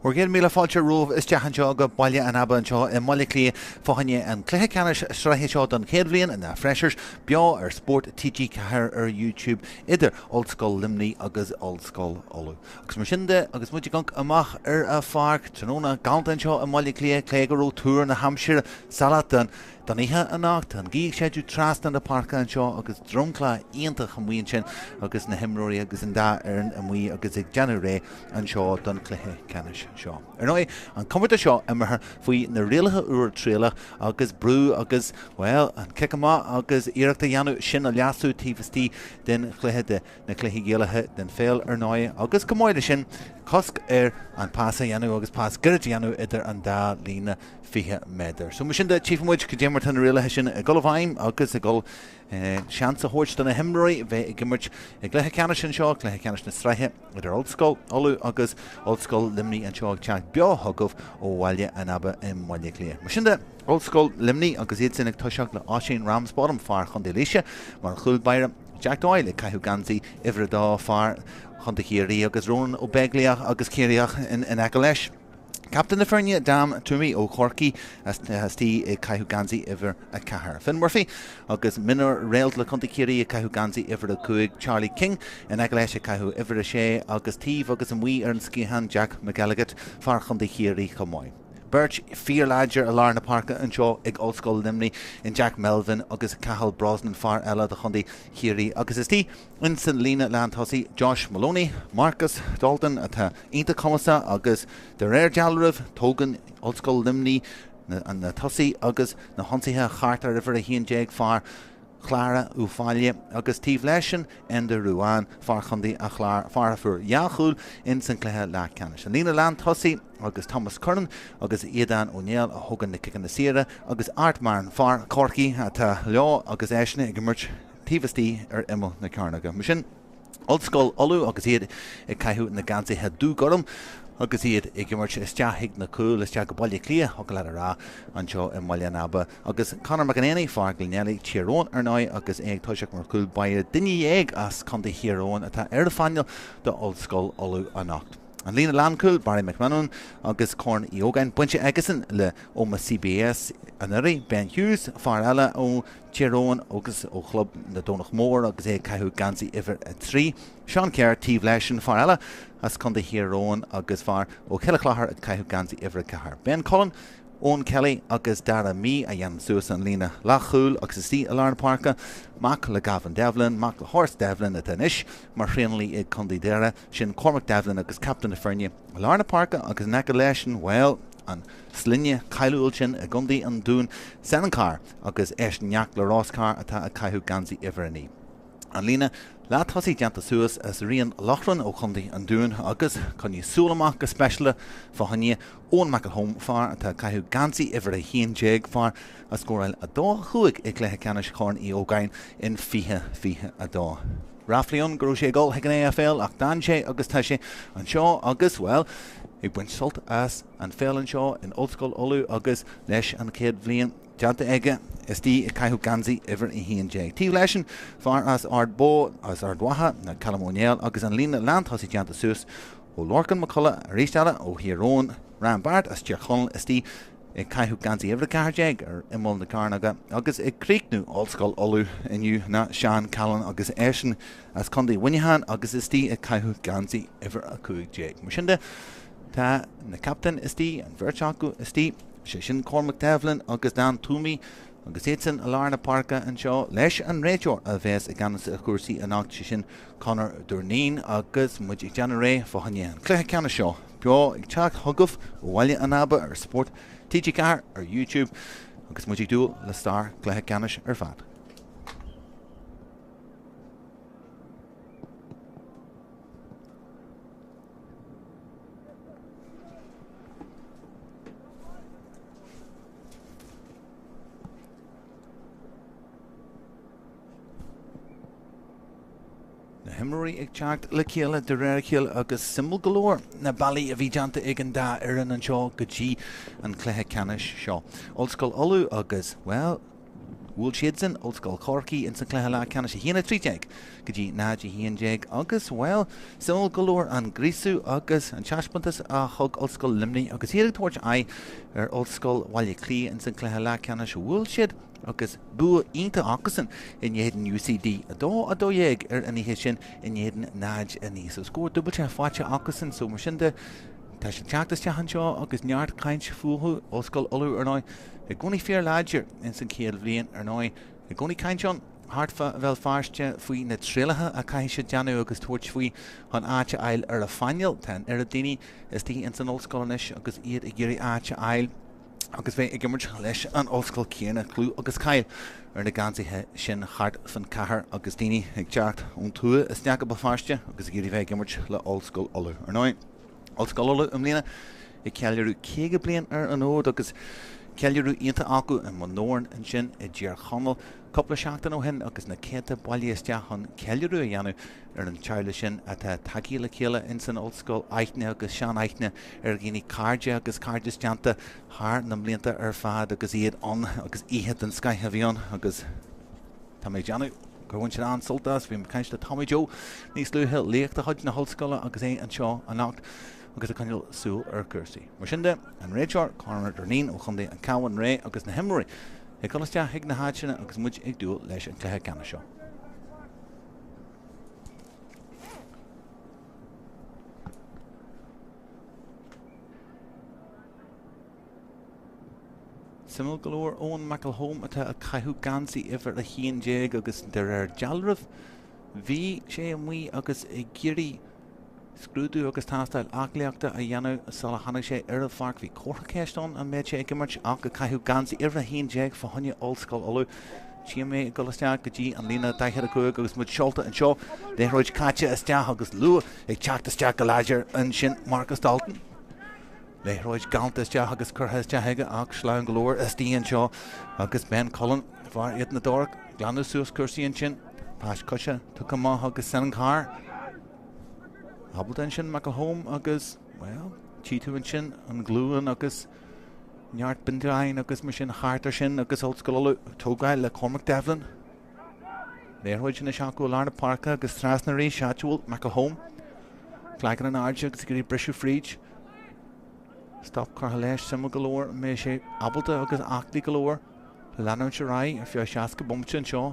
Bhur gcéad míle fáilte romhaibh isteach anseo go Baile an Aba anseo i mBaile Átha Cliath fá choinne an cluiche ceannais sraithe seo don chéad bhliain na Freshers beo ar Spórt TG4 ar YouTube idir Ollscoil Luimnigh agus Ollscoil Uladh. Agus mar sin de agus muid ag amharc amach ar an pháirc tráthnóna galánta anseo i mBaile Átha Cliath cé go raibh tuar na haimsire salach don Don oíche anocht, tá an ghaoth ag séideadh trasna na páirce anseo agus dromchla iontach amuigh ansin agus na himreoirí agus an dá fhoireann amuigh agus ag déanamh réidh anseo don chluiche ceannais seo. Ar ndóigh, an comórtas seo imeartha faoi na rialacha úra trialach agus brú agus, bhuel, an cic amach agus iarracht a dhéanamh sin a leasú taobh istigh den chluiche de na cluichí Gaelacha den pheil ar ndóigh agus chomh maith leis sin, cosc ar an pas a dhéanamh agus pas gairid a dhéanamh idir an dá líne 20 méadar. So mar sin de, tchífidh muid cad é mar tá na rialacha sin ag dul i bhfeidhm agus ag dul seans a thabhairt do na himreoirí bheith ag imirt i gcluiche ceannais anseo, cluiche ceannais na sraithe idir Ollscoil Uladh agus Ollscoil Luimnigh anseo ag teacht beo chugaibh ó Bhaile an Aba i mBaile Átha Cliath. Mar sin de, Ollscoil Luimnigh agus iad sin ag toiseacht le Oisín Ramsbottom, fear Chontae Laoise, mar chúl báire, Jack Doyle ag caitheamh geansaí uimhir 2, fear Chontae Chiarraí agus Ronan Ó Beaglaoich agus Ciarraíoch in aice leis. Captaen na foirne, Dan Twomey ó Chorcaigh, istigh ag caitheamh geansaí uimhir 4. Finn Murphy agus mionúr réalt le Contae Chiarraí ag caitheamh geansaí uimhir 5. Charlie King in aice leis ag caitheamh uimhir 6 agus taobh agus amuigh ar an sciathán Jack McElligott, fear Chontae Chiarraí chomh maith. Beirt fíorláidir i lár na páirce anseo ag Ollscoil Luimnigh in Jack Melvin agus Cathal Brosnan, fear eile do Chontae Chiarraí agus istigh Ins an líne lántosaigh, Josh Moloney, Marcus Dalton atá iontach cumasach agus de réir dealraimh, tógann Ollscoil Luimnigh na tosaithe agus na hionsaithe thart ar uimhir 11, fear Chláir Uíbh Fhailí, agus taobh leisean, Enda Ruane, fear Chontae an Chláir, fear a fuair dhá chúl ins an cluiche leathcheannais. An líne lántosaigh agus Thomas Curran agus Aodán Ó Néill a thógann na ciceanna saora agus Art Marron, fear Chorcaí atá leo agus eisean ag imirt taobh istigh ar imeall na cearnóige. Mar sin, Ollscoil Uladh agus iad ag caitheamh na geansaithe dubh-gorm agus iad ag imirt isteach chuig na cúil, isteach go Baile Átha Cliath, thiocfadh leat a rá, anseo i mBaile an Aba. Agus Conor McEnany, fear Ghleann Tír Eoghain, ar ndóigh, agus é ag toiseacht mar chúl báire, duine dhéag as Contae Thír Eoghain atá ar an phainéal d'Ollscoil Uladh anocht. An líne lánchúil, Barry McMenamin agus Corn Uí Ógáin, bainte aigesan le Omagh CBS anuraidh, Ben Hughes, fear eile ó Tír Eoghain agus ó chlub na Domhnach Mór agus é ag caitheamh geansaí uimhir 3. Seán Kerr taobh leis an fear eile as Contae Thír Eoghain agus fear ó Chill Chlochair ag caitheamh geansaí uimhir 4. Ben Cullen, Eoin Kelly agus Dara Mee a dhéanann suas an líne leathchúil agus istigh i lár na páirce, mac le Gavin Devlin, mac le Horace Devlin atá anois mar thraenálaí ag Contae Dhoire, sin Cormac Devlin agus captaen na foirne i lár na páirce agus in aice leis an, bhuel, an sloinne cáiliúil sin i gContae an Dúin, Senan Carr agus eisean neacht le Ross Carr atá ag caitheamh geansaí uimhir 9. An líne leath-tosaigh déanta suas as Rian Loughran ó Chontae an Dúin agus coinnigh súil amach go speisialta fá choinne Eoin McElholm, fear atá ag caitheamh geansaí uimhir 11, fear a scóráil 2-5 i gcluiche ceannais Chorn Uí Ógáin in 2022. Ráflaí ann go raibh sé ag dul chuig an AFL ach d'fhan sé agus tá sé anseo agus, bhuel, ag baint sult as an pheil anseo in Ollscoil Uladh agus leis an chéad bhliain déanta aige istigh ag caitheamh geansaí uimhir 11. Taobh leisean, fear as Ard Bó, as Ard Mhacha, ná Callum Ó Néill agus an líne lántosaigh déanta suas ó Lorcan McCullough arís eile ó Thír Eoghain, Ryan Barrett as Tír Chonaill istigh ag caitheamh geansaí uimhir 14 ar imeall na cearnóige agus ag críochnú Ollscoil Uladh inniu ná Seán Callanan agus eisean as Contae Mhuineacháin agus istigh ag caitheamh geansaí uimhir 15. Mar sin de, tá na captaein istigh, an bheirt acu istigh, sé sin Cormac Devlin agus Dan Twomey agus iadsan i lár na páirce anseo leis an réiteoir a bheas i gceannas ar chúrsaí anocht, sé sin Conor Durneen agus muid ag déanamh réidh fá choinne an chluiche ceannais seo beo ag teacht chugaibh ó Bhaile an Aba ar Spórt TG4 ar YouTube agus muid ag dúil le sár chluiche ceannais ar fad. Na himreoirí ag teacht le chéile de réir a chéile agus suimiúil go leor na bealaí a bhí déanta ag an dá fhoireann anseo go dtí an cluiche ceannais seo. Ollscoil Uladh agus, bhuel, Bhuail siadsan Ollscoil Chorcaí ins an cluiche leathcheannais 1-13 go dtí 0-11 agus, bhuel, suimiúil go leor an gríosadh agus an taispeántas a thug Ollscoil Luimnigh agus iad ag tabhairt aghaidh ar Ollscoil Bhaile Átha Cliath ins an cluiche leathcheannais. Bhuail siad agus bua iontach acusan in éadan UCD, 2-12 ar an oíche sin in éadan 0-9. So scór dúbailte faighte acusan so mar sin de tá siad ag teacht isteach anseo agus neart caint fúthu, Ollscoil Uladh ar ndóigh. I gcónaí fíor láidir ins an chéad bhliain, ar ndóigh. I gcónaí caint ann thart fá Bhéal Feirste faoi na trialacha a caithfidh siad déanamh agus tabhairt faoi chun áit a fháil ar an phainéal. Tá an oiread daoine istigh ins an ollscoil anois agus iad ag iarraidh áit a fháil agus bheith ag imirt leis an ollscoil céanna. Clú agus cáil ar na geansaithe sin thart fan chathair agus daoine ag teacht ón tuath isteach go Béal Feirste agus ag iarraidh bheith ag imirt le Ollscoil Uladh. Ar ndóigh. Ollscoil Uladh i mbliana ag ceiliúradh 50 bliain ar an fhód agus ceiliúradh iontach acu i mBun Dobhráin ansin i dTír Chonaill cúpla seachtain ó shin agus na céadta bailithe isteach chun ceiliúradh a dhéanamh ar an teaghlach sin atá tagtha le chéile ins an ollscoil, aithne agus sean-aithne ar dhaoine, cairde agus cairdeas déanta thar na mblianta ar fad agus iad ann agus oíche den scoith a bhí ann agus tá mé ag déanamh gur bhain siad an-sult as. Bhí mé ag caint le Tommy Joe níos luaithe, laoch de chuid na hollscoile agus é anseo anocht agus ag coinneáil súil ar chúrsaí. Mar sin de, an réiteoir, Conor Dineen ó chontae an Chabháin réidh agus na himreoirí ag dul isteach chuig na háiteanna agus muid ag dúil leis an cluiche ceannais seo. Suimiúil go leor, Eoin McElholm atá ag caitheamh geansaí uimhir 11 agus de réir dealraimh bhí sé amuigh agus ag iarraidh scrúdú agus tástáil aclaíochta a dhéanamh sula tháinig sé ar an pháirc. Bhí comhartha ceist ann an mbeadh sé ag imirt ach ag caitheamh geansaí uimhir 11 fá choinne Ollscoil Uladh. Tchím é ag dul isteach go dtí an líne 45 agus muid seolta anseo. Liathróid caite isteach agus luath ag teacht isteach go láidir ansin Marcus Dalton. Liathróid galánta isteach agus curtha isteach aige ach sleamhain go leor istigh anseo agus Ben Cullen, fear Éadan na dTorc, glanadh suas cúrsaí ansin. Pas coise tugtha amach agus Senan Carr ábalta ansin McElholm agus, bhuel, tchí tú ansin an ghlúin agus neart bindealáin agus mar sin thart ar sin agus Ollscoil Uladh ag tógáil le Cormac Devlin. Liathróid anois acu i lár na páirce agus trasna arís, áit a bhfuil McElholm. Cloigeann in airde agus ag iarraidh briseadh fríd. Stop curtha leis, suimiúil go leor an mbeidh sé ábalta agus aclaí go leor leanúint ar aghaidh ar feadh 60 bomaite anseo.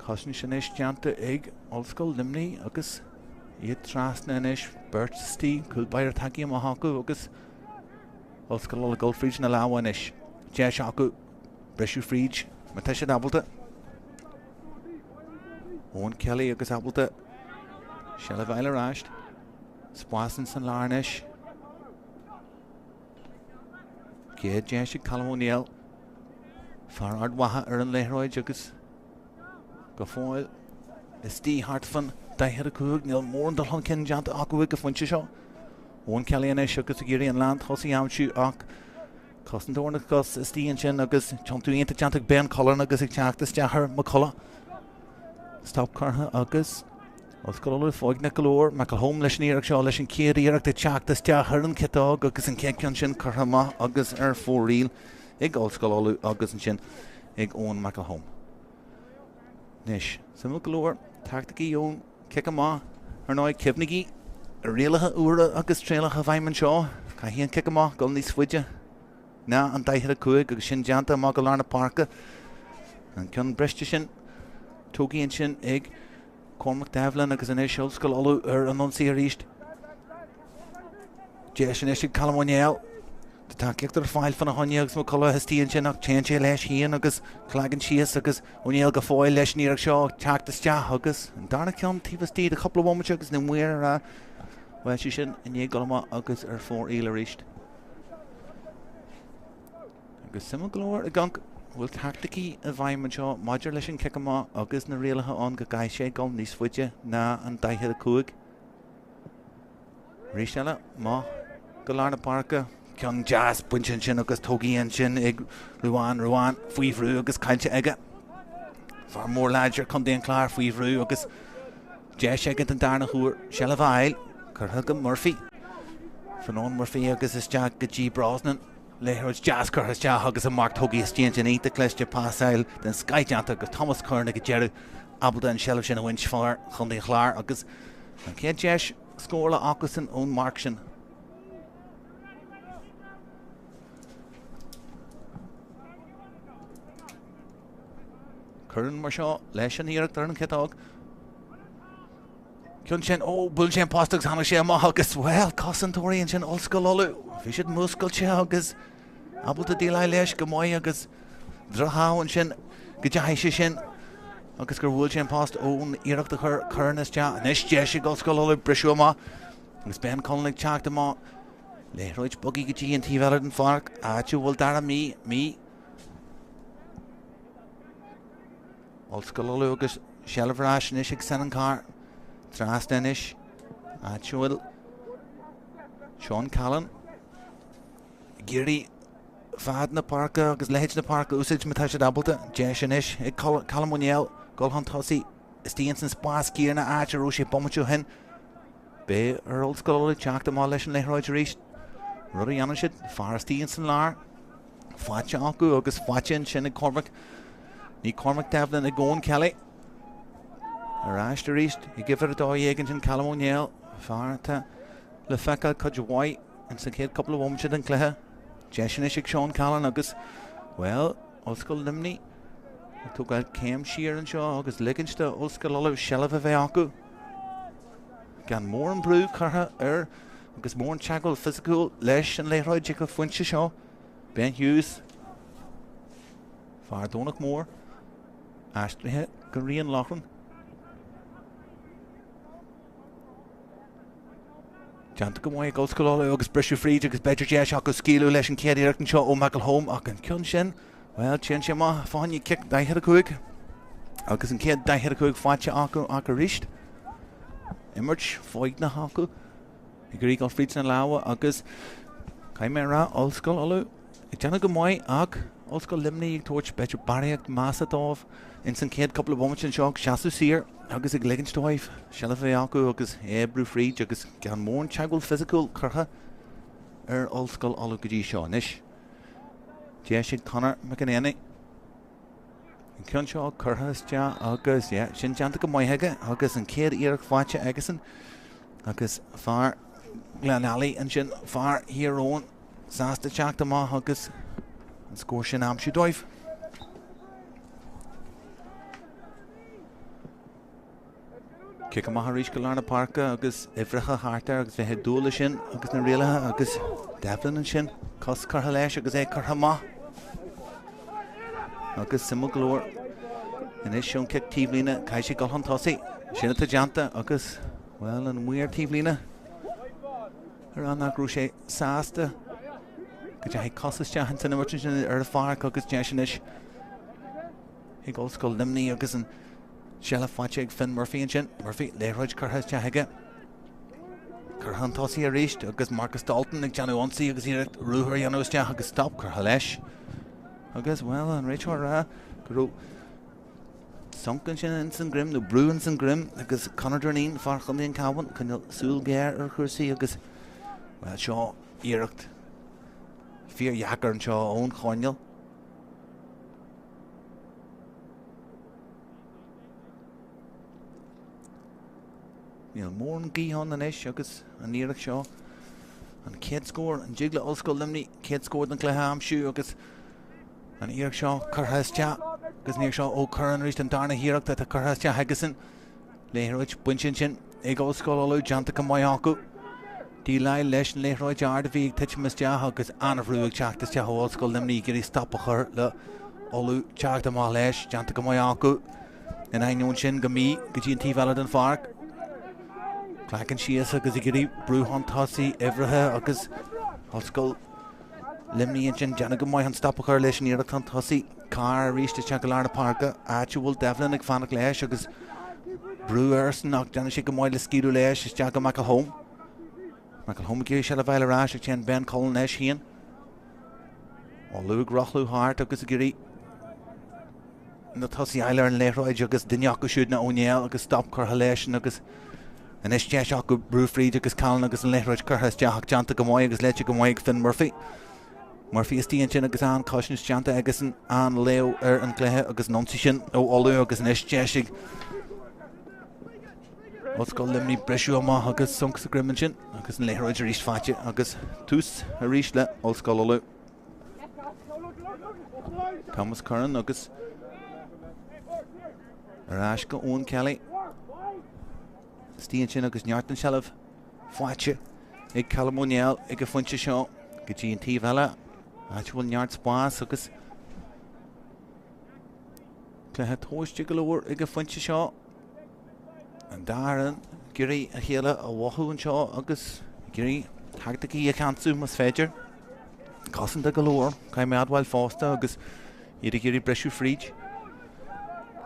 Cosaint anois déanta ag Ollscoil Luimnigh agus iad trasna anois, beirt istigh, cúl báire tagtha amach acu agus Ollscoil Uladh ag dul fríd na lámha anois. Deis acu briseadh fríd má tá siad ábalta. Eoin Kelly agus ábalta seilbh a fháil ar ais. Spás ins an lár anois. Chéad deis ag Colm O'Neill. Fear Ard Mhacha ar an liathróid agus go fóill istigh thart fan 45. Níl mórán dul chun cinn déanta acu ag an phointe seo. Eoin Kelly anois agus ag iarraidh an lán tosaigh a aimsiú ach Cosantóir na gcos istigh ansin agus tiontú iontach déanta ag Ben Cullen agus ag teacht isteach ar McCullough. Stop curtha agus Ollscoil Uladh foighneach go leor. McElholm leis an iarracht seo leis an chéad iarracht ag teacht isteach ar an chiotóg agus an chéad ceann sin curtha amach agus ar fóraoil ag Ollscoil Uladh agus ansin ag Eoin McElholm. Anois, suimiúil go leor, teaicticí ón cic amach, ar ndóigh, cuimhnigí rialacha úra agus trialacha i bhfeidhm anseo. Caithfidh an cic amach dul níos faide ná an 45 agus sin déanta amach go lár na páirce. An ceann briste sin tógtha ansin ag Cormac Devlin agus anois Ollscoil Uladh ar an ionsaí arís. Deis anois ag Colm O'Neill. Tá tacaíocht ar fáil fána choinne agus McCullough istigh ansin ach téann sé leis féin agus cloigeann síos agus O'Neill go fóill leis an iarracht seo ag teacht isteach agus an darna ceann taobh istigh de chúpla bomaite agus na maoir ar a bhfuil sé sin i ndiaidh dul amach agus ar fóraoil arís. Agus suimiúil go leor ag amharc an bhfuil teaicticí i bhfeidhm anseo maidir leis an cic amach agus na rialacha ann go gcaithfidh sé dul níos faide ná an 45. Arís eile, amach go lár na páirce. Ceann deas bainte ansin agus tógtha ansin ag Ruán. Ruán faoi bhrú agus caillte aige. Fear mór láidir Contae an Chláir faoi bhrú agus deis aige den darna huair seilbh a fháil. Curtha go Murphy. Fionán Murphy agus isteach go dtí Brosnan. Liathróid deas curtha isteach agus an marc tógtha istigh ansin. Iontach cliste, pasáil den scoith déanta agus Thomas Curran ag an deireadh ábalta an seilbh sin a bhaint fear Chontae an Chláir agus an chéad deis scórála acusan ón marc sin. Curran mar seo leis an iarracht ar an chiotóg. Ceann sin, ó, bhuail sé an post agus tháinig sé amach agus, bhuel, cosantóirí ansin Ollscoil Uladh, bhí siad múscailte agus ábalta déileáil leis go maith agus droch-ádh ansin go dteachaigh sé sin agus gur bhuail sé an post ón iarracht a chuir Curran isteach. Anois deis ag Ollscoil Uladh briseadh amach agus Ben Cullen ag teacht amach. Liathróid bogtha go dtí an taobh eile den pháirc, áit a bhfuil Dara Mee, Mee. Ollscoil Uladh agus seilbh ar ais anois ag Senan Carr. Trasna anois. Áit a bhfuil Seán Cahalane ag iarraidh fad na páirce agus leithead na páirce a úsáid má tá siad ábalta. Deis anois ag Colm Ó Néill dul chun tosaigh istigh ins an spás céanna áit a raibh sé bomaite ó shin. Beidh ar Ollscoil Uladh teacht amach leis an liathróid arís. Rud a dhéanann siad, fear istigh ins an lár. Faighte acu agus faighte ansin ag Cormac. Ní Cormac Devlin ag Eoin Kelly. Ar ais arís ag uimhir 12 ansin Callum Ó Néill, fear atá le feiceáil cuid mhaith ins an chéad cúpla bhomaite den chluiche. Deis anois ag Seán Cahalane agus, bhuel, Ollscoil Luimnigh ag tógáil céim siar anseo agus ligint do Ollscoil Uladh seilbh a bheith acu. Gan mórán brú curtha ar agus mórán teagmháil fisiciúil leis an liathróid ag an phointe seo. Ben Hughes, fear Domhnach Mór, aistrithe go Rí an Lochrann. Déanta go maith ag Ollscoil Uladh agus briseadh fríd agus b'fhéidir deis acu scaoileadh leis an chéad iarracht anseo ó McElholm ach an ceann sin, bhuel, téann sé amach fá choinne cic 45 agus an chéad 45 faighte acu ach arís imirt foighneach acu ag iarraidh dul fríd na lámha agus caithfidh mé a rá Ollscoil Uladh ag déanamh go maith ach Ollscoil Luimnigh ag tabhairt b'fhéidir barraíocht measa dóibh ins an chéad cúpla bomaite anseo ag seasamh siar agus ag ligint dóibh seilbh a bheith acu agus oibriú fríd agus gan mórán teagmháil fisiciúil curtha ar Ollscoil Uladh go dtí seo. Anois deis ag Conor McEnany. An ceann seo curtha isteach agus yeah, sin déanta go maith aige agus an chéad iarracht faighte aigesan agus fear Ghleann Fhailí ansin, fear Thír Eoghain sásta teacht amach agus an scór sin a aimsiú dóibh. Cic amach arís go lár na páirce agus uimhreacha thart air agus bheith ag dúil leis sin agus na rialacha agus Devlin ansin, cos curtha leis agus é curtha amach. Agus suimiúil go leor anois ón cic taobhlíne, caithfidh sé dul chun tosaigh. Sin atá déanta agus, bhuel, an maor taobhlíne ag rá nach raibh sé sásta go dteachaigh cos isteach ins an imirt ansin ar an pháirc agus deis anois ag Ollscoil Luimnigh agus an tseilbh faighte ag Finn Murphy ansin. Murphy, liathróid curtha isteach aige. Curtha chun tosaigh arís agus Marcus Dalton ag déanamh ionsaí agus iarracht ruathar a dhéanamh isteach agus stop curtha leis. Agus, bhuel, an réiteoir ag rá go raibh sonc ansin ins an greim, nó brú ins an greim agus Conor Durneen, fear Chontae an Chabháin, coinneáil súil ghéar ar chúrsaí agus, bhuel, seo iarracht fíordheacair anseo ón choirnéal. Níl mórán gaoth ann anois agus an iarracht seo, an chéad scór, an dtig le Ollscoil Luimnigh chéad scór den chluiche a aimsiú agus an iarracht seo curtha isteach agus an iarracht seo ó Curran arís an darna hiarracht atá curtha isteach aigesan. Liathróid bainte ansin ag Ollscoil Uladh, déanta go maith acu. Déileáil leis an liathróid ard a bhí ag titim isteach agus an-bhrú ag teacht isteach ó Ollscoil Luimnigh ag iarraidh stop a chur le Uladh teacht amach leis, déanta go maith acu. In ainneoin sin go mbí go dtí an taobh eile den pháirc. Glacann síos agus ag iarraidh brú chun tosaigh, uimhreacha agus Ollscoil Luimnigh ansin déanamh go maith an stop a chur leis an iarracht chun tosaigh. Carr arís isteach i lár na páirce, áit a bhfuil Devlin ag fanacht leis agus brú airsean ach déanann sé go maith le scaoileadh leis isteach go McElholm. McElholm ag iarraidh seilbh a fháil ar ais ach téann Ben Cullen leis féin. Uladh ag rothlú thart agus ag iarraidh na tosaithe a fháil ar an liathróid agus duine acu siúd ná Ó Néill agus stop curtha leis agus anois deis acu brú fríd agus Callan agus an liathróid curtha isteach ach déanta go maith agus léite go maith ag Finn Murphy. Murphy istigh ansin agus an-chosaint déanta aigesan, an-léamh ar an gcluiche agus an ionsaí sin ó Ulaidh agus anois deis ag Ollscoil Luimnigh briseadh amach agus sonc sa greim ansin agus an liathróid arís faighte agus tús arís le Ollscoil Uladh. Thomas Curran agus ar ais go Eoin Kelly. Istigh ansin agus neart den seilbh faighte ag Callum Ó Néill ag an phointe seo go dtí an taobh eile, áit a bhfuil neart spás agus cluiche tomhaiste go leor ag an phointe seo. An dá fhoireann ag iarraidh a chéile a mhothú anseo agus ag iarraidh teaicticí a cheansú más féidir. Cosanta go leor, caithfidh mé a admháil fosta agus iad ag iarraidh briseadh fríd.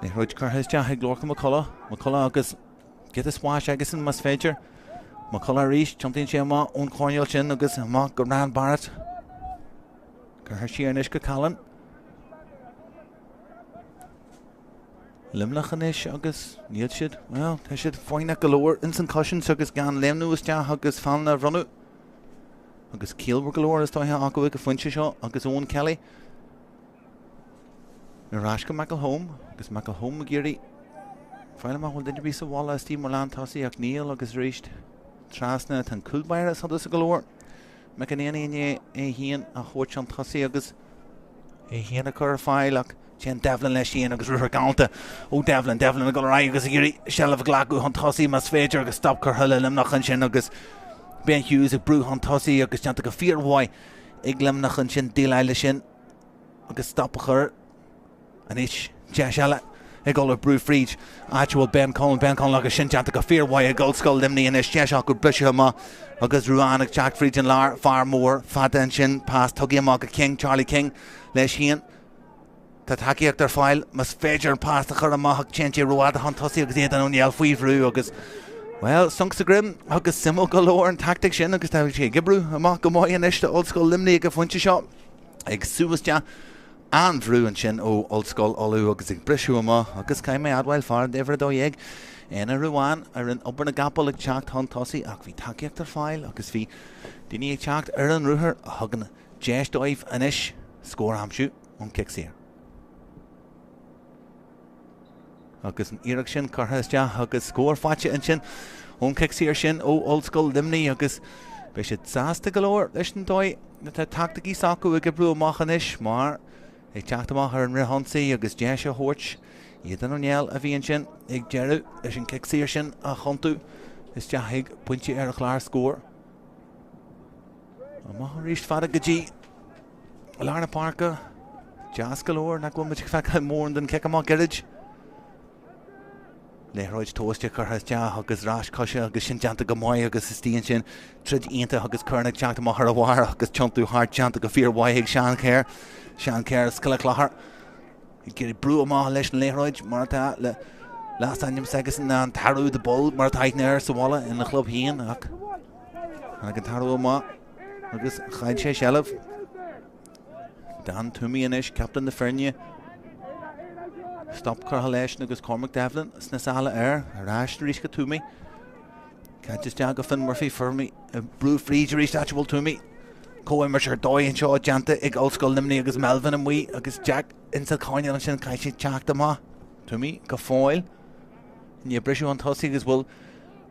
Liathróid curtha isteach ag Lorcan McCullough. McCullough agus giota spáis aigesan más féidir. McCullough arís, tiontaíonn sé amach ón choirnéal sin agus amach go Ruadhán Barrett. Curtha siar anois go Callan. Luimneach anois agus níl siad, bhuel, tá siad foighneach go leor ins an chosaint agus gan léimniú isteach agus feallna a bhronnadh. Agus ciallmhar go leor is dóiche acu ag an phointe seo agus Eoin Kelly. Ar ais go McElholm agus McElholm ag iarraidh fáil amach bhfuil duine ar bith sa bhaile istigh mar lán tosaí ach níl agus arís trasna tá an cúl báire sodasa go leor. McEnaney i ndiaidh é féin a thabhairt chun tosaigh agus é féin a chur ar fáil ach téann Devlin leis féin agus ruathar galánta ó Devlin. Devlin ag dul ar aghaidh agus ag iarraidh seilbh a ghlacadh chun tosaigh más féidir agus stop curtha le Luimneach ansin agus Ben Hughes ag brú chun tosaigh agus déanta go fíormhaith ag Luimneach ansin déileáil leis sin agus stop a chur anois. Deis eile ag Ulaidh brú fríd áit a bhfuil Ben Cullen, Ben Cullen agus sin déanta go fíormhaith ag Ollscoil Luimnigh anois. Deis acu briseadh amach agus Ruadhán ag teacht fríd an lár, fear mór fada ansin, pas tugtha amach go King, Charlie King leis féin. Tá tacaíocht ar fáil más féidir an pas a chur amach ach téann sé rófhada chun tosaigh agus Aidan O'Neill faoi bhrú agus, bhuel, sonc sa greim agus suimiúil go leor an tactic sin agus tá sé ag oibriú amach go maith anois do Ollscoil Luimnigh ag an phointe seo. Ag sú isteach an-bhrú ansin ó Ollscoil Uladh agus ag briseadh amach agus caithfidh mé a admháil, fear uimhir 12, Éanna Ruane, a rinne obair na gcapall ag teacht chun tosaigh ach bhí tacaíocht ar fáil agus bhí daoine ag teacht ar an ruathar a thugann deis dóibh anois scór a aimsiú ón cic saor. Agus an iarracht sin curtha isteach agus scór faighte ansin ón chic saor sin ó Ollscoil Luimnigh agus beidh siad sásta go leor leis an dóigh atá teaicticí s'acu ag oibriú amach anois mar ag teacht amach ar an fhrithionsaí agus deis a thabhairt Aidan O'Neill a bhí ansin ag deireadh leis an chic saor sin a thiontú isteach ag pointe ar an chlár scóir. Amach arís fada go dtí lár na páirce. Deas go leor nach bhfuil muid ag feiceáil mórán den chic amach gairid. Liathróid tomhaiste curtha isteach agus roinnt coise agus sin déanta go maith agus istigh ansin troid iontach agus Curran ag teacht amach ar a bharr agus tiontú thart déanta go fíormhaith ag Seán Kerr. Seán Kerr as Cill Chlochair ag iarraidh brú amach leis an liathróid mar atá le leasainm s'aigesan ná an Tarbh the Bull mar atá aithne air sa bhaile ina chlub féin ach tháinig an Tarbh amach agus chaill sé seilbh. Dan Toomey anois, captaen na foirne. Stop curtha leis agus Cormac Devlin sna sála air. Ar ais arís go Toomey. Caite isteach go Finn Murphy, Murphy ag brú fríd arís áit a bhfuil Toomey. Comhimirt ar dóigh anseo déanta ag Ollscoil Luimnigh agus Melvin amuigh agus Jack insa choirnéal ansin caithfidh sé teacht amach. Toomey go fóill. I ndiaidh briseadh chun tosaigh agus bhfuil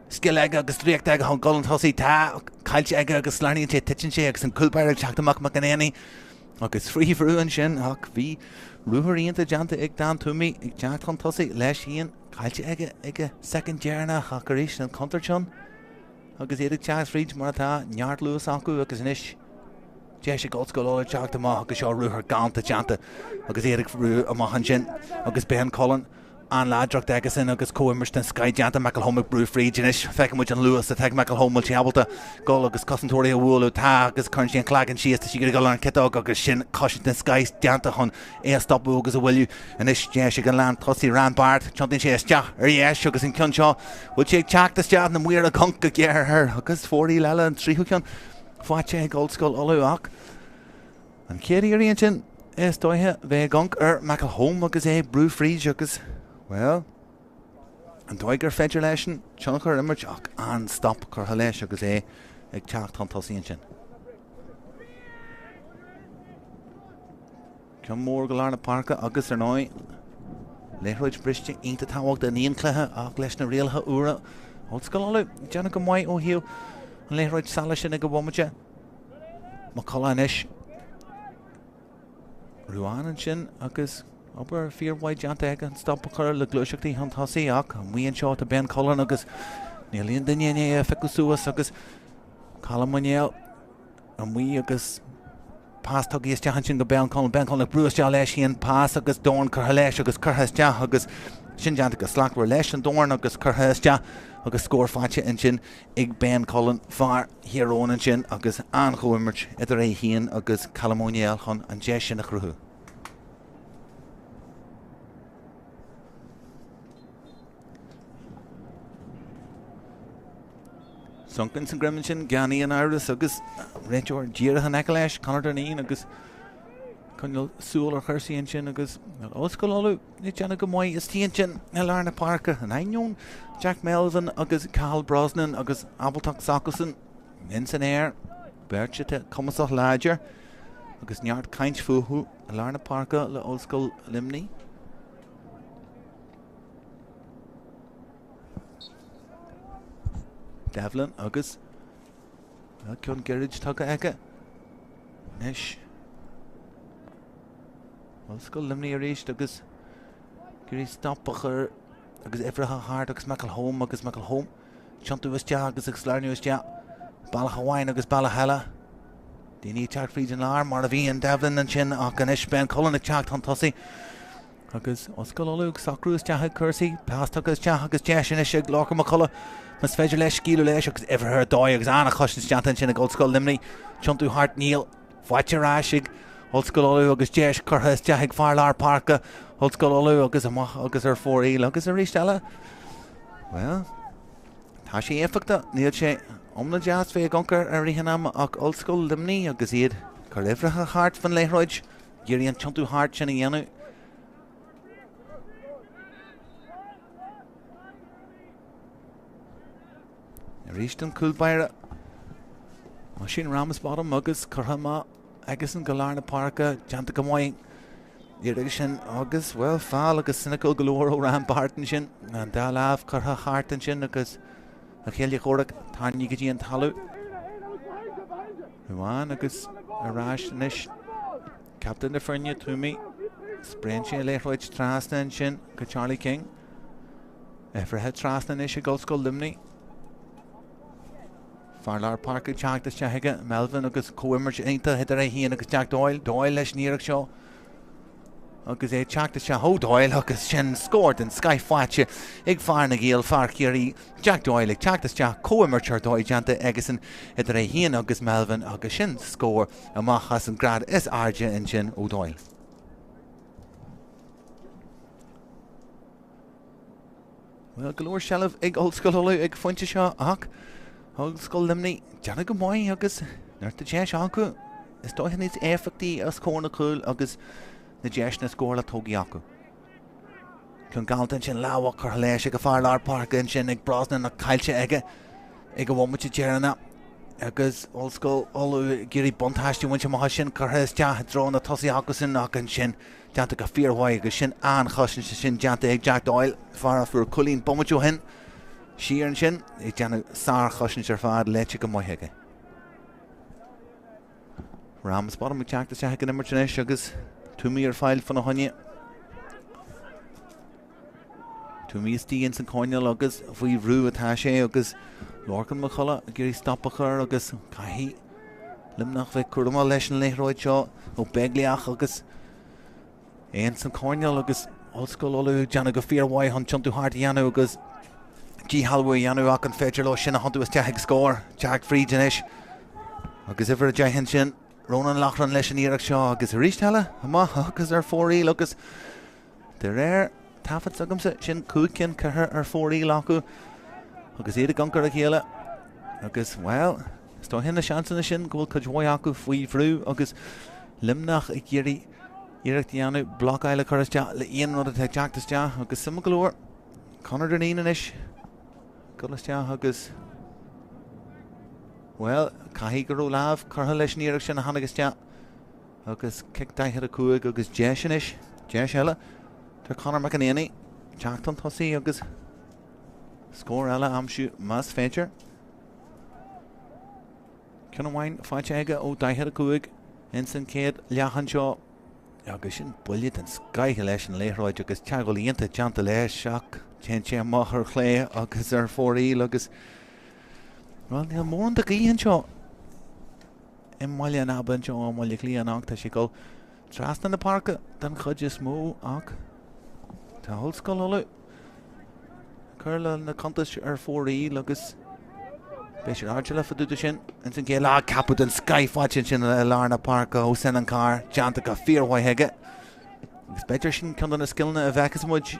scil aige agus draíocht aige chun dul chun tosaigh. Tá caillte aige agus sleamhnaíonn sé, titeann sé agus an cúl báire ag teacht amach McEnany agus faoi bhrú ansin ach bhí ruathar iontach déanta ag Dan Toomey ag teacht chun tosaigh leis féin. Caillte aige ag an soicind deireanach ach arís an chontúirt ann agus iad ag teacht fríd mar atá neart luas acu agus anois deis ag Ollscoil Uladh teacht amach agus seo ruathar galánta déanta agus iad ag brú amach ansin agus Ben Cullen An-láidreacht aigesan agus comhimirt den scoith déanta. McElholm ag brú fríd anois. Feiceann muid an luas atá ag McElholm. Bhfuil sé ábalta dul agus cosantóirí a bhualadh? Tá agus cuireann sé an cloigeann síos. Tá sé ag dul ar an chiotóg agus sin cosaint den scoith déanta chun é a stopadh agus a bhualadh. Anois deis ag an lán tosaí Ruadhán Barrett. Tiontaíonn sé isteach ar dheis agus an ceann seo, bhfuil sé ag teacht isteach na maoir ag gonc go géar air agus fóraoil eile an tríú ceann faighte ag Ollscoil Uladh ach An chéad iarraidh ansin, is dóiche, bheith ag gonc ar McElholm agus é ag brú fríd agus, bhuel, an dóigh gur féidir leis an tionchar a imirt ach an-stop curtha leis agus é ag teacht chun tosaigh ansin. Ceann mór go lár na páirce agus, ar ndóigh, liathróid bhriste iontach tábhachtach in aon chluiche ach leis na rialacha úra, Ollscoil Uladh ag déanamh go maith ó thaobh an liathróid salais sin ag an bhomaite. Mac Colla anois. Ruán ansin agus obair fíormhaith déanta aige an stop a chur le gluaiseachtaí chun tosaigh ach amuigh anseo tá Ben Cullen agus níl aon duine i ndiaidh é a phiocadh suas agus Colm Ó Néill amuigh agus pas tugtha isteach ansin go Ben Cullen. Ben Cullen ag brú isteach leis féin, pas agus dorn curtha leis agus curtha isteach agus sin déanta go slachtmhar leis an dorn agus curtha isteach agus scór faighte ansin ag Ben Cullen, fear Thír Eoghain ansin agus an-chomhimirt idir é féin agus Colm Ó Néill chun an deis sin a chruthú. Sonc ins an greim ansin, gan aon amhras agus réiteoir díreach in aice leis, Conor Dineen agus coinneáil súil ar chúrsaí ansin agus Ollscoil Uladh ag déanamh go maith istigh ansin i lár na páirce in ainneoin Jack Melvin agus Cathal Brosnan agus ábaltacht s'acusan ins an aer, beirt atá cumasach láidir agus neart caint fúthu i lár na páirce le Ollscoil Luimnigh. Devlin agus ceann gairid tugtha aige. Anois Ollscoil Luimnigh arís agus ag iarraidh stop a chur agus uimhreacha thart agus Michael Holm agus Michael Holm tiontú isteach agus ag slarnú isteach bealach amháin agus bealach eile. Daoine ag teacht fríd an lár mar a bhí an Devlin ansin ach anois Ben Cullen ag teacht chun tosaigh. Agus Ollscoil Uladh ag socrú isteach ag cúrsaí, pas tugtha isteach agus deis anois ag Lorcan Mac Colla más féidir leis scaoileadh leis agus uimhir ar dóigh agus an-chosaint déanta ansin ag Ollscoil Luimnigh. Tiontú thart níl faighte ar ais ag Ollscoil Uladh agus deis curtha isteach ag fear lár páirce Ollscoil Uladh agus amach agus ar fóraoil agus arís eile. Bhuel, tá sé éifeachtach, níl sé iomlán deas bheith ag amharc air i rith an ama ach Ollscoil Luimnigh agus iad ag cur uimhreacha thart fan liathróid. Iarraidh an tiontú thart sin a dhéanamh. Arís an cúl báire. Oisín Ramsbottom agus curtha amach aigesan go lár na páirce, déanta go maith. Iarraidh sin agus, bhuel, feall agus soiniciúil go leor ó Ryan Barton sin. An dá lámh curtha thart ansin agus a chéile comhraic tarraingthe go dtí an talamh. Amháin agus ar ais anois. Captaen na foirne, Toomey. Spréann sé an liathróid trasna ansin go Charlie King. Uimhreacha trasna anois ag Ollscoil Luimnigh. Fear lár páirce ag teacht isteach aige, Melvin agus comhimirt iontach idir é féin agus Jack Doyle. Doyle leis an iarracht seo. Agus é ag teacht isteach ó Doyle agus sin scór den scoith faighte ag fear na nGael, fear Chiarraí, Jack Doyle ag teacht isteach, comhimirt ar dóigh déanta aigesan idir é féin agus Melvin agus sin scór amach as an grád is airde ansin ó Doyle. Bhuel, go leor seilbh ag Ollscoil Uladh ag an phointe seo ach Ollscoil Luimnigh déanamh go maith agus nuair atá deis acu is dóiche níos éifeachtaí os comhair na cúil agus na deiseanna scórála tógtha acu. Ceann galánta ansin lámh curtha leis ag an fear lár páirce ansin ag Brosnan ach caillte aige ag an bhomaite deireanach agus Ollscoil Uladh ag iarraidh buntáiste a bhaint amach as sin curtha isteach i dtreo na tosaithe acusan ach ansin Déanta go fíormhaith agus sin an-chosaint sin déanta ag Jack Doyle, fear a fuair cúilín bomaite ó shin. Siar ansin, ag déanamh sárchosaint ar fad, léite go maith aige. Ramsbottom ag teacht isteach ag an imirt anois agus Toomey ar fáil fána choinne. Toomey istigh ins an choirnéal agus faoi bhrú atá sé agus Lorcan Mac Colla ag iarraidh stop a chur agus caithfidh Luimneach bheith cúramach leis an liathróid seo Ó Beaglaoich agus é ins an choirnéal agus Ollscoil Uladh ag déanamh go fíormhaith chun tiontú thart a dhéanamh agus díshealbhú a dhéanamh ach an féidir leo sin a thiontú isteach ag scór? Teacht fríd anois agus uimhir 10 ansin Ronan Loughran leis an iarracht seo agus arís eile amach agus ar fóraoil agus De réir taifead s'agamsa, sin 5 cinn curtha ar fóraoil acu agus iad ag amharc ar a chéile agus, bhuel, is dóiche na seansanna sin go bhfuil cuid mhaith acu faoi bhrú agus Luimneach ag iarraidh iarracht a dhéanamh blocáil a chur isteach le aon rud atá ag teacht isteach agus suimiúil go leor, Conor Dineen anois ag dul isteach agus, bhuel, caithfidh go raibh lámh curtha leis an iarracht sin a tháinig isteach. Agus cic 45 agus deis anois, deis eile do Conor McEnaney teacht chun tosaigh agus scór eile a aimsiú más féidir. Ceann amháin faighte aige ó 45 ins an chéad leath anseo agus sin buille den scoith leis an liathróid agus teagmháil iontach déanta leis ach téann sé amach ar chlé agus ar fóraoil agus bhuel níl mórán de ghaoth anseo i mBaile an Aba anseo i mBaile Átha Cliath anocht. Tá sé ag dul trasna na páirce den chuid is mó ach tá Ollscoil Uladh ag cur le na cuntais ar fóraoil agus beidh siad airdeallach fá dtaobh de sin ins an gcéad leath. Ceapadh den scoith faighte ansin i lár na páirce ó Senan Carr, déanta go fíormhaith aige agus b'fhéidir sin ceann de na scileanna a bhfeicfeas muid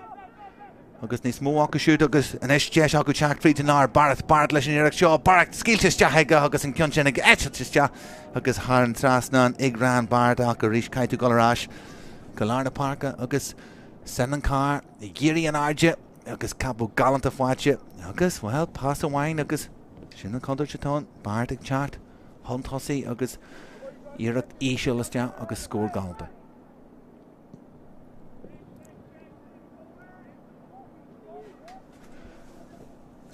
Agus níos mó acu siúd agus anois deis acu teacht fríd an lár. Barrett, Barrett leis an iarracht seo. Barrett scaoilte isteach aige agus an ceann sin ag eitilt isteach agus thar an trasnán ag Ryan Barrett ach arís caithfidh tú dul ar ais go lár na páirce agus Senan Carr ag iarraidh an airde agus ceapadh galánta faighte agus, bhuel, pas amháin agus sin an chontúirt atá ann. Barrett ag teacht chun tosaigh agus iarracht íseal isteach agus scór galánta.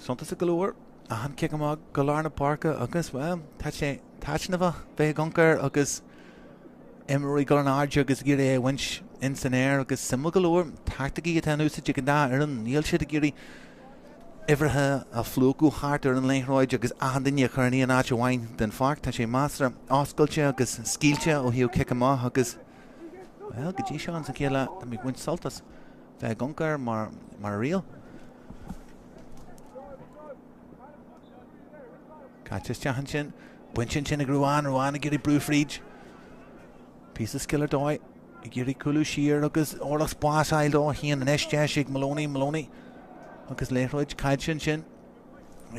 Suntasach go leor, achan cic amach go lár na páirce agus, bhuel, tá sé taitneamhach bheith ag amharc air agus imreoirí ag dul in airde agus ag iarraidh é a bhaint ins an aer agus suimiúil go leor, taicticí atá in úsáid ag an dá fhoireann, níl siad ag iarraidh uimhreacha a phlúchadh thart ar an liathróid agus achan duine a chur in aon áit amháin den pháirc. Tá sé measartha oscailte agus scaoilte ó thaobh cic amach agus, Bhuel, go dtí seo ins an chéad leath, tá mé ag baint sult as bheith ag amharc air mar, mar riail. Caite isteach ansin, bainte ansin ag Ruán, Ruán ag iarraidh brú fríd. Píosa scil ar dóigh, ag iarraidh cúlú siar agus orlach spáis a fháil dó féin anois deis ag Maloney, Maloney agus liathróid caillte ansin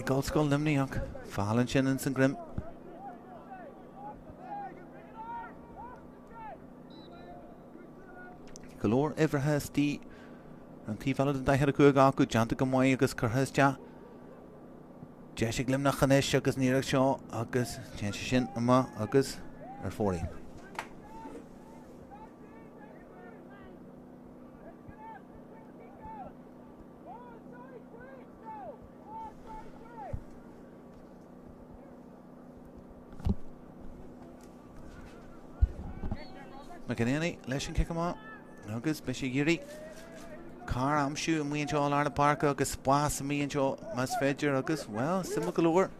ag Ollscoil Luimnigh ach feall ansin ins an greim. Go leor uimhreacha istigh an taobh eile den 45 acu déanta go maith agus curtha isteach. Deis ag Luimneach anois agus an iarracht seo agus téann sé sin amach agus ar fóraoil. McEnaney leis an cic amach agus beidh sé ag iarraidh Carr a aimsiú amuigh anseo i lár na páirce agus spás amuigh anseo más féidir agus, bhuel, suimiúil go leor.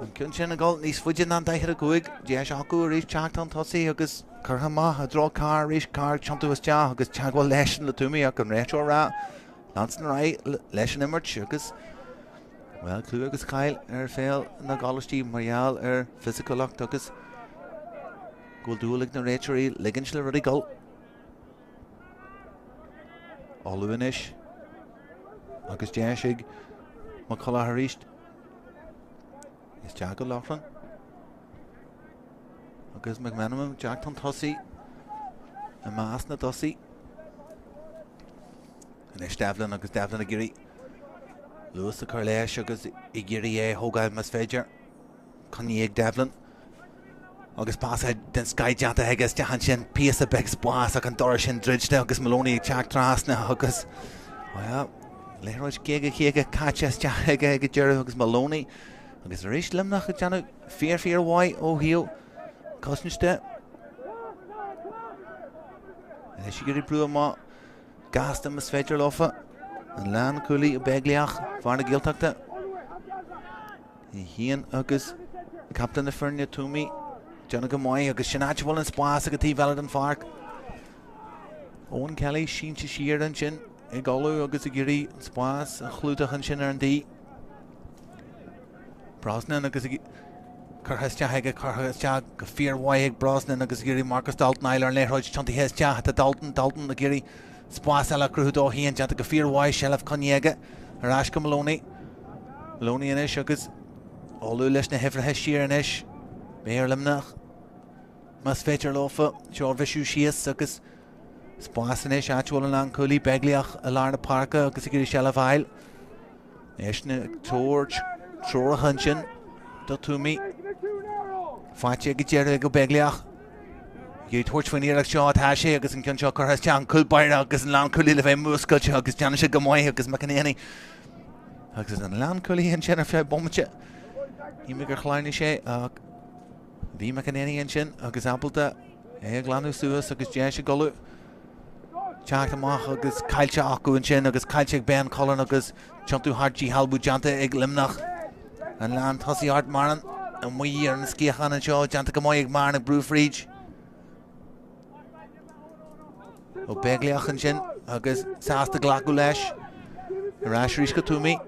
An ceann sin ag dul níos faide ná an 45, deis acu arís teacht chun tosaigh agus curtha amach i dtreo Carr arís, Carr ag tiontú isteach agus teagmháil leis le Twomey ach an réiteoir ag rá leanstan ar aghaidh leis an imirt agus Bhuel, clú agus cáil ar pheil na gcoláistí mar gheall ar fisiciúlacht agus go bhfuil dúil ag na réiteoirí ligint le rudaí dul. Uladh anois agus deis ag McCullough arís. Isteach go Loughlin. Agus McMenamin ag teacht chun tosaigh i measc na dtosaithe. Anois Devlin agus Devlin ag iarraidh luas a chur leis agus ag iarraidh é a thógáil más féidir. Coinnithe ag Devlin. Agus pas den scoith déanta aige isteach ansin, píosa beag spáis ach an doras sin druidte agus Maloney ag teacht trasna agus, bhuel, liathróid géaga géaga caite isteach aige ag an deireadh agus Maloney agus arís Luimneach ag déanamh fíor fíor mhaith ó thaobh cosaint de. Anois ag iarraidh brú amach. Gasta más féidir leofa. An lánchúlaí Beaglaoich, fear na Gaeltachta. É féin agus captaen na foirne Twomey déanamh go maith agus sin áit a bhfuil an spás ag an taobh eile den pháirc. Eoin Kelly sínte siar ansin ag Uladh agus ag iarraidh an spás a chlúdach ansin ar an D. Brosnan agus curtha isteach aige, curtha isteach go fíormhaith ag Brosnan agus ag iarraidh Marcus Dalton a fháil ar an liathróid, tiontaithe isteach tá Dalton, Dalton ag iarraidh spás eile a chruthú dó féin, déanta go fíormhaith, seilbh coinnithe aige ar ais go Maloney. Maloney anois agus Uladh leis na huimhreacha siar anois. Beidh ar Luimneach más féidir leofa seo a bhriseadh síos agus spás anois áit a bhfuil an lánchúlaí Beaglaoich i lár na páirce agus ag iarraidh seilbh a fháil. Eisean ag tabhairt treoracha ansin do Twomey. Faighte ag an deireadh ag Ó Beaglaoich. Ag iarraidh tabhairt faoin iarracht seo atá sé agus an ceann seo curtha isteach an cúl báire agus an lánchúlaí le bheith múscailte agus déanann sé go maith agus McEnaney agus an lánchúlaí ansin ar feadh bomaite. Shíl mé gur shleamhnaigh sé ach bhí McEnaney ansin agus ábalta é a ghlanadh suas agus deis ag Ulaidh teacht amach agus caillte acu ansin agus caillte ag Ben Cullen agus tiontú thart díshealbhú déanta ag Luimneach. An lántosaí Art Marron amuigh ar an sciathán anseo déanta go maith ag Marron ag brú fríd. Ó Beaglaoich ansin agus sásta glacadh leis. Ar ais arís go Toomey.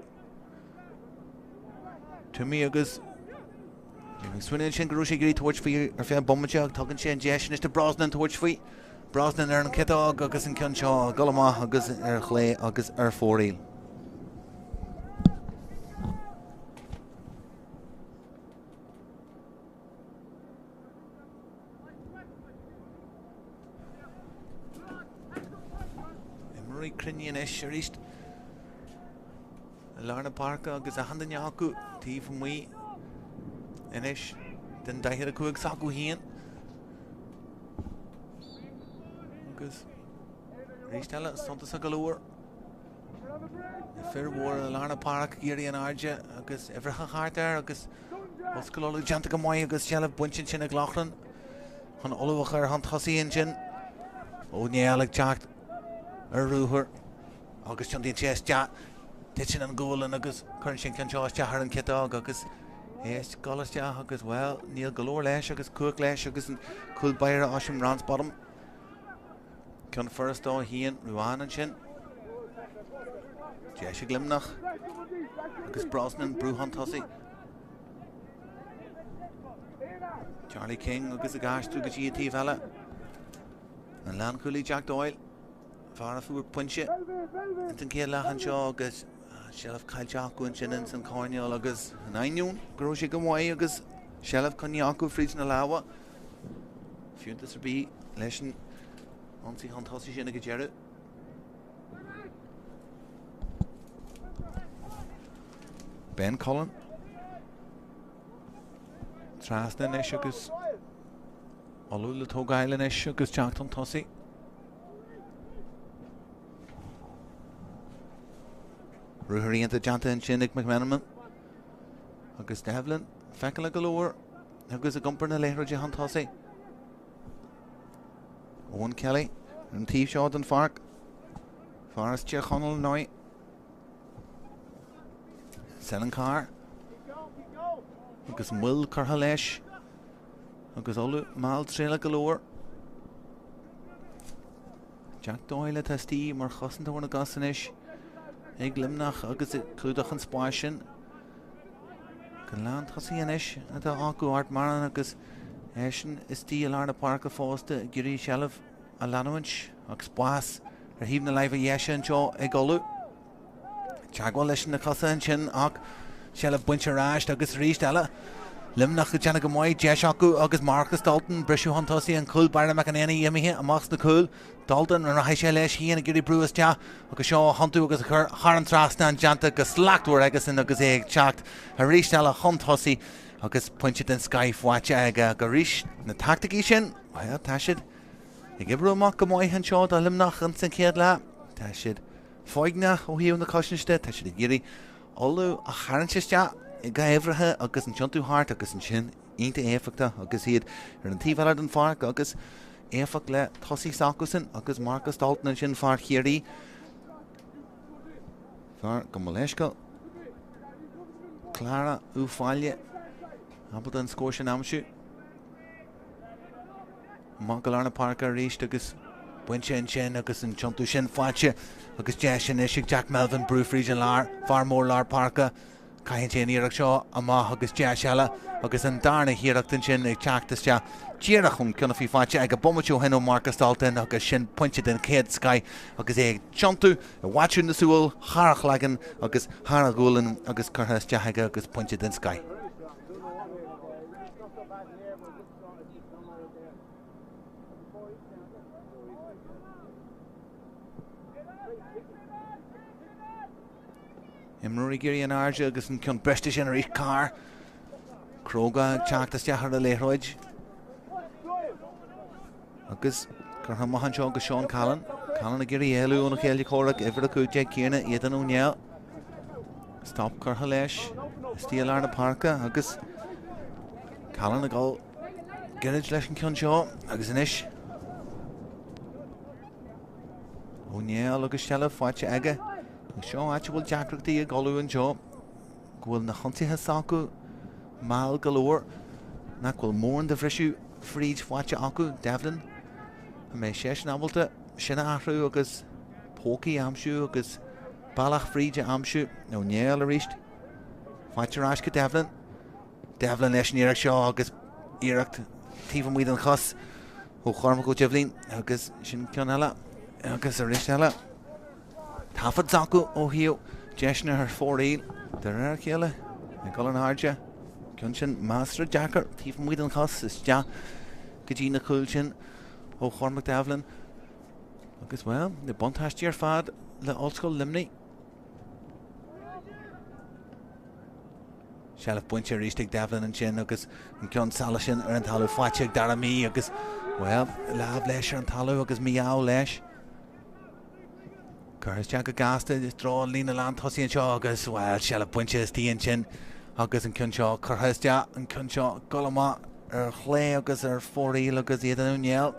Toomey agus Ag smaoineamh ansin go raibh sé ag iarraidh tabhairt faoi ar feadh bomaite ach tugann sé an deis anois do Brosnan tabhairt faoi. Brosnan ar an chiotóg agus an ceann seo ag dul amach agus ar chlé agus ar fóraoil. Imreoirí cruinnithe anois arís i lár na páirce agus achan duine acu taobh amuigh anois den 45 s'acu féin. Agus arís eile suntasach go leor. Na fir mhóra i lár na páirce ag éirí in airde agus uimhreacha thart air agus Ollscoil Uladh déanta go maith agus seilbh bainte ansin ag Loughlin chun Uladh a chur chun tosaigh ansin. Ó Néill ag teacht ar ruathar agus tiontaíonn sé isteach. Titeann an ghualainn agus cuireann sé an ceann seo isteach ar an chiotóg agus é ag dul isteach agus, bhuel, níl go leor leis agus cumhacht leis agus an cúl báire Oisín Ramsbottom. Ceann furast dó féin, Ruane ansin. Deis ag Luimneach agus Brosnan brú chun tosaigh. Charlie King agus ag aistriú go dtí an taobh eile. An lánchúlaí Jack Doyle. Fear a fuair pointe ins an chéad leath anseo agus seilbh caillte acu ansin ins an choirnéal agus in ainneoin go raibh sé go maith agus seilbh coinnithe acu fríd na lámha, fiúntas ar bith leis an ionsaí chun tosaigh sin ag an deireadh. Ben Cullen trasna anois agus Ulaidh le tógáil anois agus teacht chun tosaigh. Ruathar iontach déanta ansin ag McMenamin agus Devlin feiceálach go leor agus ag iompar na liathróide chun tosaigh. Owen Kelly ar an taobh seo den pháirc. Fear as Tír Chonaill ndóigh. Senan Carr agus moill curtha leis agus Ulaidh malltriallach go leor. Jack Doyle atá istigh mar chosantóir na gcos anois ag Luimneach agus ag clúdach an spáis sin. An lántosaí anois atá acu Art Marron agus eisean istigh i lár na páirce fosta ag iarraidh seilbh a leanúint ach spás ar thaobh na láimhe dheise anseo ag Ulaidh. Teagmháil leis na cosa ansin ach seilbh bainte ar ais agus arís eile Luimneach ag déanamh go maith, deis acu agus Marcus Dalton, briseadh chun tosaigh an cúl báire McEnany imithe amach sna cúil. Dalton, an rachaidh sé leis féin ag iarraidh brú isteach agus seo a thiontú agus a chur thar an trasnán déanta go slachtmhar aigesan agus é ag teacht arís eile chun tosaigh agus pointe den scoith faighte aige ach arís na taicticí sin, bhuel, tá siad ag oibriú amach go maith anseo do Luimneach ins an chéad leath. Tá siad foighneach ó thaobh na cosainte de, tá siad ag iarraidh Ulaidh a tharraingt isteach i gcuibhreacha agus an tiontú thart agus ansin iontach éifeachtach agus iad ar an taobh eile den pháirc agus éifeacht le tosaí s'acusan agus Marcus Dalton ansin, fear Chiarraí, fear gabh mo leithscéal, Clara Uíbh Fhailí, ábalta an scór sin a aimsiú. Amach go lár na páirce arís agus bainte ansin agus an tiontú sin faighte agus deis anois ag Jack Melvin brú fríd an lár, fear mór lár páirce. Caitheann sé an iarracht seo amach agus deis eile agus an darna hiarracht ansin ag teacht isteach díreach ón gceann a bhí faighte aige bomaite ó shin ó Marcus Dalton agus sin pointe den chéad scoith agus é ag tiontú i bhfaiteadh na súl thar a chloigeann agus thar a ghualainn agus curtha isteach aige agus pointe den scoith. Imreoirí ag éirí in airde agus an ceann briste sin arís Carr. Cróga ag teacht isteach ar an liathróid. Agus curtha amach anseo go Seán Cahalane. Cahalane ag iarraidh éalú óna chéile comhraic, uimhir 15 Kiernan, Aidan Ó Néill. Stop curtha leis istigh i lár na páirce agus Cahalane ag dul gairid leis an ceann seo agus anois Ó Néill agus seilbh faighte aige. Agus seo áit a bhfuil deacrachtaí ag Ulaidh anseo go bhfuil na hionsaithe s'acu mall go leor, nach bhfuil mórán de bhriseadh fríd faighte acu. Devlin, an mbeidh seisean ábalta sin a athrú agus pócaí a aimsiú agus bealach fríd a aimsiú? Ó Néill arís. Faighte ar ais go Devlin. Devlin leis an iarracht seo agus iarracht taobh amuigh den chos ó Chormac Ó Doibhlin agus sin ceann eile agus arís eile. Taifead s'acu ó thaobh deiseanna ar fóraoil de réir a chéile ag dul in airde. Ceann sin measartha deacair taobh amuigh den chos isteach go dtí na cúil sin ó Chormac Devlin. Agus, bhuel, na buntáistí ar fad le Ollscoil Luimnigh. Seilbh bainte arís ag Devlin ansin agus an ceann salach sin ar an talamh faighte ag Dara Mee agus, bhuel, lámh leis ar an talamh agus mí-ádh leis. Curtha isteach go gasta i dtreo an líne lán tosaigh anseo agus, bhuel, seilbh bainte istigh ansin agus an ceann seo curtha isteach, an ceann seo ag dul amach ar chlé agus ar fóraoil agus Aidan Ó Néill.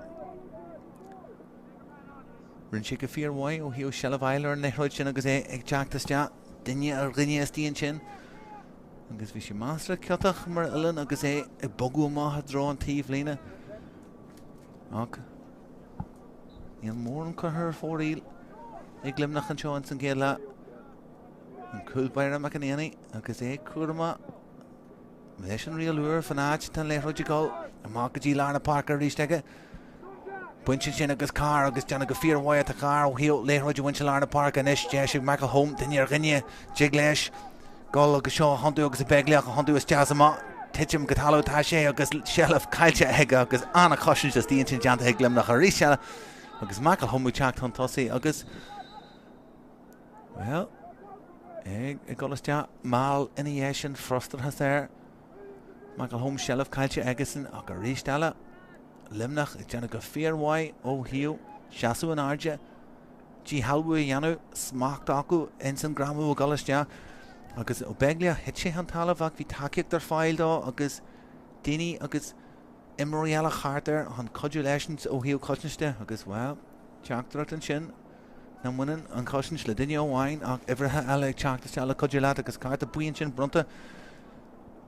Rinne sé go fíormhaith ó thaobh seilbh a fháil ar an liathróid sin agus é ag teacht isteach duine ar dhuine istigh ansin. Agus bhí sé measartha ciotach mar uillinn agus é ag bogadh amach i dtreo an taobhlíne. Ach níl mórán curtha ar fóraoil ag Luimneach anseo ins an gcéad leath. An cúl báire McEnaney agus é cúramach. Leis an riail úr fan áit tá an liathróid ag dul amach go dtí lár na páirce arís aige. Bainte ansin agus Carr agus déanamh go fíormhaith atá Carr ó thaobh liathróid a bhaint i lár na páirce anois. Deis ag McElholm duine ar dhuine dtig leis dul agus seo a thiontú agus Ó Beaglaoich a thiontú isteach is amach. Titim go talamh atá sé agus seilbh caillte aige agus an-chosaint istigh ansin déanta ag Luimneach arís eile agus McElholm ag teacht chun tosaigh agus Bhuel, é ag dul isteach mall ina dhiaidh sin, frustrachas air. McElholm seilbh caillte aigesan ach arís eile, Luimneach ag déanamh go fíormhaith ó thaobh seasamh in airde, díshealbhú a dhéanamh, smacht acu ins an greamú ag dul isteach agus Ó Beaglaoich, thit sé chun talaimh ach bhí tacaíocht ar fáil dó agus daoine agus imreoirí eile thart air chun cuidiú leis ó thaobh cosaint de agus, bhuel, teachtaireacht ansin. Nach mbaineann an chosaint le duine amháin ach uimhreacha eile ag teacht isteach le cuidiú leat agus cárta buí ansin bronnta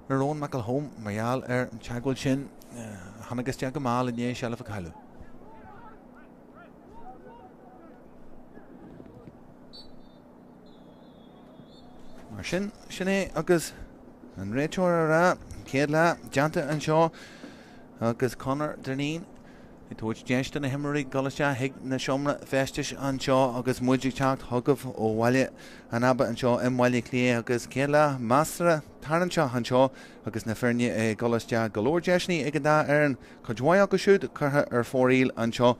ar Eoin McElholm mar gheall ar an teagmháil sin a tháinig isteach go mall i ndiaidh seilbh a chailleadh. Mar sin, sin é agus an réiteoir á rá, an chéad leath déanta anseo agus Conor Dineen ag tabhairt deis do na himreoirí dul isteach chuig na seomra feistis anseo agus muid ag teacht chugaibh ó Bhaile an Aba anseo i mBaile Átha Cliath agus chéad leath measartha tarraingteach anseo agus na foirne ag dul isteach. Go leor deiseanna ag an dá fhoireann, cuid mhaith acu siúd curtha ar fóraoil anseo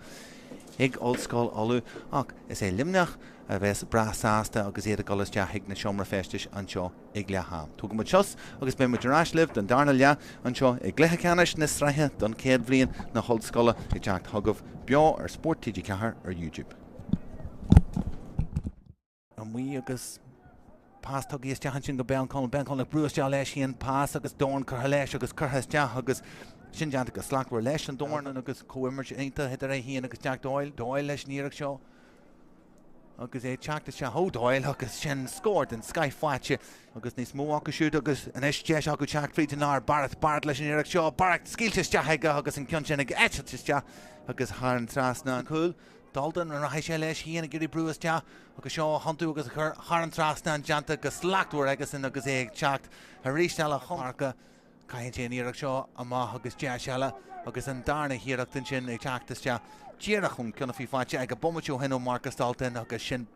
ag Ollscoil Uladh ach is é Luimneach a bheas breá sásta agus iad ag dul isteach chuig na seomra feistis anseo ag leath am. Tógfaidh muid sos agus beidh muid ar ais libh don darna leath anseo i gcluiche ceannais na sraithe don chéad bhliain na hollscoile ag teacht chugaibh beo ar Spórt TG4 ar YouTube. Amuigh agus pas tugtha isteach ansin go Ben Conlon. Ben Conlon ag brú isteach leis féin, pas agus dorn curtha leis agus curtha isteach agus sin déanta go slachtmhar leis an dorn agus comhimirt iontach idir é féin agus Jack Doyle. Doyle leis an iarracht seo. Agus é ag teacht isteach ó Doyle agus sin scór den scoith faighte agus níos mó acu siúd agus anois deis acu teacht fríd an lár. Barrett, Barrett leis an iarracht seo, Barrett scaoilte isteach aige agus an ceann sin ag eitilt isteach agus thar an trasnán. Cúl, Dalton, an rachaidh sé leis féin ag iarraidh brú isteach agus seo a thiontú agus a chur thar an trasnán déanta go slachtmhar aigesan agus é ag teacht arís eile chun páirce. Caitheann sé an iarracht seo amach agus deis eile agus an darna hiarracht ansin ag teacht isteach díreach ón gceann a bhí faighte aige bomaite ó shin ó Marcus Dalton agus sin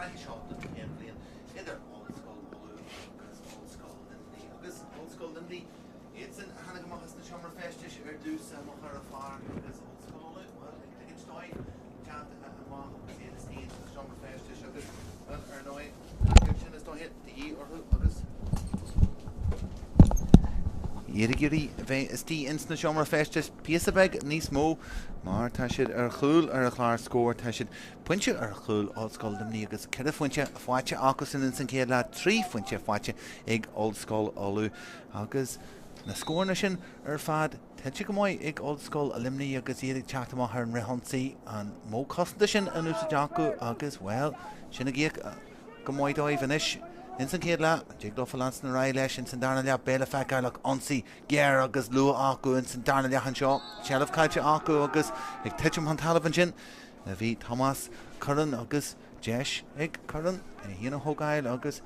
sraithe seo don chéad bhliain idir Ollscoil Uladh agus Ollscoil Luimnigh. Agus Ollscoil Luimnigh, iadsan a tháinig amach as na seomra feistis ar dtús amach ar an pháirc agus Ollscoil Uladh, bhuel, ag ligint dóibh teacht amach agus iad istigh sa seomra feistis agus, bhuel, ar ndóigh, an rud sin is dóiche de dhíth orthu agus iad ag iarraidh a bheith istigh ins na seomra feistis píosa beag níos mó mar tá siad ar chúl ar an chlár scóir, tá siad pointe ar chúl Ollscoil Luimnigh agus 4 phointe faighte acusan ins an chéad leath, 3 phointe faighte ag Ollscoil Uladh agus na scóranna sin ar fad tuillte go maith ag Ollscoil Luimnigh agus iad ag teacht amach ar an fhrithionsaí, an modh cosanta sin in úsáid acu agus, bhuel, sin ag íoc go maith dóibh anois ins an chéad leath. An dtig leofa leanstan ar aghaidh leis ins an darna leath? Beidh le feiceáil ach ionsaí géar agus luath acu ins an darna leath anseo. Seilbh caillte acu agus ag titim chun talaimh ansin a bhí Tomás Curran agus deis ag Curran é féin a thógáil agus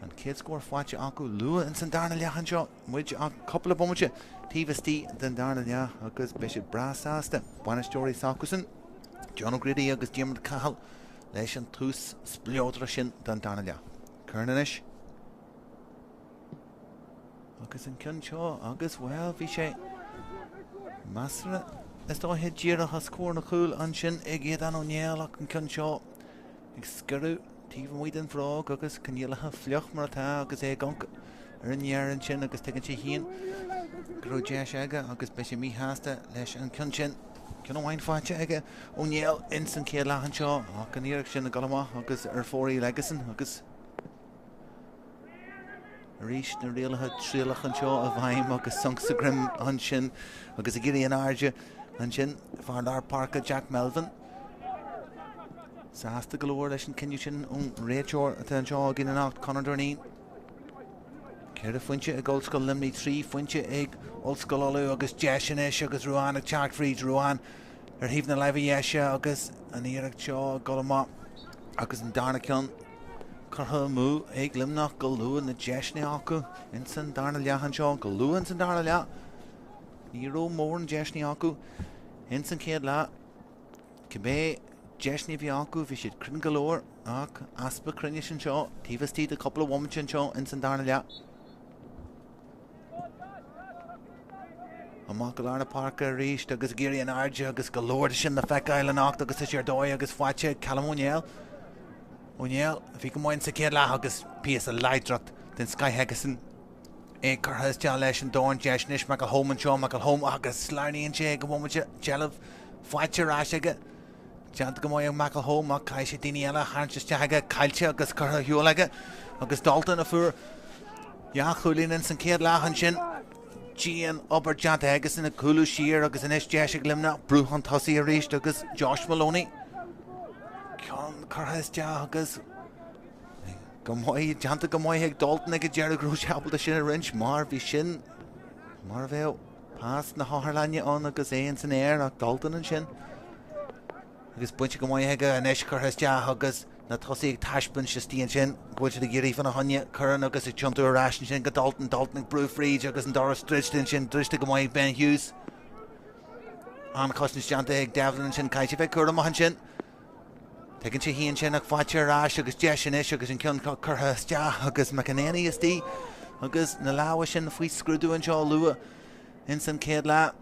an chéad scór faighte acu luath ins an darna leath anseo. Muid ach cúpla bomaite taobh istigh den darna leath agus beidh siad breá sásta, bainisteoirí s'acusan, John O'Grady agus Diarmuid Cahill, leis an tús spleodrach sin don darna leath. Curran anois. Agus an ceann seo agus, bhuel, bhí sé measartha is dóiche díreach os comhair na cúl ansin ag Aodán Ó Néill ach an ceann seo ag sciorradh taobh amuigh den bhróg agus coinníollacha fliuch mar atá agus é ag amharc ar an fhear ansin agus tuigeann sé féin go raibh deis aige agus beidh sé míshásta leis an ceann sin. Ceann amháin faighte aige Ó Néill ins an chéad leath anseo ach an iarracht sin ag dul amach agus ar fóraoil aigesan agus arís na rialacha trialach anseo i bhfeidhm agus sonc sa droim ansin agus ag éirí in airde ansin fear lár páirce Jack Melvin. Sásta go leor leis an cinneadh sin ón réiteoir atá anseo againn anocht, Conor Durneen. 4 phointe ag Ollscoil Luimnigh, 3 phointe ag Ollscoil Uladh agus deis anois agus Ruán ag teacht fríd. Ruán ar thaobh na láimhe dheise agus an iarracht seo ag dul amach agus an darna ceann curtha amú ag Luimneach go luath na deiseanna acu ins an darna leath anseo, go luath ins an darna leath. Ní raibh mórán deiseanna acu ins an chéad leath. Cibé deiseanna a bhí acu, bhí siad cruinn go leor, ach easpa cruinnis anseo, taobh istigh de cúpla bhomaite anseo ins an darna leath. Amach go lár na páirce arís agus ag éirí in airde agus go leor de sin le feiceáil anocht agus tá sé ar dóigh agus faighte ag Callum Ó Néill. Ó Néill a bhí go maith sa chéad leath agus píosa láidreacht den scoith aigesan. É curtha isteach leis an dorn deis anois McElholm anseo, McElholm agus sleamhnaíonn sé ag an bhomaite, seilbh faighte ar ais aige. Déanta go maith ag McElholm ach caithfidh sé daoine eile a tharraingt isteach aige, caillte agus curtha ar shiúl aige agus Dalton a fuair dhá chúilín ins an chéad leath ansin. Dian obair déanta aigesan ag cúlú siar agus anois deis ag Luimneach brú chun tosaigh arís agus Josh Maloney ceann curtha isteach agus Go maith, déanta go maith ag Dalton ag an deireadh go raibh sé ábalta sin a roinnt mar bhí sin mar a bheadh pas na hotharlainne ann agus é ins an aer ach Dalton ansin agus bainte go maith aige anois curtha isteach agus na tosaithe ag taispeáint istigh ansin go bhfuil siad ag iarraidh fána choinne Curran agus ag tiontú ar ais ansin go Dalton, Dalton ag brú fríd agus an doras druidte ansin, druidte go maith ag Ben Hughes. An-chosaint déanta ag Devlin ansin, caithfidh sé bheith cúramach ansin. Tuigeann sé féin sin ach faighte ar ais agus deis anois agus an ceann curtha isteach agus McEnany istigh agus na lámha sin faoi scrúdú anseo luath ins an chéad leath.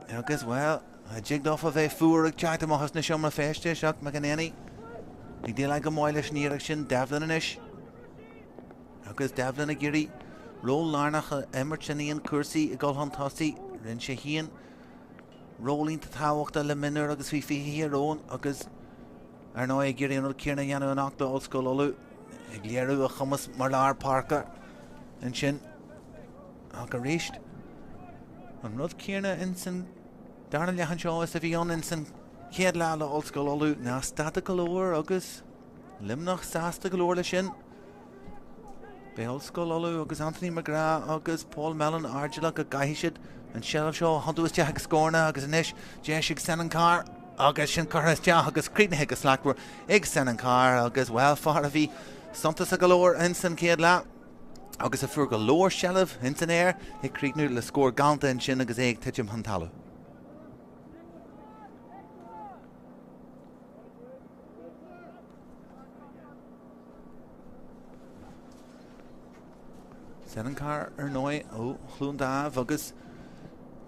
Agus, bhuel, a dtig leofa bheith fuar ag teacht amach as na seomra feistis ach McEnany ag déileáil go maith leis an iarracht sin. Devlin anois. Agus Devlin ag iarraidh ról lárnach a imirt in aon cúrsaí ag dul chun tosaigh. Rinne sé féin ról iontach tábhachtach le mionúir agus faoi 20 Thír Eoghain agus, ar ndóigh, ag iarraidh an rud céanna a dhéanamh anocht le Ollscoil Uladh, ag léiriú a chumas mar lár páirce ansin. Ach arís, an rud céanna ins an darna leath anseo is a bhí ann ins an chéad leath le Ollscoil Uladh, ná stadach go leor agus Luimneach sásta go leor leis sin. Beidh Ollscoil Uladh agus Anthony McGrath agus Paul Mellon airdeallach go gcaithfidh siad an tseilbh seo a thiontú isteach ag scóranna agus anois deis ag Senan Carr agus sin curtha isteach agus críochnaithe go slachtmhar ag Senan Carr agus, bhuel, fear a bhí suntasach go leor ins an chéad leath agus a fuair go leor seilbh ins an aer ag críochnú le scór galánta ansin agus é ag titim chun talaimh. Senan Carr ar ndóigh ó Chluain Daimh agus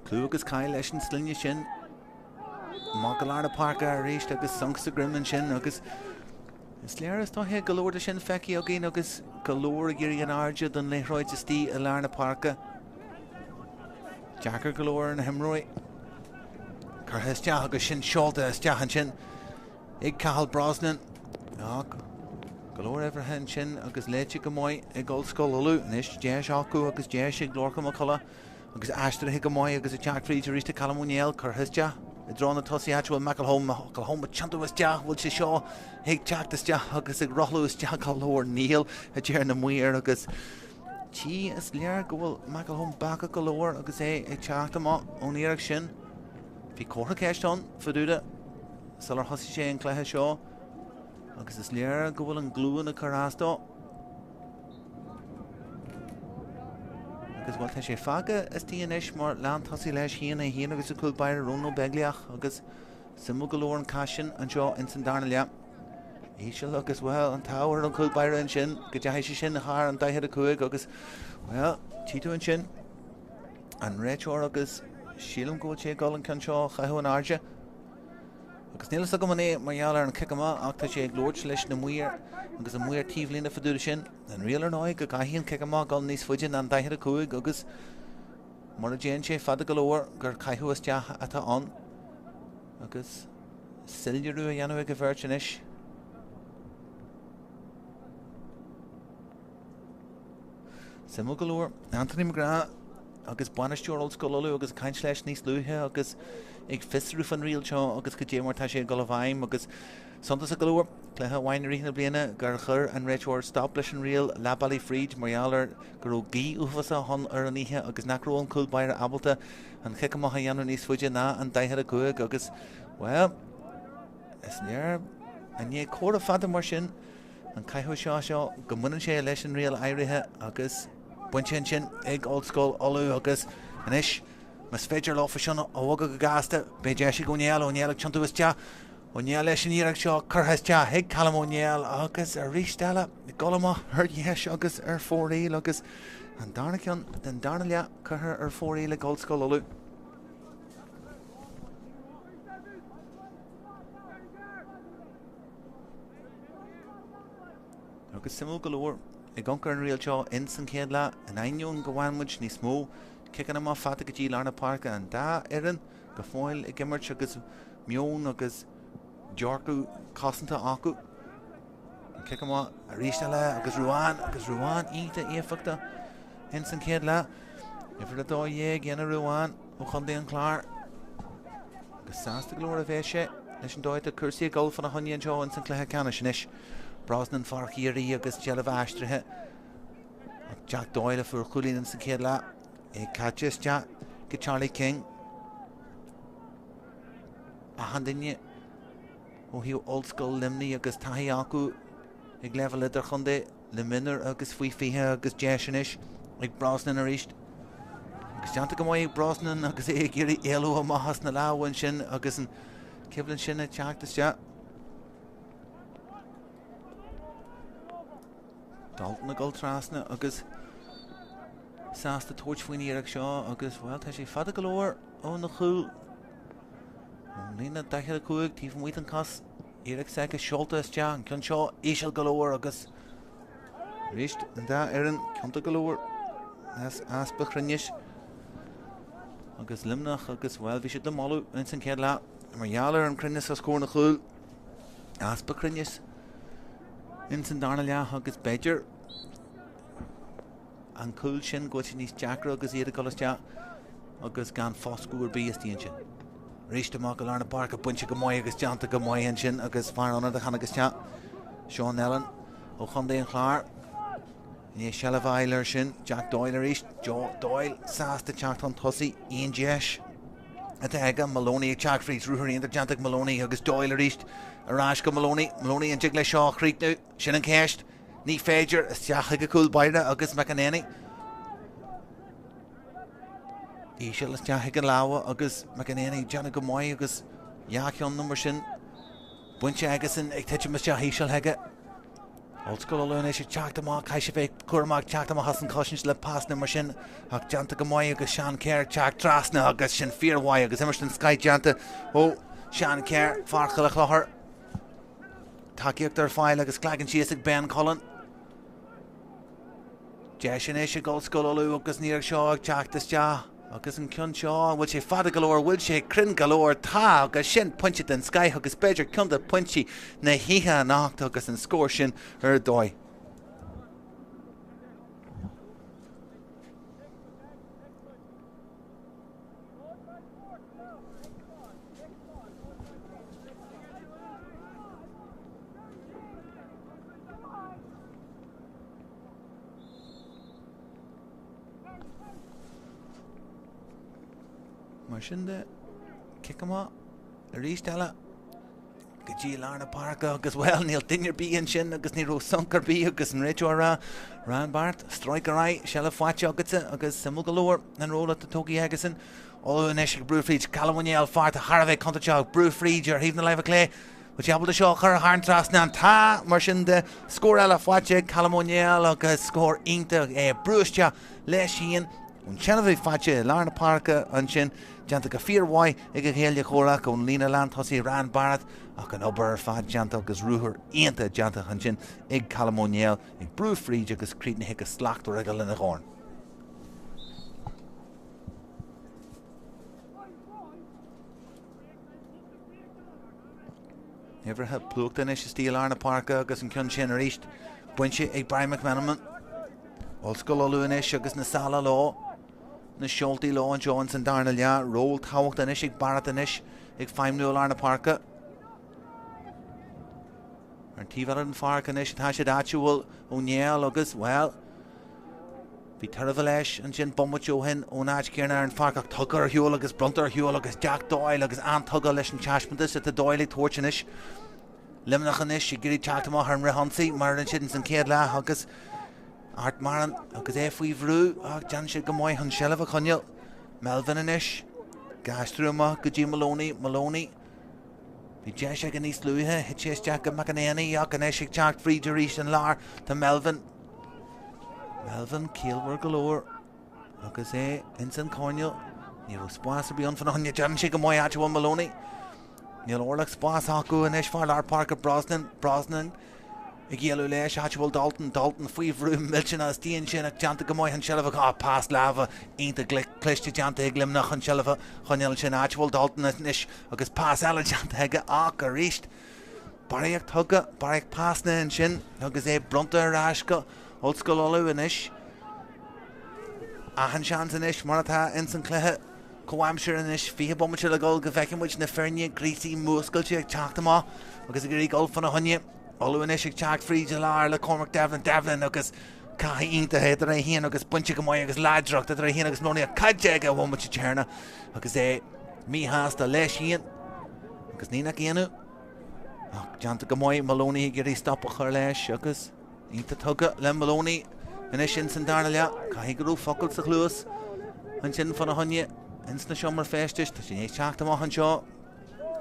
clú agus cáil leis an sloinne sin. Amach go lár na páirce arís agus sonc sa droim ansin agus is léir is dóiche go leor de sin feicthe againn agus go leor ag iarraidh in airde don liathróid istigh i lár na páirce. Deacair go leor ar na himreoirí. Curtha isteach agus sin seolta isteach ansin ag Cathal Brosnan. Ach go leor uimhreacha ansin agus léite go maith ag Ollscoil Uladh. Anois deis acu agus deis ag Lorcan McCullough agus aistrithe go maith agus ag teacht fríd arís do Callum Ó Néill curtha isteach i dtreo na tosaithe áit a bhfuil McElholm McElholm ag tiontú isteach bhfuil sé seo ag teacht isteach agus ag rothlú isteach go leor níl a deir na maoir agus tí is léir go bhfuil McElholm bacach go leor agus é ag teacht amach ón iarracht sin. Bhí comhartha ceiste ann fá dtaobh de sular thosaigh sé an cluiche seo agus is léir go bhfuil an glúin ag cur as dó. Agus bhuel tá sé fágtha istigh anois mar lántosaí leis féin é féin agus a cúl báire Rónán Ó Beaglaoich agus suimiúil go leor an cath sin anseo ins an darna leath. Íseal agus bhuel an t-ádh ar an chúl báire ansin go dteachaigh sé sin thar an 45 agus bhuel tchí tú ansin an réiteoir agus sílim go bhfuil sé ag dul an ceann seo a chaitheamh in airde. Agus níl fhios agam an é mar gheall ar an cic amach ach tá sé ag labhairt leis na maoir agus an maor taobhlíne fá dtaobh de sin. An riail ar ndóigh go gcaithfidh an cic amach dul níos faide ná an 45 agus mura dtéann sé fada go leor gur caitheamh isteach atá ann. Agus soiléiriú á dhéanamh ag an bheirt anois. Suimiúil go leor, Anthony McGrath agus bainisteoir Ollscoil Uladh agus ag caint leis níos luaithe agus ag fiosrú faoin riail seo agus cad é mar tá sé ag dul i bhfeidhm agus suntasach go leor, cluiche amháin i rith na bliana gur chuir an réiteoir stop leis an riail leath bealaigh fríd mar gheall ar go raibh gaoth uafásach ann ar an oíche agus nach raibh an cúl báire ábalta an chic amach a dhéanamh níos faide ná an 45 agus, bhuel, is léir i ndiaidh comhrá fada mar sin An caitheamh seo seo go mbaineann sé leis an riail áirithe agus bainte ansin ag Ollscoil Uladh agus anois más féidir leo sin a bhogadh go gasta beidh deis ag Ó Néill, Ó Néill ag tiontú isteach, Ó Néill leis an iarracht seo curtha isteach ag Callum Ó Néill agus arís eile ag dul amach ar dheis agus ar fóraoil agus an darna ceann den darna leath curtha ar fóraoil ag Ollscoil Uladh. Agus suimiúil go leor, ag amharc ar an riail seo ins an chéad leath, in ainneoin go bhfaigheann muid níos mó ciceanna amach fada go dtí lár na páirce, an dá fhoireann go fóill ag imirt agus meon agus dearcadh cosanta acu. An cic amach arís eile agus Ruán agus Ruán iontach éifeachtach ins an chéad leath. Uimhir 12 dhéanamh Ruán ó Chontae an Chláir. Agus sásta go leor a bheas sé leis an dóigh atá cúrsaí ag dul fána choinne anseo ins an chluiche ceannais anois. Brosnan fear Chiarraí agus deilbh aistrithe. Ach Jack Doyle a fuair chúilín ins an chéad leath. É caite isteach go Charlie King. Achan duine ó thaobh Ollscoil Luimnigh agus taithí acu ag leibhéal idirchontae le mionúir agus faoi 20 agus deis anois ag Brosnan arís. Agus déanta go maith ag Brosnan agus é ag iarraidh éalú amach as na lámha ansin agus an choimhlint sin ag teacht isteach. Dalton ag dul trasna agus sásta tabhairt faoin iarracht seo agus, bhuel, tá sé fada go leor óna chúl. Ón líne 45 taobh amuigh den chos, iarracht s'aige seolta isteach, an ceann seo íseal go leor agus arís an dá fhoireann ciontach go leor as easpa chruinnis agus Luimneach agus bhuel bhí siad le moladh ins an chéad leath mar gheall ar an chruinneas os comhair na chúl, easpa cruinnis ins an darna leath agus b'fhéidir an cúl sin go bhfuil sé níos deacra agus iad ag dul isteach agus gan foscadh ar bith istigh ansin. Arís amach go lár na páirce, bainte go maith agus déanta go maith ansin agus fear ionaid a tháinig isteach, Seán Nellen ó Chontae an Chláir. I ndiaidh seilbh a fháil air sin, Jack Doyle arís, Joe Doyle sásta teacht chun tosaigh, aon deis atá aige, Maloney ag teacht fríd, ruathar iontach déanta ag Maloney agus Doyle arís ar ais go Maloney, Maloney an dtig leis seo a chríochnú? Sin an cheist. Ní féidir, isteach chuig an cúl báire agus McEnany. Íseal isteach chuig an lámha agus McEnany ag déanamh go maith agus dhá cheann nó mar sin bainte aigesan ag titim isteach íseal chuige. Ollscoil Uladh anois ag teacht amach, caithfidh sé bheith cúramach teacht amach as an chosaint le pasanna mar sin ach déanta go maith agus Seán Kerr ag teacht trasna agus sin fíormhaith agus imirt den scoith déanta ó Seán Kerr, fear Chill Chlochair. Tacaíocht ar fáil agus leagan síos ag Ben Cullen. Deis anois ag Ollscoil Uladh agus an iarracht seo ag teacht isteach agus an ceann seo, an bhfuil sé fada go leor, bhfuil sé cruinn go leor? Tá agus sin pointe den scoith agus b'fhéidir ceann de phointí na hoíche anocht agus an scór sin ar dóigh. Mar sin de, cic amach arís eile go dtí lár na páirce agus bhuel níl duine ar bith ansin agus ní raibh sonc ar bith agus an réiteoir ag rá Ryan Barrett, stróic ar aghaidh, seilbh faighte agatsa agus suimiúil go leor an ról atá tógtha aigesan. Uladh anois ag brú fríd Callum Ó Néill, fear atá thar a bheith contúirteach ag brú fríd ar thaobh na láimhe clé. Bhfuil sé ábalta seo a chur thar an trasnán? Tá! Mar sin de, scór eile faighte ag Callum Ó Néill agus scór iontach é brú isteach leis féin ón tseilbh a bhí faighte i lár na páirce ansin, déanta go fíormhaith ag a chéile comhraic ón líne lántosaigh Ryan Barrett ach an obair ar fad déanta agus ruathar iontach déanta ansin ag Callum Ó Néill ag brú fríd agus críochnaithe go slachtmhar aige lena dhorn. Uimhreacha plúchta anois istigh i lár na páirce agus an ceann sin arís bainte ag Barry McMenamin. Ollscoil Uladh anois agus na sála leo, na seoltaí leo anseo ins an darna leath. Ról tábhachtach anois ag Barrett anois ag feidhmniú i lár na páirce. Ar an taobh eile den pháirc anois atá siad áit a bhfuil Ó Néill agus, bhuel, bhí tairbhe leis ansin bomaite ó shin ón áit chéanna ar an pháirc ach tugtha ar shiúl agus bronnta ar shiúl agus Jack Doyle agus an-tugtha leis an taispeántas atá Doyle ag tabhairt anois. Luimneach anois ag iarraidh teacht amach ar an fhrithionsaí mar a rinne siad ins an chéad leath agus Art Marron agus é faoi bhrú ach déanann siad go maith chun seilbh a choinneáil. Melvin anois ag aistriú amach go dtí Maloney, Maloney. Bhí deis aige níos luaithe, thit sé isteach go McEnany ach anois ag teacht fríd arís an lár tá Melvin. Melvin ciallmhar go leor agus é ins an choirnéal. Ní raibh spás ar bith ann fána choinne. Déanann sé go maith áit a bhfuil Maloney. Níl orlach spás acu anois fear lár páirce Brosnan. Brosnan ag éalú leis, áit a bhfuil Dalton, Dalton faoi bhrú millteanach istigh ansin ach déanta go maith an tseilbh a ah, pas láimhe iontach cliste déanta ag Luimneach an tseilbh a choinneáil ansin, áit a bhfuil Dalton anois agus pas eile déanta aige ach arís barraíocht tugtha, barraíocht pasanna ansin agus é bronnta ar ais go Ollscoil Uladh anois. Achan seans anois mar atá ins an cluiche comhaimseartha anois, 20 bomaite le dul go bhfeicfidh muid na foirne gríosaithe múscailte ag teacht amach agus ag iarraidh dul fána choinne. Uladh anois ag teacht fríd i lár le Cormac Devlin, Devlin agus cath iontach idir é féin agus bainte go maith agus láidreacht idir é féin agus Maloney ach caillte aige an bhomaite deireanach agus é míshásta leis féin agus ní nach ionadh ach déanta go maith Maloney ag iarraidh stop a chur leis agus iontach tugtha le Maloney anois ins an darna leath. Caithfidh go raibh focal sa chluas ansin fána choinne ins na seomra feistis. Tá sé i ndiaidh teacht amach anseo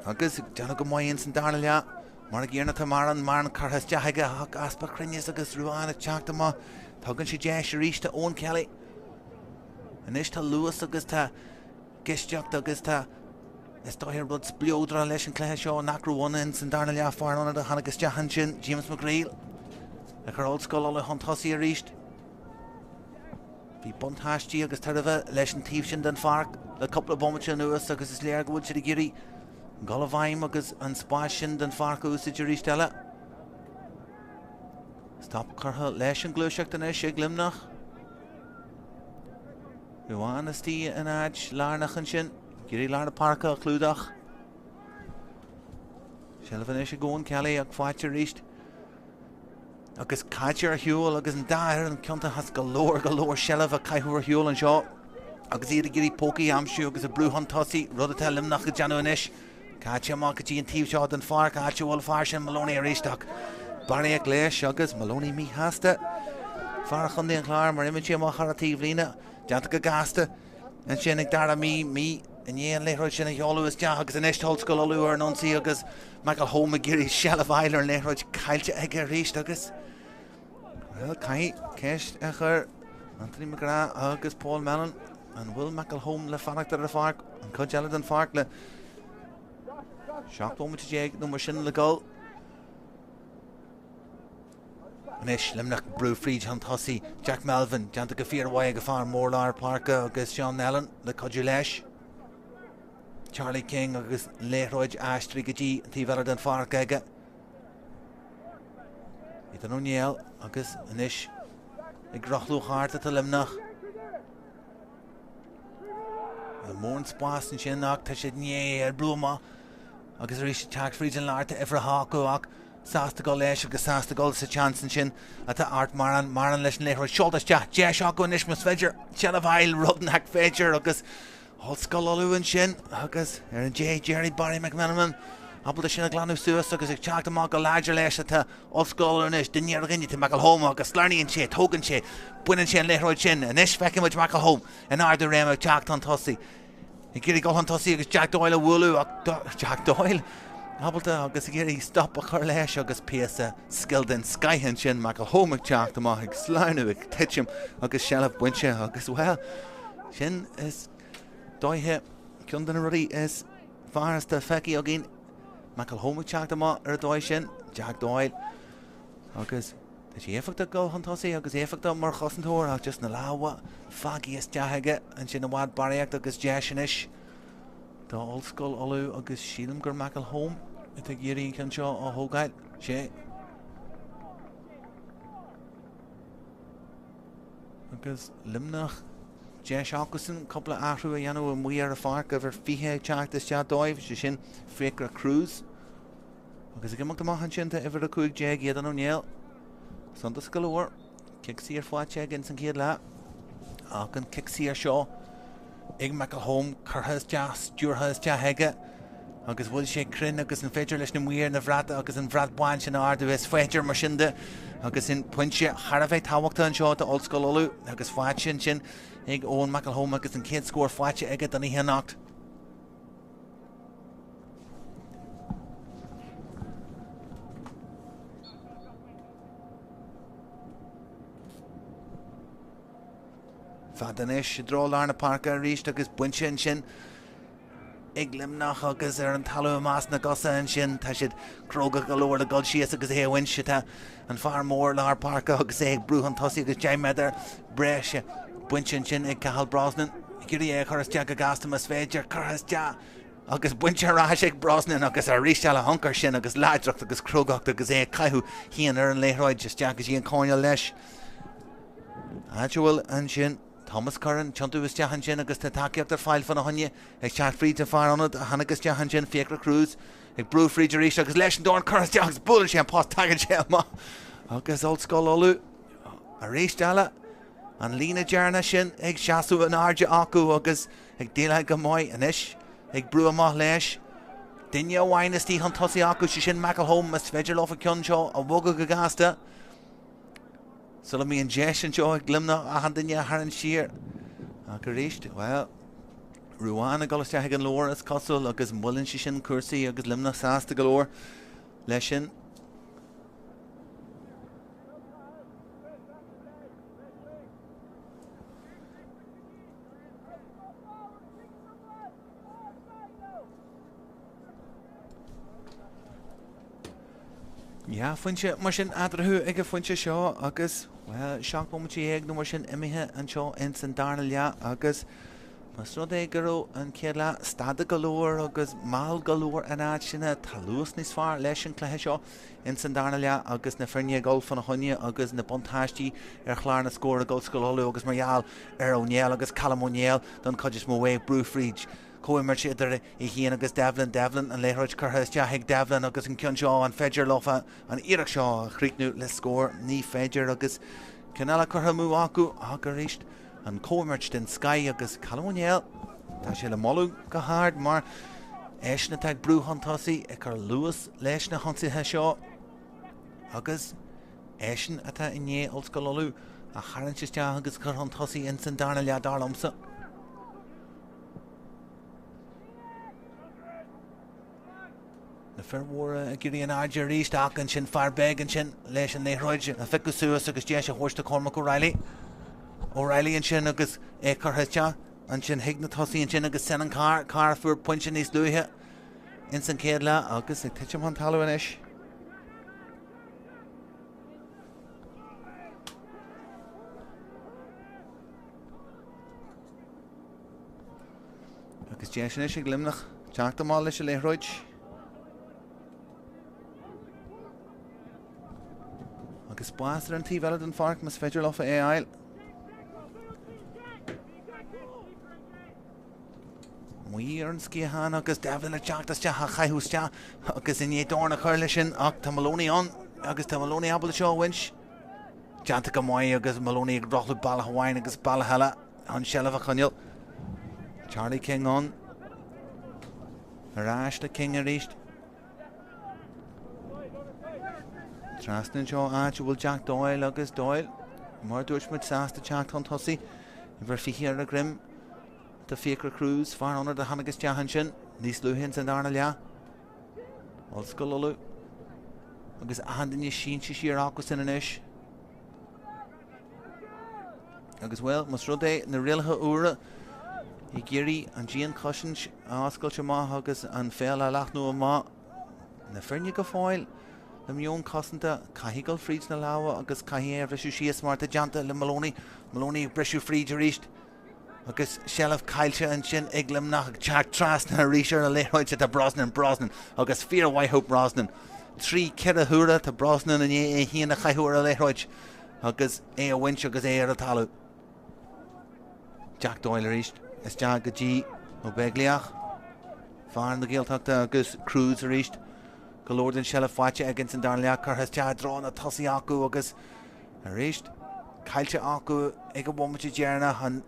agus ag déanamh go maith ins an darna leath. Mar an gcéanna tá Marron, Marron curtha isteach aige ach easpa cruinneas agus Ruán ag teacht amach. Tugann sé deis arís do Eoin Kelly. Anois tá luas agus tá gisteacht agus tá is dóiche rud spleodrach leis an cluiche seo nach raibh ann ins an darna leath. Fear ionaid a tháinig isteach ansin, James McGreal, a chuir Ollscoil Uladh chun tosaigh arís. Bhí buntáistí agus tairbhe leis an taobh sin den pháirc le cúpla bomaite anuas agus is léir go bhfuil siad ag iarraidh dul i bhfeidhm agus an spás sin den pháirc a úsáid arís eile. Stop curtha leis an gluaiseacht anois ag Luimneach. Ruán istigh in áit lárnach ansin, ag iarraidh lár na páirce a chlúdach. Seilbh anois ag Eoin Kelly ach faighte arís. Agus caite ar shiúl agus an dá fhoireann ciontach as go leor, go leor seilbh a chaitheamh ar shiúl anseo agus iad ag iarraidh pócaí a aimsiú agus ag brú chun tosaigh, rud atá Luimneach ag déanamh anois. Caite amach go dtí an taobh seo den pháirc, áit a bhfuil fear sin Maloney arís ach barraíocht leis agus Maloney míshásta. Fear Chontae an Chláir mar imíonn sé amach thar an taobhlíne, déanta go gasta. Ansin ag Dara Mee, Mee i ndiaidh an liathróid sin a sheoladh isteach agus anois tá Ollscoil Uladh ar an ionsaí agus Michael Home ag iarraidh seilbh a fháil ar an liathróid caillte aige arís agus. Bhuel, caithfidh ceist a chur Anthony McGrath agus Paul Mellon an bhfuil McElholm le fanacht ar an pháirc, an chuid eile den pháirc le 17 bhomaite nó mar sin le dul. Anois Luimneach ag brú fríd chun tosaigh. Jack Melvin déanta go fíormhaith ag an fear mór lár páirce agus Seán Nellen le cuidiú leis. Charlie King agus an liathróid aistrithe go dtí an taobh eile den pháirc aige. Ethan O'Neill agus anois ag rothlú thart atá Luimneach. Níl mórán spáis ansin ach tá siad i ndiaidh é a bhrú amach agus arís ag teacht fríd an lár tá uimhir a 8 acu ach sásta dul leis agus sásta dul sa tseans ansin atá Art Moran. Moran leis an liathróid seolta isteach deis acu anois más féidir seilbh a fháil rud nach féidir agus Ollscoil Uladh ansin agus ar an dé deiridh Barry McMenamin ábalta sin a ghlanadh suas agus ag teacht amach go láidir leis atá Ollscoil Uladh anois, duine ar dhuine tá McElholm agus sleamhnaíonn sé, tógann sé, baineann sé an liathróid sin. Anois feicfidh muid McElholm in ardú réime ag teacht chun tosaigh. Ag iarraidh dul chun tosaigh agus Jack Doyle a bhualadh ach Jack Doyle ábalta agus ag iarraidh stop a chur leis agus píosa scil den scoith ansin, McElholm ag teacht amach ag sleamhnú, ag titim agus seilbh bainte agus bhuel, sin is dóiche ceann de na rudaí is fearr atá feicthe againn. McElholm ag teacht amach ar an dóigh sin, Jack Doyle agus tá sé éifeachtach dul chun tosaigh agus éifeachtach mar chosantóir ach just na lámha fágtha isteach aige ansin i bhfad barraíocht agus deis anois do Ollscoil Uladh agus sílim gur McElholm atá ag iarraidh an ceann seo a thógáil. Sé. Agus Luimneach deis acusan cúpla athrú a dhéanamh amuigh ar an pháirc, uimhir 20 ag teacht isteach dóibh, sé sin Fiachra Cruz. Agus ag imeacht amach ansin tá uimhir 15, Aidan Ó Néill. Suntasach go leor. Cic saor faighte aige ins an chéad leath. Ach an cic saor seo ag McElholm curtha isteach, stiúrtha isteach aige. Agus bhfuil sé cruinn agus an féidir leis na maoir na bhrat agus an bhrat bán sin a ardú? Is féidir mar sin de. Agus sin pointe thar a bheith tábhachtach anseo do Ollscoil Uladh agus faighte ansin ag Eoin McElholm agus an chéad scór faighte aige don oíche anocht. Fada anois i dtreo lár na páirce arís agus bainte ansin ag Luimneach agus ar an talamh i measc na gcosa ansin. Tá siad cróga go leor le dul síos agus é a bhaint. Tá an fear mór lár páirce agus é ag brú chun tosaigh agus 10 méadar breise bainte ansin ag Cathal Brosnan. Ag iarraidh é a chur isteach go gasta más féidir. Curtha isteach agus bainte ar ais ag Brosnan agus arís eile an tionchar sin agus láidreacht agus crógacht agus é ag caitheamh féin ar an liathróid isteach go dtí an coirnéal leis. Áit a bhfuil ansin Thomas Curran tiontú isteach ansin agus tá tacaíocht ar fáil fána choinne ag teacht fríd an fear ionaid a tháinig isteach ansin, Fiachra Cruz ag brú fríd arís agus leis an dorn curtha isteach agus buaileann sé an post, tagann sé amach agus Ollscoil Uladh arís eile an líne deireanach sin ag seasamh in airde acu agus ag déileáil go maith anois ag brú amach leis. Duine amháin istigh chun tosaigh acu, sé sin McElholm, is féidir leo an ceann seo a bhogadh go gasta. Sula mbíonn deis anseo ag Luimneach achan duine a tharraingt siar. Ach arís, bhuel, Ruane ag dul isteach ag an lár is cosúil agus moilleann sé sin cúrsaí agus Luimneach sásta go leor leis sin. Dhá phointe mar sin eatarthu ag an phointe seo agus, bhuel, 17 bomaite nó mar sin imithe anseo ins an darna leath agus más rud é go raibh an chéad leath stadach go leor agus mall go leor in áiteanna, tá luas níos fearr leis an chluiche seo ins an darna leath agus na foirne ag dul fána choinne agus na buntáistí ar chlár na scór ag Ollscoil Uladh agus mar gheall ar Ó Néill agus Callum Ó Néill don chuid is mó é ag brú fríd Comhimirt idir é féin agus Devlin. Devlin, an liathróid curtha isteach ag Devlin agus an ceann seo, an féidir leofa an iarracht seo a chríochnú le scór? Ní féidir agus ceann eile curtha amú acu ach arís an comhimirt den scoith agus Callum Ó Néill, tá sé le moladh go hard mar eisean atá ag brú chun tosaigh, ag cur luas leis na hionsaithe seo agus eisean atá i ndiaidh Ollscoil Uladh a tharraingt isteach agus a chur chun tosaigh ins an darna leath dar liomsa. Na. Fir mhóra ag éirí in airde arís ach ansin fear beag ansin leis an liathróid a phiocadh suas agus deis a thabhairt do Cormac O'Reilly. O'Reilly ansin agus é curtha isteach ansin chuig na tosaithe ansin agus Senan Carr, Carr a fuair pointe níos luaithe ins an chéad leath agus ag titim chun talamh anois. Agus deis anois ag Luimneach teacht amach leis an liathróid. Agus spás ar an taobh eile den pháirc más féidir leofa é a fháil. Amuigh ar an sciathán agus Devlin ag teacht isteach á chaitheamh isteach agus i ndiaidh dorn a chur leis sin ach tá Moloney ann agus tá Moloney ábalta seo a bhaint. Déanta go maith agus Moloney ag rothlú bealach amháin agus bealach eile. An seilbh a choinneáil. Charlie King ann. Ar ais le King arís. Trasna anseo áit a bhfuil Jack Doyle agus Doyle, mar dúirt muid, sásta teacht chun tosaigh. Uimhir 20 ar a dhroim do Fiachra Cruz, fear ionaid a tháinig isteach ansin níos luaithe ins an darna leath. Ollscoil Uladh agus achan duine sínte siar acusan anois. Agus, bhuel, más rud é na rialacha úra ag iarraidh an dianchosaint a oscailt amach agus an pheil a leathnú amach, na foirne go fóill le meon cosanta, caithfidh dul fríd na lámha agus caithfidh é a bhriseadh síos mar atá déanta le Moloney. Moloney ag briseadh fríd arís. Agus seilbh caillte ansin ag Luimneach ag teacht trasna arís ar an liathróid tá Brosnan, Brosnan agus fíormhaith ó Brosnan. 3, 4 huaire tá Brosnan i ndiaidh é féin a chaitheamh ar an liathróid agus é a bhaint agus é ar an talamh. Jack Doyle arís isteach go dtí Ó Beaglaoich, fear na Gaeltachta agus Cruz arís. Go leor den seilbh faighte aige ins an darna leath curtha isteach i dtreo na tosaithe acu agus Arís, caillte acu ag an bhomaite deireanach, an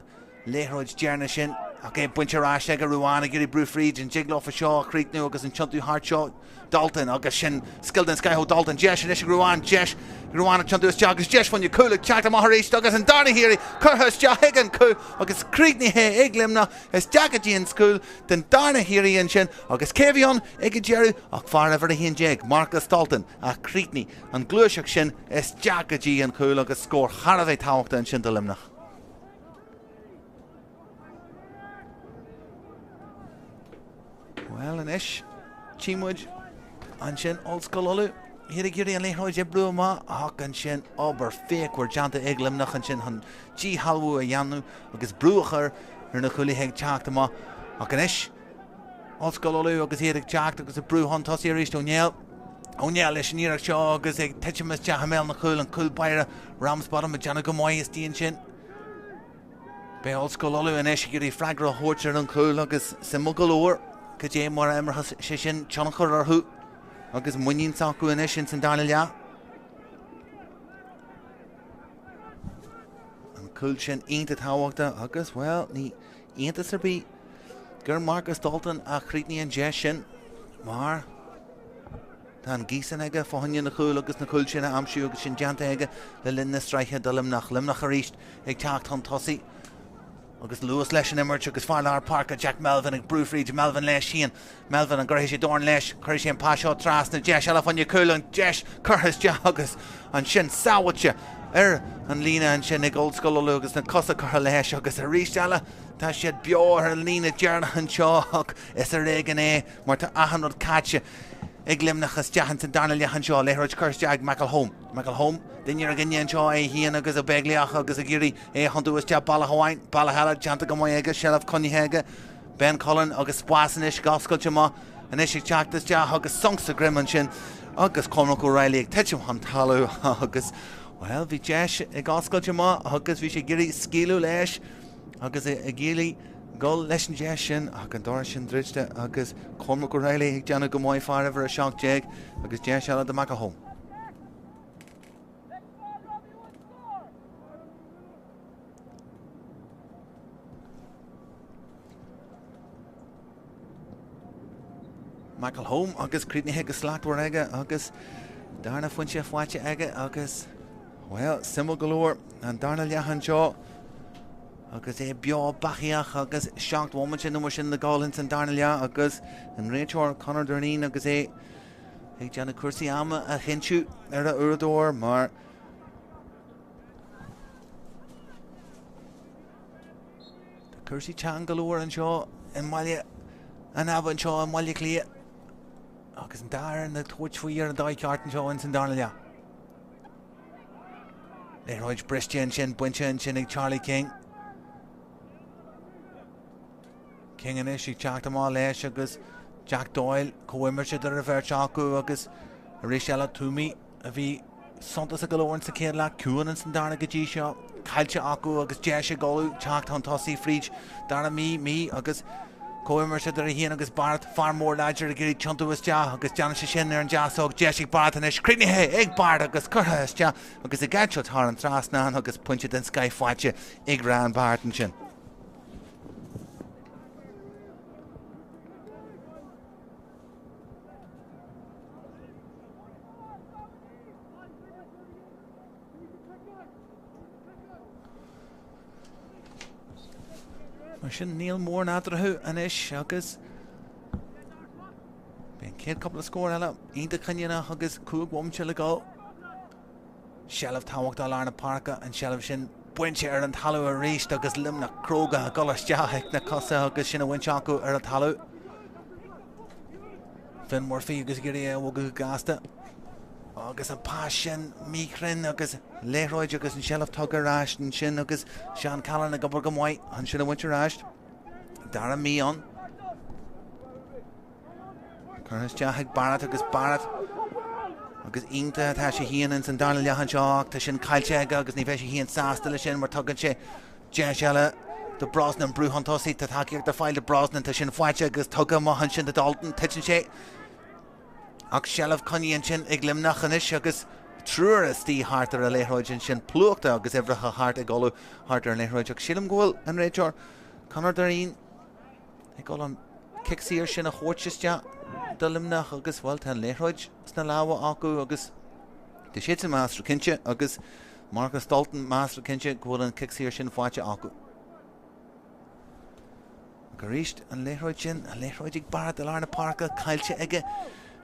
liathróid deireanach sin ach é bainte ar ais ag Ruane ag iarraidh brú fríd, an dtig leofa seo a chríochnú agus an tiontú thart seo, Dalton agus sin scil den scoth ó Dalton, deis anois ag Ruane, deis ag Ruane ag tiontú isteach agus deis fá choinne cúl ag teacht amach arís agus an darna hiarraidh curtha isteach ag an cúl agus críochnaithe ag Luimneach isteach go dtí an cúl den darna hiarraidh ansin agus cé a bhí ann ag an deireadh ach fear uimhir 11, Marcus Dalton a chríochnaigh an ghluaiseacht sin isteach go dtí an cúl agus scór thar a bheith tábhachtach ansin do Luimneach. Bhuel anois, tchí muid ansin Ollscoil Uladh, iad ag iarraidh an liathróid a oibriú amach ach ansin obair fíochmhar déanta ag Luimneach ansin chun díshealbhú a dhéanamh agus brú a chur ar na cúlaithe ag teacht amach. Ach anois, Ollscoil Uladh agus iad ag teacht agus ag brú chun tosaigh arís Ó Néill. Ó Néill leis an iarracht seo agus ag titim isteach i mbéal na chúil, an cúl báire Ramsbottom ag déanamh go maith istigh ansin. Beidh Ollscoil Uladh anois ag iarraidh freagra a thabhairt ar an chúl agus suimiúil go leor cad é mar a imreoidh sé sin tionchar orthu agus muinín s'acu anois ins an darna leath. An cúl sin iontach tábhachtach agus, bhuel, ní iontas ar bith gur Marcus Dalton a chríochnaigh an deis sin mar tá an ghaoth sin aige fá choinne na cúil agus na cúil sin a aimsiú agus sin déanta aige le linn na sraithe do Luimneach. Luimneach arís ag teacht chun tosaigh agus luas leis an imirt agus fear lár páirce Jack Melvin ag brú fríd Melvin leis féin. Melvin an gcuirfidh sé dorn leis, cuirfidh sé an pas seo trasna, deis eile fá choinne cúl, an deis curtha isteach agus ansin sábháilte ar an líne ansin ag Ollscoil Uladh agus na cosa curtha leis agus arís eile tá siad beo ar an líne deireanach anseo ach is ar éigean é mar tá achan rud caite ag Luimneach isteach ins an darna leath anseo. Liathróid curtha isteach ag McElholm. McElholm, duine ar dhuine anseo é féin agus Ó Beaglaoich agus ag iarraidh é a thiontú isteach bealach amháin, bealach eile déanta go maith aige, seilbh coinnithe aige. Ben Cullen agus spás anois ag oscailt amach anois ag teacht isteach agus sonc sa droim ansin agus Cormac O'Reilly ag titim chun talaimh agus, bhuel, bhí deis ag oscailt amach agus bhí sé ag iarraidh scaoileadh leis agus ag iarraidh dul leis an deis sin ach an doras sin druidte agus Cormac O'Reilly ag déanamh go maith, fear uimhir 17 agus deis eile do McElholm. McElholm agus críochnaithe go slachtmhar aige agus darna phointe faighte aige agus, bhuel, suimiúil go leor an darna leath anseo agus é beo beathaíoch agus 7 bhomaite nó mar sin le gabháil ins an darna leath agus an réiteoir Conor Durneen agus é. Ag déanamh cúrsaí ama a chinntiú ar a uaireadóir mar tá cúrsaí teann go leor anseo i mBaile an Aba anseo i mBaile Átha Cliath agus an dá fhoireann ag tabhairt faoi ar an dóigh ceart anseo ins an darna leath. Liathróid briste ansin, bainte ansin ag Charlie King. King anois ag teacht amach leis agus Jack Doyle comhimirt idir an bheirt acu agus arís eile Toomey a bhí suntasach go leor insa chéad leath, ciúin ins an darna go dtí seo, caillte acu agus deis ag Ulaidh teacht chun tosaigh fríd Dara Mee, Mee agus comhimirt idir é féin agus Barrett, fear mór láidir ag iarraidh tiontú isteach agus déanann sé sin ar an deasóg, deis ag Barrett anois, críochnaithe ag Barrett agus curtha isteach agus ag eitilt thar an trasnán agus pointe den scoith faighte ag Ryan Barrett ansin. Mar sin níl mórán eatarthu anois agus beidh an chéad cúpla scór eile iontach cinniúnach agus 5 bhomaite le dul. Seilbh tábhachtach lár na páirce, an tseilbh sin bainte ar an talamh arís agus Luimneach cróga ag dul isteach ag na cosa agus sin a bhaint acu ar an talamh. Finn Murphy agus ag iarraidh é a bhogadh go gasta. Agus an pas sin míchruinn agus liathróid agus an tseilbh tugtha ar ais ansin agus Seán Callanan ag obair go maith ansin a bhaint ar ais. Dara Mee ann. Curtha isteach ag Barrett agus Barrett agus iontach atá sé féin ins an darna leath anseo ach tá sin caillte aige agus ní bheidh sé féin sásta leis sin mar tugann sé deis eile do Brosnan brú chun tosaigh. Tá tacaíocht ar fáil do Brosnan, tá sin faighte agus tugtha amach ansin do Dalton. Titeann sé ach seilbh coinnithe ansin ag Luimneach anois agus triúr istigh thart ar an liathróid ansin, plúchta agus uimhreacha thart ag Ulaidh thart ar an liathróid ach sílim go bhfuil an réiteoir Conor Direen ag dul an cic saor sin a thabhairt isteach do Luimneach agus, bhuel, tá an liathróid sna lámha acu agus tá siadsan measartha cinnte agus Marcus Dalton measartha cinnte go bhfuil an cic saor sin faighte acu. Ach arís, an liathróid sin, an liathróid ag Barrett i lár na páirce, caillte aige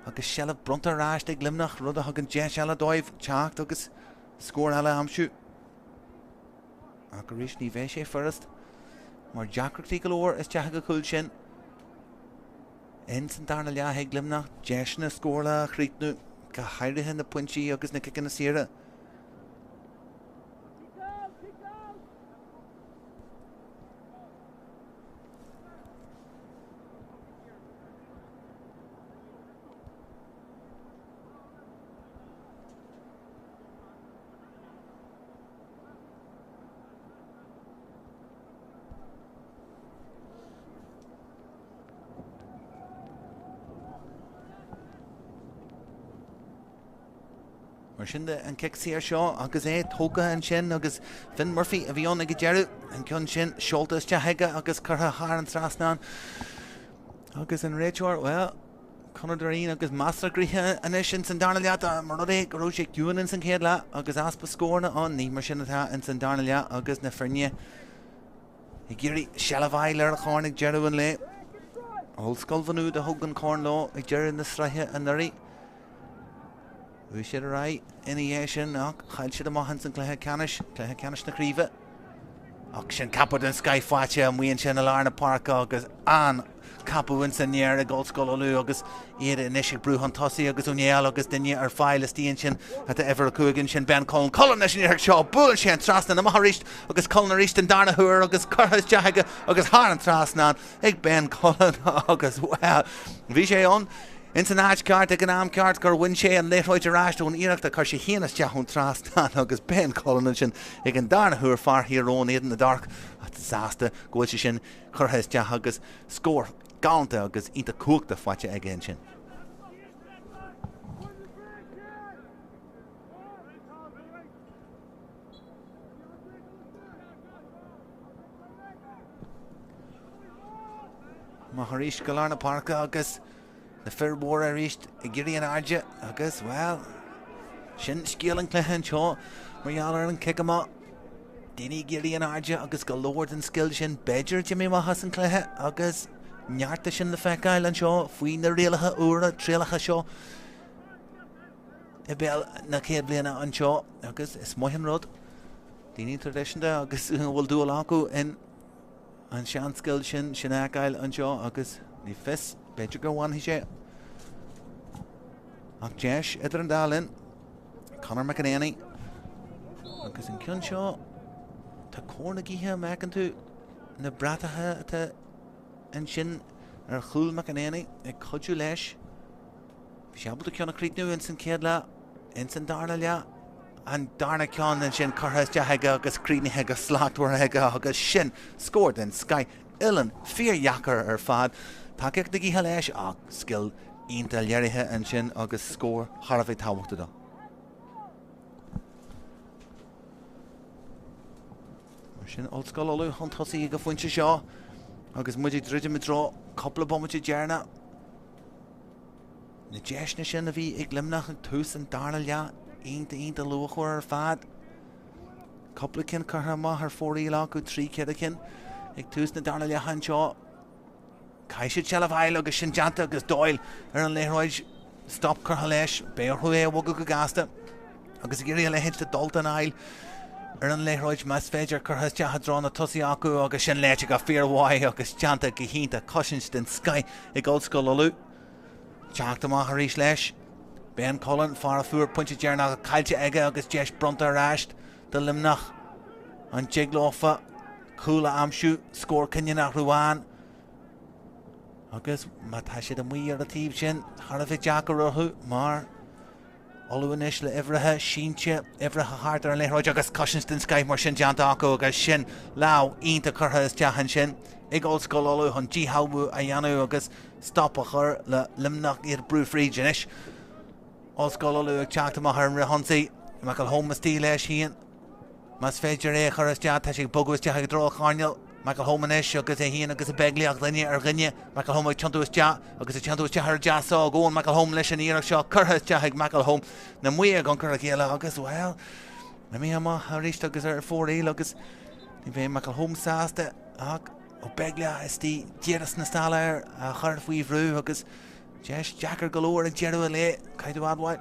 agus seilbh bronnta ar ais ag Luimneach, rud a thugann deis eile dóibh teacht agus scór eile a aimsiú. Ach arís ní bheidh sé furast mar deacrachtaí go leor isteach ag an chúl sin. Ins an darna leath ag Luimneach, deiseanna scórála a chríochnú, go háirithe na pointí agus na ciceanna saora. Mar sin de, an cic saor seo agus é tógtha ansin agus Finn Murphy a bhí ann ag an deireadh, an ceann sin seolta isteach aige agus curtha thar an trasnán. Agus an réiteoir, bhuel, Conor Direen agus measartha gnoitheach anois ins an darna leath dá mba rud é go raibh sé ciúin ins an chéad leath agus easpa scóranna ann, ní mar sin atá ins an darna leath agus na foirne ag iarraidh seilbh a fháil ar an chorn ag deireadh an lae. Ollscoil Mhá Nuad a thug an corn leo ag deireadh na sraithe anuraidh. Bhuaigh siad ar aghaidh ina dhiaidh sin ach chaill siad amach ins an gcluiche ceannais, cluiche ceannais na craoibhe. Ach sin ceapadh den scoith faighte amuigh ansin i lár na páirce agus an-ceapadh ins an aer ag Ollscoil Uladh agus iad anois ag brú chun tosaigh agus Ó Néill agus duine ar fáil istigh ansin atá uimhir 5 ansin Ben Cullen. Cullen leis an iarracht seo, buaileann sé an trasnán amach arís agus Cullen arís den darna huair agus curtha isteach aige agus thar an trasnán ag Ben Cullen agus bhuel bhí sé ann Ins an áit ceart ag an am ceart gur bhain sé an liathróid ar ais ón iarracht a chuir sé féin isteach ón trasnán agus Ben Cullen ansin ag an darna huair, fear Thír Eoghain, Aidan na Darc sásta go bhfuil sé sin curtha isteach agus scór galánta agus iontach cumhachtach faighte aige ansin. Amach arís go lár na páirce agus na fir mhóra arís ag éirí in airde agus, bhuel, sin scéal an chluiche anseo mar gheall ar an cic amach. Daoine ag éirí in airde agus go leor den scil sin b'fhéidir a d'imigh amach as an chluiche agus neart de sin le feiceáil anseo faoi na rialacha úra, trialacha seo. i bpeil na chéad bhliana anseo agus is maith an rud daoine traidisiúnta agus a bhfuil dúil acu in an seanscil sin sin a fheiceáil anseo agus ní fios, b'fhéidir go bhfanfaidh sé. Ach deis idir an dá linn, Conor McEnany agus an ceann seo, tá cóir na gaoithe, an bhfeiceann tú na bratacha atá ansin ar chúl McEnany ag cuidiú leis. Bhí sé ábalta ceann a chríochnú ins an chéad leath, ins an darna leath, an darna ceann ansin curtha isteach aige agus críochnaithe go slachtmhar aige agus sin scór den scoith. Uillinn fíordheacair ar fad. Tacaíocht na gaoithe leis ach scil iontach léirithe ansin agus scór thar a bheith tábhachtach dó. Mar sin Ollscoil Uladh chun tosaigh ag an phointe seo agus muid ag druidim i dtreo cúpla bomaite deireanach. Na deiseanna sin a bhí ag Luimneach ag tús an darna leath, iontach iontach luachmhar ar fad. Cúpla ceann curtha amach ar fóraoil acu, 3 4 cinn ag tús na darna leatha anseo. Caithfidh siad seilbh a fháil agus sin déanta agus Doyle ar an liathróid. Stop curtha leis, beidh orthu é a bhogadh go gasta agus ag iarraidh a leithéid de Dalton a fháil ar an liathróid más féidir curtha isteach i dtreo na tosaithe acu agus sin léite go fíormhaith agus déanta go hiontach cosaint den scoith ag Ollscoil Uladh. Teacht amach arís leis. Ben Cullen, fear a fuair pointe deireanach caillte aige agus deis bronnta ar ais do Luimneach. An dtig leofa cúl a aimsiú, scór cinniúnach Ruán. Agus má tá siad amuigh ar an taobh sin, thar a bheith deacair orthu mar Uladh anois le uimhreacha sínte, uimhreacha thart ar an liathróid agus cosaint den scoith mar sin déanta acu agus sin lámh iontach curtha isteach ansin ag Ollscoil Uladh chun díshealbhú a dhéanamh agus stop a chur le Luimneach iad brú fríd anois. Ollscoil Uladh ag teacht amach ar an fhrithionsaí. McElholm istigh leis féin. Más féidir é a chur isteach, tá sé ag bogadh isteach i dtreo an choirnéil. McElholm anois agus é féin agus Ó Beaglaoich duine ar dhuine. McElholm ag tiontú isteach agus ag tiontú isteach ar an deasóg. Eoin McElholm leis an iarracht seo curtha isteach ag McElholm. Na maoir ag ionchur a chéile agus, bhuel, imithe amach arís agus ar fóraoil agus ní bheidh McElholm sásta ach Ó Beaglaoich istigh díreach sna sála air a chur faoi bhrú agus deis deacair go leor ag deireadh an lae, caithfidh tú a admháil.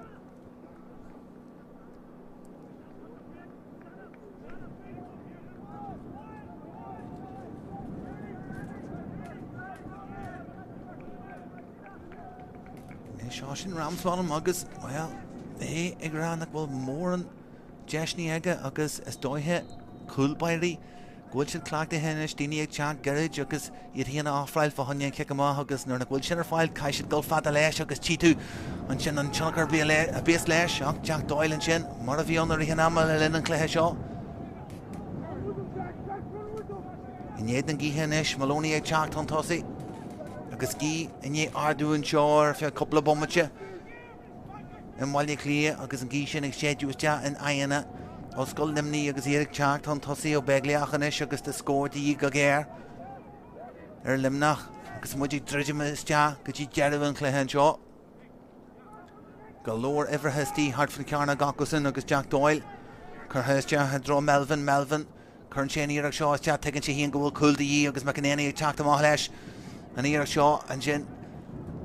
Seo sin Ramsbottom agus, bhuel, é ag rá nach bhfuil mórán deiseanna aige agus is dóiche cúl báirí go bhfuil siad cleachtaithe anois, daoine ag teacht gairid agus iad féin a ofráil fá choinne an chic amach agus nuair nach bhfuil sin ar fáil caithfidh siad dul fada leis agus tchí tú ansin an tionchar a bhíos leis ach Jack Doyle ansin mar a bhí ann i rith an ama le linn an chluiche seo. In éadan na gaoithe anois, Moloney ag teacht chun tosaigh agus gaoth i ndiaidh ardú anseo ar feadh cúpla bomaite. i mBaile Átha Cliath agus an ghaoth sin ag séideadh isteach in aghaidheanna Ollscoil Luimnigh agus iad ag teacht chun tosaigh Ó Beaglaoich anois agus tá scór de dhíth go géar ar Luimneach agus muid ag druidim isteach go dtí deireadh an chluiche anseo. Go leor uimhreacha istigh thart faoin chearnóg acusan agus Jack Doyle curtha isteach i dtreo Melvin. Melvin Cuireann sé an iarracht seo isteach, tuigeann sé féin go bhfuil cúl de dhíth agus McEnany ag teacht amach leis. An iarracht seo ansin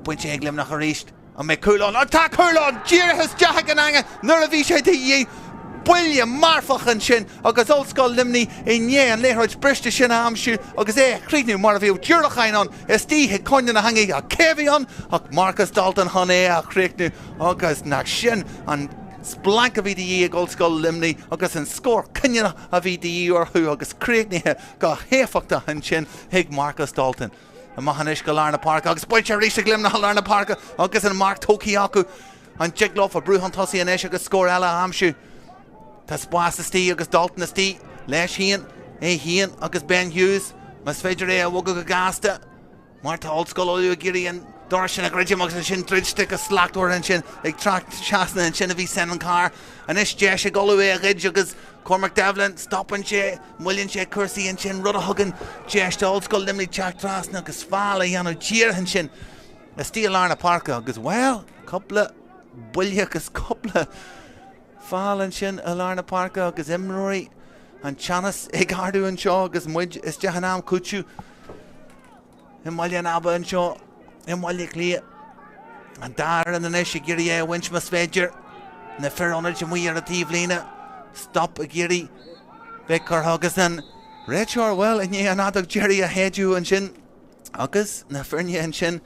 bainte ag Luimneach arís. An mbeidh cúl ann? Tá cúl ann! Díreach isteach ag an eanga nuair a bhí sé de dhíth. Buille marfach ansin agus Ollscoil Luimnigh i ndiaidh an liathróid briste sin a aimsiú agus é a chríochnú mar a bheadh diúracáin ann istigh i gcúinne na heangaí. Ach cé a bhí ann ach Marcus Dalton chun é a chríochnú agus nach sin an splanc a bhí de dhíth ag Ollscoil Luimnigh agus an scór cinniúnach a bhí de dhíth orthu agus críochnaithe go héifeachtach ansin ag Marcus Dalton. Amach anois go lár na páirce agus bainte arís ag Luimneach i lár na páirce agus an marc tógtha acu. An dtig leofa brú chun tosaigh anois agus scór eile a aimsiú? Tá spás istigh agus Dalton istigh leis féin, é féin agus Ben Hughes. Más féidir é a bhogadh go gasta. Mar tá Ollscoil Uladh ag iarraidh an doras sin a dhruidim agus ansin druidte go slachtmhar ansin ag teacht trasna ansin a bhí Senan Carr. Anois deis ag Uladh é a ghoid agus Cormac Devlin, stopann sé, moilleann sé cúrsaí ansin, rud a thugann deis d'Ollscoil Luimnigh teacht trasna agus feall a dhéanamh díreach ansin istigh i lár na páirce agus, bhuel, cúpla buille agus cúpla feall ansin i lár na páirce agus imreoirí an teannas ag ardú anseo agus muid isteach in am cúitimh. I mBaile an Aba anseo i mBaile Átha Cliath. An dá fhoireann anois ag iarraidh é a bhaint más féidir. Na fir ionaid amuigh ar an taobhlíne. Stop ag iarraidh bheith curtha agus an réiteoir, bhuel, i ndiaidh an fheadóg deiridh a shéideadh ansin agus na foirne ansin,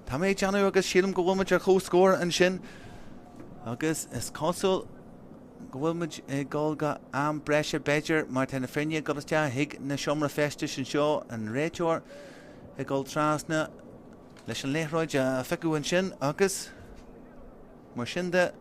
tá mé ag déanamh agus sílim go bhfuil muid ar comhscór ansin agus is cosúil go bhfuil muid ag dul go am breise b'fhéidir mar tá na foirne ag dul isteach chuig na seomra feistis anseo, an réiteoir ag dul trasna leis an liathróid a phiocadh ansin agus mar sin de,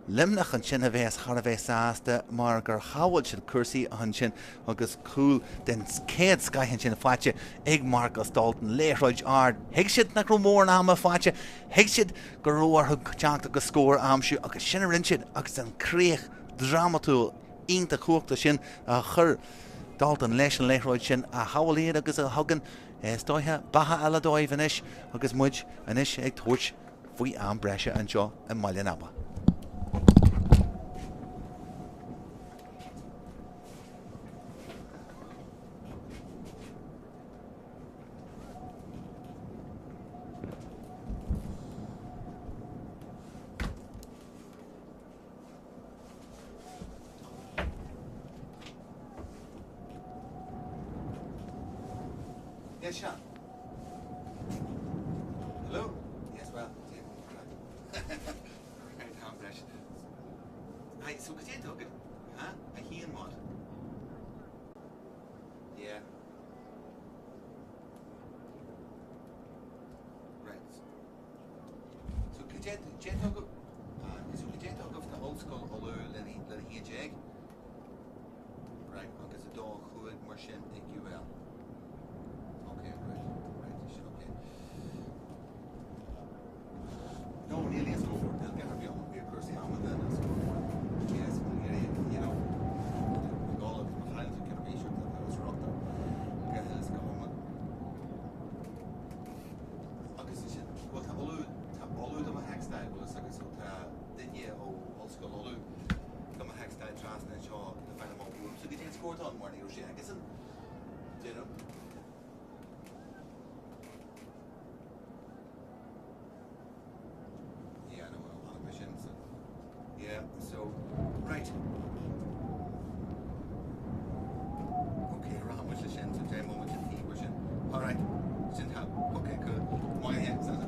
Luimneach ansin a bheas thar a bheith sásta mar gur shábháil siad cúrsaí ansin agus cúl den chéad scoith ansin faighte ag Marcus Dalton. Liathróid ard. Thuig siad nach raibh mórán ama faighte. Thuig siad go raibh orthu teacht agus scór a aimsiú agus sin a rinne siad agus an chríoch drámatúil iontach cumhachtach sin a chuir Dalton leis an liathróid sin a shábháil iad agus a thugann, is dóiche, beatha eile dóibh anois agus muid anois ag tabhairt faoi am breise anseo i mBaile an Aba. Yes, Sean. Hello? Yes, well, right, am breise. Hi, so cad é tugann? Huh? A haon what? Yeah. Right. So cad é tugadh? So cad é tugadh tá Ollscoil Uladh lena 11? Right, agus 2 5 mar sin ag UL. Ok, right, right, sin ok. No, níl aon scór, níl ceathair bheag, bhí cúrsaí ama de na scór. Yes, you know, ag dul agus má chailleann tú ceithre bhí siad rochtain go huile is go hiomlán. Agus sin, bhuel tá Uladh, tá Uladh do mo théacstáil, bhfuil fhios agat, so tá duine ó Ollscoil Uladh do mo théacstáil trasna anseo le fáil amach uaimse goidé an scór atá ann mar ní raibh sé aigesan, do you know. Yeah, no, well, chonaic mé sin, so, yeah, so, right. Okay, rachaidh muid leis sin, so deich mbomaite an taobh mar sin. All right, sin tá, okay, cool. Maith, yeah, so, so.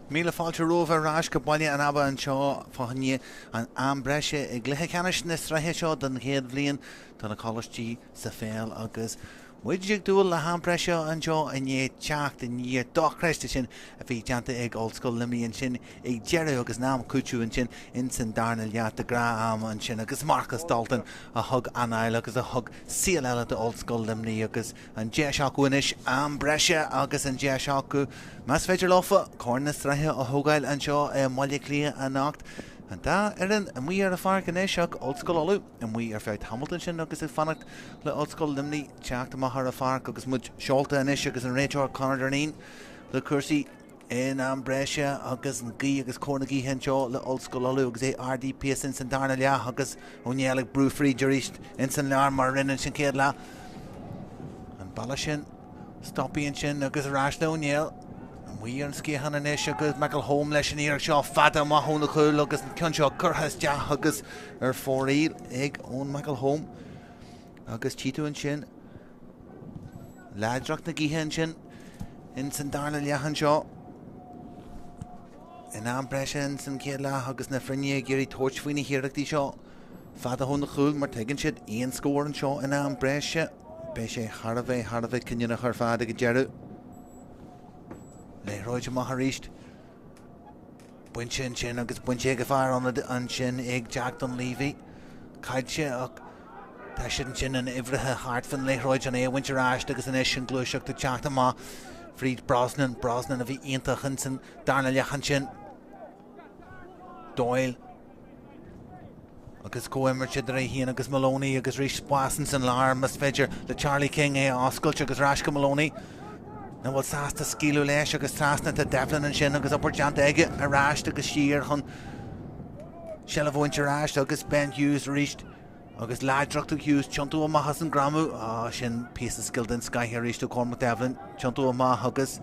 Míle fáilte romhaibh ar ais go Baile an Aba anseo fá choinne an am breise i gcluiche ceannais na sraithe seo don chéad bhliain do na coláistí sa pheil agus muid ag dúil le ham breise anseo i ndiaidh teacht aniar dochreidte sin a bhí déanta ag Ollscoil Luimnigh ansin ag deireadh agus an am cúiteamh ansin ins an darna leath de ghnáth-am ansin agus Marcus Dalton a thug anáil agus a thug saol eile d'Ollscoil Luimnigh agus An deis acu anois am breise agus an deis acu, más féidir leofa, Corn na Sraithe a thógáil anseo i mBaile Átha Cliath anocht. An dá fhoireann amuigh ar an pháirc anois ach Ollscoil Uladh amuigh ar feadh tamalt ansin agus ag fanacht le Ollscoil Luimnigh teacht amach ar an pháirc agus muid seolta anois agus an réiteoir Conor Dineen le cúrsaí In am breise agus an ghaoth agus cóir na gaoithe anseo le Ollscoil Uladh agus é ardaithe píosa ins an darna leath agus Ó Néill ag brú fríd arís ins an lár mar a rinne ins an chéad leath. An bealach sin stoptha ansin agus ar ais le Ó Néill. Amuigh ar an sciathán anois agus McElholm leis an iarracht seo fada amach óna chúl agus an ceann seo curtha isteach agus ar fóraoil ag Eoin McElholm agus tchí tú ansin Láidreacht na gaoithe ansin ins an darna leath anseo. In am breise ins an chéad leath agus na foirne ag iarraidh tabhairt faoi na hiarrachtaí seo fada óna chúl mar tuigeann siad aon scór anseo in am breise beidh sé thar a bheith thar a bheith cinniúnach ar fad ag an deireadh. Liathróid amach arís. Bainte ansin agus bainte ag an fear ionaid ansin ag Jack Dunleavy. Caillte ach tá siad ansin in uimhrithe thart fan liathróid chun é a bhaint ar ais agus anois an gluaiseacht ag teacht amach fríd Brosnan. Brosnan a bhí iontach insan darna leath ansin. Doyle. Agus comhimirt idir é féin agus Moloney agus arís spás ins an lár más féidir le Charlie King é a oscailt agus ar ais go Moloney. Nach bhfuil sásta scaoileadh leis agus trasna tá Devlin ansin agus obair déanta aige ar ais agus siar chun seilbh a bhaint ar ais agus Ben Hughes arís agus láidreacht ó Hughes tiontú amach as an gcreimeadh. Ah, sin píosa scil den scoith arís ó Cormac Devlin. Tiontú amach agus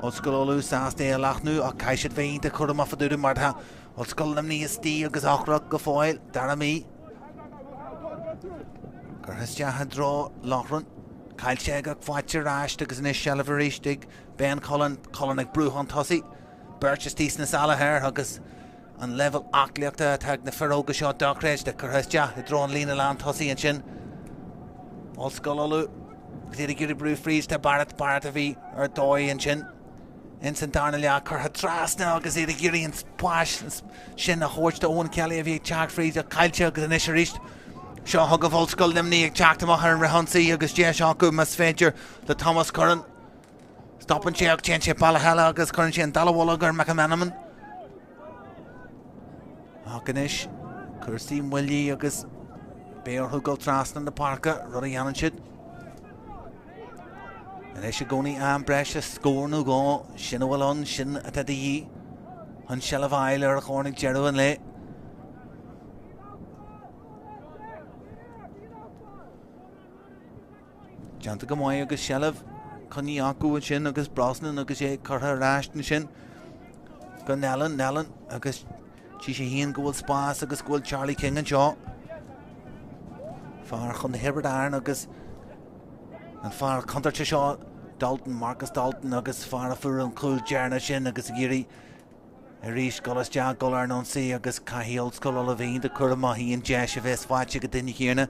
Ollscoil Uladh sásta é a leathnú ach caithfidh siad bheith iontach cúramach fá dtaobh de mar tá Ollscoil Luimnigh istigh agus ocrach go fóill, Dara Mee. Curtha isteach i dtreo Loughran. Caillte aige ach faighte ar ais agus anois seilbh arís ag Ben Cullen. Cullen ag brú chun tosaigh. Beirt istigh sna sála air agus an leibhéal aclaíochta atá ag na fir óga seo dochreidte. Curtha isteach i dtreo an líne lán tosaigh ansin. Ollscoil Uladh agus iad ag iarraidh brú fríd. Tá Barrett, Barrett a bhí ar dóigh ansin. Ins an darna leath, curtha trasna agus iad ag iarraidh an spás sin a thabhairt do Eoin Kelly a bhí ag teacht fríd ach caillte agus anois arís seo chugaibh Ollscoil Luimnigh ag teacht amach ar an fhrithionsaí agus deis acu más féidir le Thomas Curran. Stopann sé ach téann sé bealach eile agus cuireann sé an dallamullóg ar McMenamin. Ach anois cúrsaí moillithe agus beidh orthu dul trasna na páirce, rud a dhéanann siad. Anois i gcónaí am breise, scór nó dhó, sin a bhfuil ann, sin atá de dhíth chun seilbh a fháil ar an chorn ag deireadh an lae. Déanta go maith agus seilbh coinnithe acu ansin agus Brosnan agus é curtha ar ais ansin go Nellen, Nellen agus Tchí sé féin go bhfuil spás agus go bhfuil Charlie King anseo. Fear Chontae Thiobraid Árann agus an fear contúirte seo, Dalton, Marcus Dalton agus fear a fuair an cúl deireanach sin agus ag iarraidh arís dul isteach, dul ar an ionsaí agus caithfidh Ollscoil Uladh bheith iontach cúramach aon deis a bheas faighte ag an duine chéanna.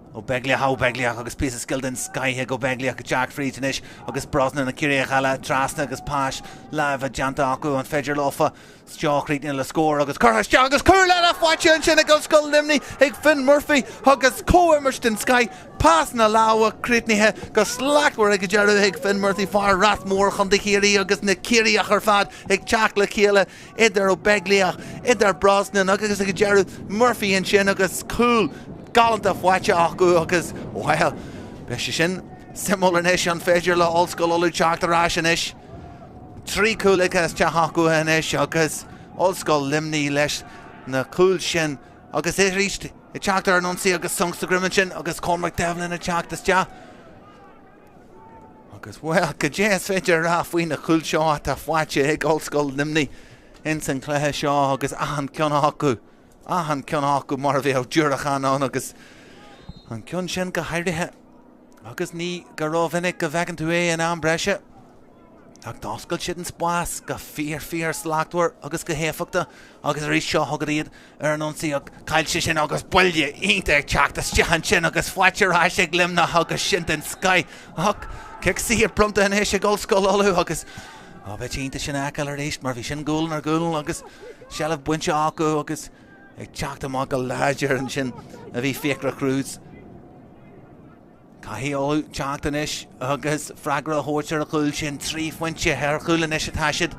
Ó Beaglaoich, Ó Beaglaoich agus píosa scil den scoith ag Ó Beaglaoich ag teacht fríd anois agus Brosnan an Ciarraíoch eile trasna agus pas láimhe déanta acu. An féidir leofa seo críochnú le scór agus curtha isteach agus cúl eile faighte ansin ag Ollscoil Luimnigh ag Finn Murphy agus comhimirt den scoith, pas na lámha críochnaithe go slachtmhar ag an deireadh ag Finn Murphy, fear Rath Mór Chontae Chiarraí agus na Ciarraíoch ar fad ag teacht le chéile. idir Ó Beaglaoich, idir Brosnan agus ag an deireadh Murphy ansin agus cúl galánta faighte acu agus, bhuel, beidh sé sin suimiúil anois, an féidir le Ollscoil Uladh teacht ar ais anois? 3 chúl ligthe isteach acu anois agus Ollscoil Luimnigh leis na cúil sin agus arís ag teacht ar an ionsaí agus sonc sa droim ansin agus Cormac Devlin ag teacht isteach. Agus, bhuel, cad é is féidir a rá faoi na cúil seo atá faighte ag Ollscoil Luimnigh ins an chluiche seo agus achan ceann acu, achan ceann acu mar a bheadh diúracán ann agus an ceann sin go háirithe. Agus ní go rómhinic go bhfeiceann tú é in am breise. Ach d'oscail siad an spás go fíor fíor slachtmhar agus go héifeachtach agus arís seo chugat iad ar an ionsaí ach caillte sin agus buille iontach ag teacht isteach ansin agus faighte ar ais ag Luimneach agus sin den scoith ach cic saor bronnta anois ag Ollscoil Uladh agus á bheadh sé iontach sin a fheiceáil arís mar bhí sin gualainn ar ghualainn agus seilbh bainte acu agus ag teacht amach go láidir ansin a bhí Fiachra Cruz. Caithfidh Ulaidh teacht anois agus freagra a thabhairt ar an chúl sin. 3 phointe ar chúl anois atá siad.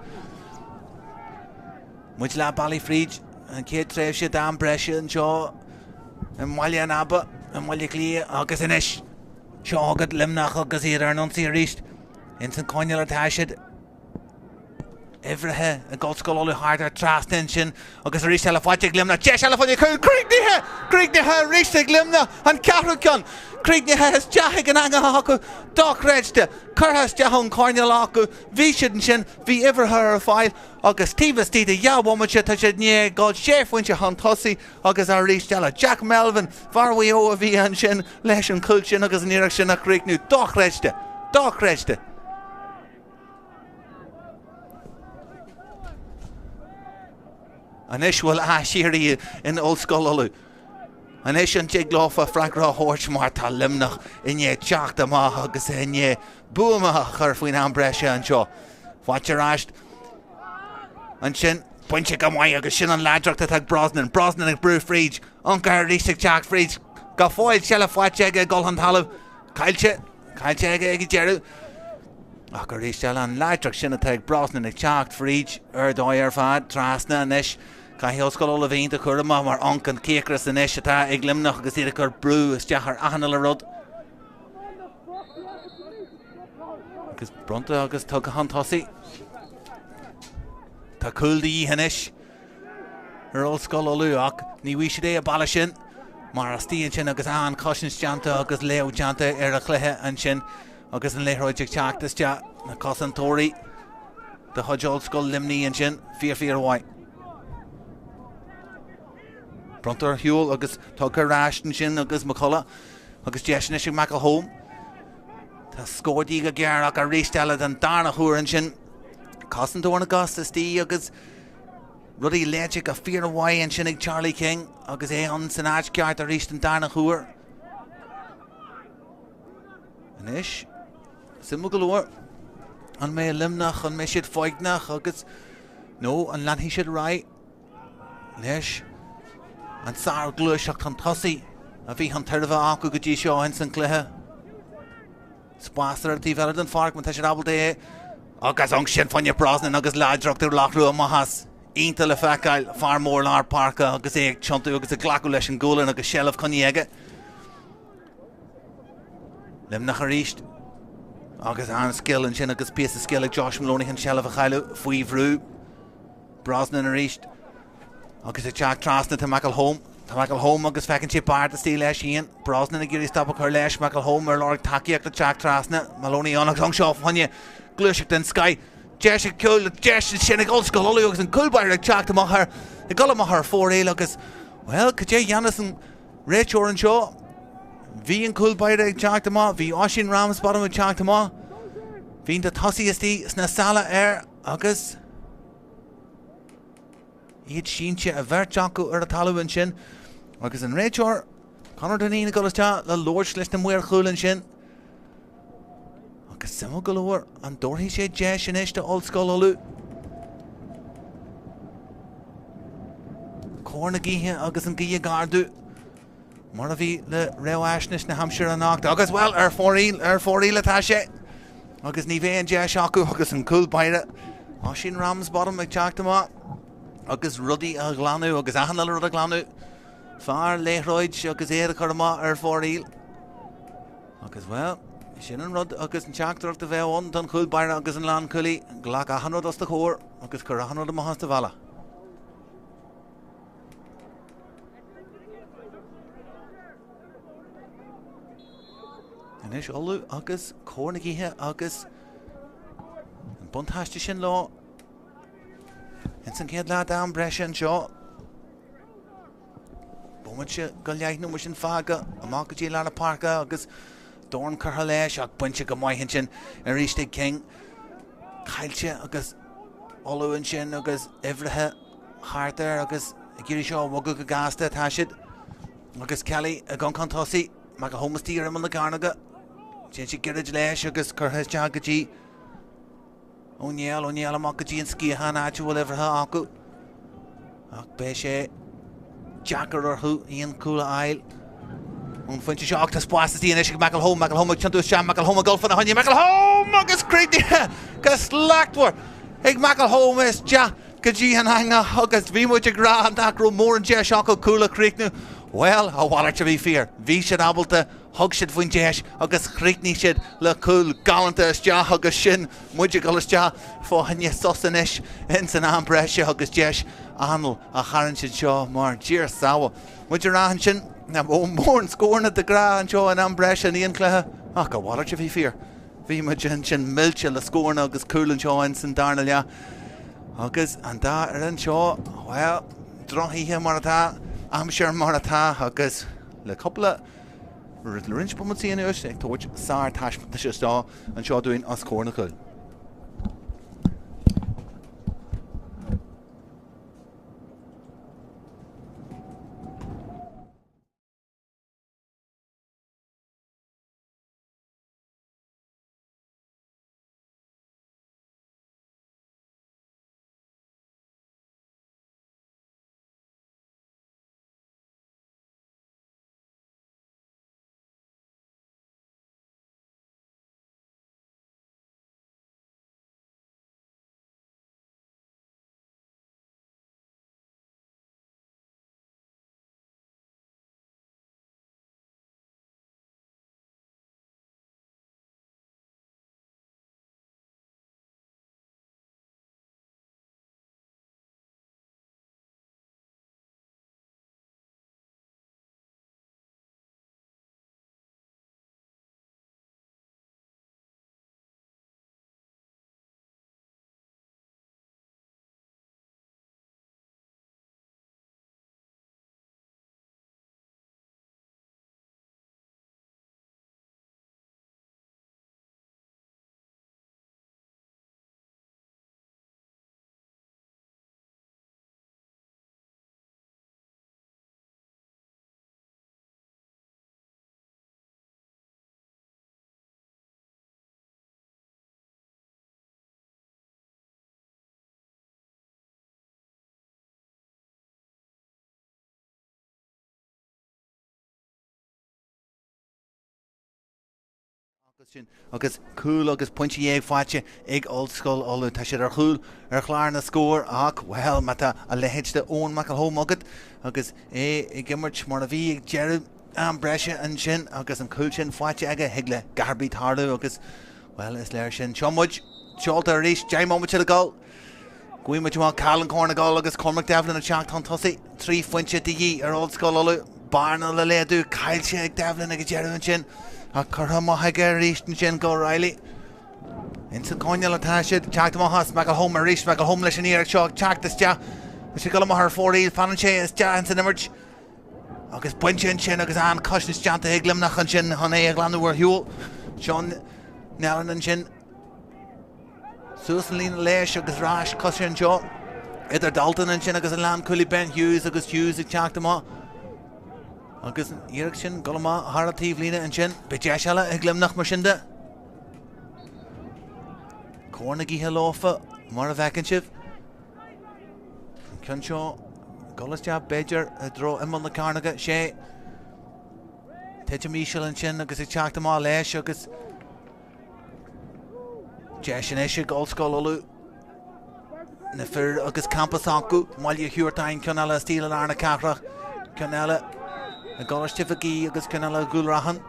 Muid leath bealaigh fríd an chéad tréimhse d'am breise anseo i mBaile an Aba i mBaile Átha Cliath agus anois seo agat Luimneach agus iad ar an ionsaí arís. Ins an choirnéal atá siad. Uimhrithe ag Ollscoil Uladh thart ar trasna ansin agus arís eile faighte ag Luimneach. Deis eile fá choinne cúl críochnaithe! Críochnaithe arís ag Luimneach! An ceathrú ceann! Críochnaithe isteach ag an eangach acu. Dochreidte! Curtha isteach ón choirnéal acu. Bhí siad ansin, bhí uimhrithe ar fáil agus taobh istigh de dhá bhomaite tá siad i ndiaidh dul sé phointe chun tosaigh agus arís eile Jack Melvin, fear Mhaigh Eo a bhí ansin leis an chúl sin agus an iarracht sin a chríochnú. Dochreidte! Dochreidte! Anois bhfuil aiséirí in Ollscoil Uladh. Anois an dtig leofa freagra a thabhairt mar tá Luimneach i ndiaidh teacht amach agus i ndiaidh buama a chur faoin am breise anseo. Faighte ar ais ansin, bainte go maith agus sin an láidreacht atá ag Brosnan. Brosnan ag brú fríd, ioncar arís ag teacht fríd. Go fóill seilbh faighte aige ag dul chun talaimh. Caillte. Caillte aige ag an deireadh. Ach arís eile an láidreacht sin atá ag Brosnan ag teacht fríd ar dóigh ar fad. Trasna anois. Caithfidh Ollscoil Uladh bheith iontach cúramach mar ionc an cíocras anois atá ag Luimneach agus iad ag cur brú isteach ar achan uile rud. Agus bronnta agus tugtha chun tosaigh. Tá cúl de dhíth anois. ar Ollscoil Uladh ach ní bhfaighidh siad é an bealach sin mar istigh ansin agus an-chosaint déanta agus léamh déanta ar an chluiche ansin agus an liathróid ag teacht isteach na cosantóirí de chuid Ollscoil Luimnigh ansin fíor fíor mhaith. Bronnta ar shiúl agus tugtha ar ais ansin agus McCullough agus deis anois ag McElholm. Tá scór de dhíth go géar ach arís eile den darna huair ansin cosantóir na gcos istigh agus Rudaí léite go fíormhaith ansin ag Charlie King agus é ann san áit ceart arís den darna huair. Anois, suimiúil go leor, an mbeidh Luimneach, an mbeidh siad foighneach agus nó an leanfaidh siad ar aghaidh leis an sárghluaiseacht chun tosaigh a bhí chun tairbhe acu go dtí seo ins an cluiche. Spás ar an taobh eile den pháirc má tá siad ábalta é agus ansin fá choinne Brosnan agus láidreacht ar Loch Rua amach as. Iontach le feiceáil, fear mór lár páirce agus é ag tiontú agus ag glacadh leis an gualainn agus seilbh coinnithe aige. Luimneach arís agus an-scil ansin agus píosa scil ag Josh Maloney chun seilbh a chailleadh faoi bhrú. Brosnan arís agus ag teacht trasna tá McElholm. Tá McElholm agus feiceann sé beart istigh leis féin. Brosnan ag iarraidh stop a chur leis. McElholm ar lorg tacaíocht ag teacht trasna. Maloney ann agus anseo fá choinne gluaiseacht den scoith. Deis ag cúl, deis ansin ag Ollscoil Uladh agus an cúl báire ag teacht amach ar, ag dul amach ar fóraoil agus, bhuel, cad é a dhéanfas an réiteoir anseo? Bhí an cúl báire ag teacht amach, bhí Oisín Ramsbottom ag teacht amach. Bhí na tosaithe istigh sna sála air agus iad sínte an bheirt acu ar an talamh ansin agus an réiteoir Conor Dineen ag dul isteach le labhairt leis na maoir chúil ansin. Agus suimiúil go leor, an dtabharfaidh sé deis anois do Ollscoil Uladh? Cóir na gaoithe agus an ghaoth ag ardú. Mar a bhí le réamhaisnéis na haimsire anocht. Agus, bhuel, ar fóraoil, ar fóraoil atá sé. Agus ní bheidh an deis acu agus an cúl báire, Oisín Ramsbottom ag teacht amach agus rudaí a ghlanadh agus achan uile rud a ghlanadh. Fear liathróid agus iad a chur amach ar fóraoil. Agus, bhuel, sin an rud agus an teachtaireacht a bheadh ann don chúl báire agus an lánchúlaí, glac achan rud os do chomhair agus cuir achan rud amach as do bhealach. Anois Ulaidh agus cóir na gaoithe agus an buntáiste sin leo ins an chéad leath d'am breise anseo. Bomaite go leith nó mar sin fágtha amach go dtí lár na páirce agus dorn curtha leis ach bainte go maith ansin arís ag King. Caillte agus Ulaidh ansin agus uimhrithe thart air agus ag iarraidh seo a bhogadh go gasta atá siad. Agus Kelly ag dul chun tosaigh, McElholm istigh ar imeall na cearnóige. Déanann sé giorraid leis agus curtha isteach go dtí Ó Néill, Ó Néill amach go dtí an sciathán áit a bhfuil uimhrithe acu. Ach beidh sé deacair orthu aon chúl a fháil ón phointe seo. Ach tá spás istigh anois ag McElholm, McElholm ag tiontú isteach, McElholm ag dul fána choinne, McElholm agus críochnaithe go slachtmhar ag McElholm isteach go dtí an eangach agus bhí muid ag rá nach raibh mórán deis acu cúl a chríochnú. Bhuel, a mhalairt a bhí fíor. Bhí siad ábalta, thug siad faoin deis agus chríochnaigh siad le cúl galánta isteach agus sin muid ag dul isteach fá choinne sos anois ins an am breise agus deis anáil a tharraingt anseo mar Dia ár sábháil. Muid ag rá ansin nach raibh mórán scóranna de ghnáth anseo in am breise in aon chluiche ach a mhalairt a bhí fíor. Bhí muid ansin millte le scóranna agus cúil anseo ins an darna leath agus an dá fhoireann seo, bhuel, drochoíche mar atá, aimsir mar atá agus le cúpla, le roinnt bomaití anuas ag tabhairt sár-taispeántais isteach anseo dúinn os comhair na gcúl. Sin agus cúl agus pointe dhéag faighte ag Ollscoil Uladh. Tá siad ar chúl ar chlár na scór ach, bhuel, má tá a leithéid de Eoin McElholm agat agus é ag imirt mar a bhí ag deireadh am breise ansin agus an cúl sin faighte aige, thig le gach ar bith tarlú agus, bhuel, is léir sin. Seo muid seolta arís, 10 mbomaite le dul. Gheobhaidh muid amach cá bhfuil an corn ag dul agus Cormac Devlin ag teacht chun tosaigh. 3 phointe de dhíth ar Ollscoil Uladh. Bearna le laghdú caillte ag Devlin ag an deireadh ansin ach curtha amach aige arís ansin go Reilly. Ins an choirnéal atá siad ag teacht amach as McElholm arís. McElholm leis an iarracht seo ag teacht isteach. Tá sé ag dul amach ar fóraoil. Fanann sé isteach ins an imirt agus bainte ansin agus an-chosaint déanta ag Luimneach ansin chun é a ghlanadh ar shiúl. Seán Nallen ansin. Suas an líne leis agus ar ais coise anseo idir Dalton ansin agus an lánchúlaí Ben Hughes agus Hughes ag teacht amach. Agus an iarracht sin dul amach thar an taobhlíne ansin. Beidh deis eile ag Luimneach mar sin de. Cóir na gaoithe leofa mar a bhfeiceann sibh. An ceann seo dul isteach b'fhéidir i dtreo imeall na cearnóige. Sé titim íseal ansin agus ag teacht amach leis agus Deis anois ag Ollscoil Uladh na fir agus campas acu i mBaile Shiúrtáin, ceann eile istigh i lár na cathrach, ceann eile i gColáiste Mhic Aoidh agus ceann eile i gCúil Raithin.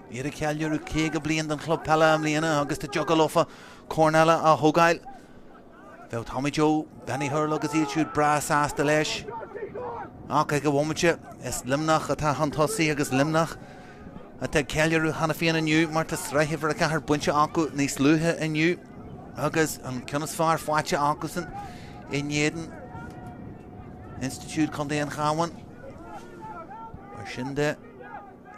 Iad ag ceiliúradh 50 bliain den chlub peile i mbliana agus dá dtiocfadh leofa corn eile a thógáil. Bheadh Tommy Joe, Benny Hurl agus iad siúd breá sásta leis. Ach ag an bhomaite, is Luimneach atá chun tosaigh agus Luimneach atá ag ceiliúradh cheana féin inniu mar tá sraith uimhir 4 bainte acu níos luaithe inniu agus an ceann is fearr faighte acusan in éadan Institiúid Chontae an Chabháin. Mar sin de,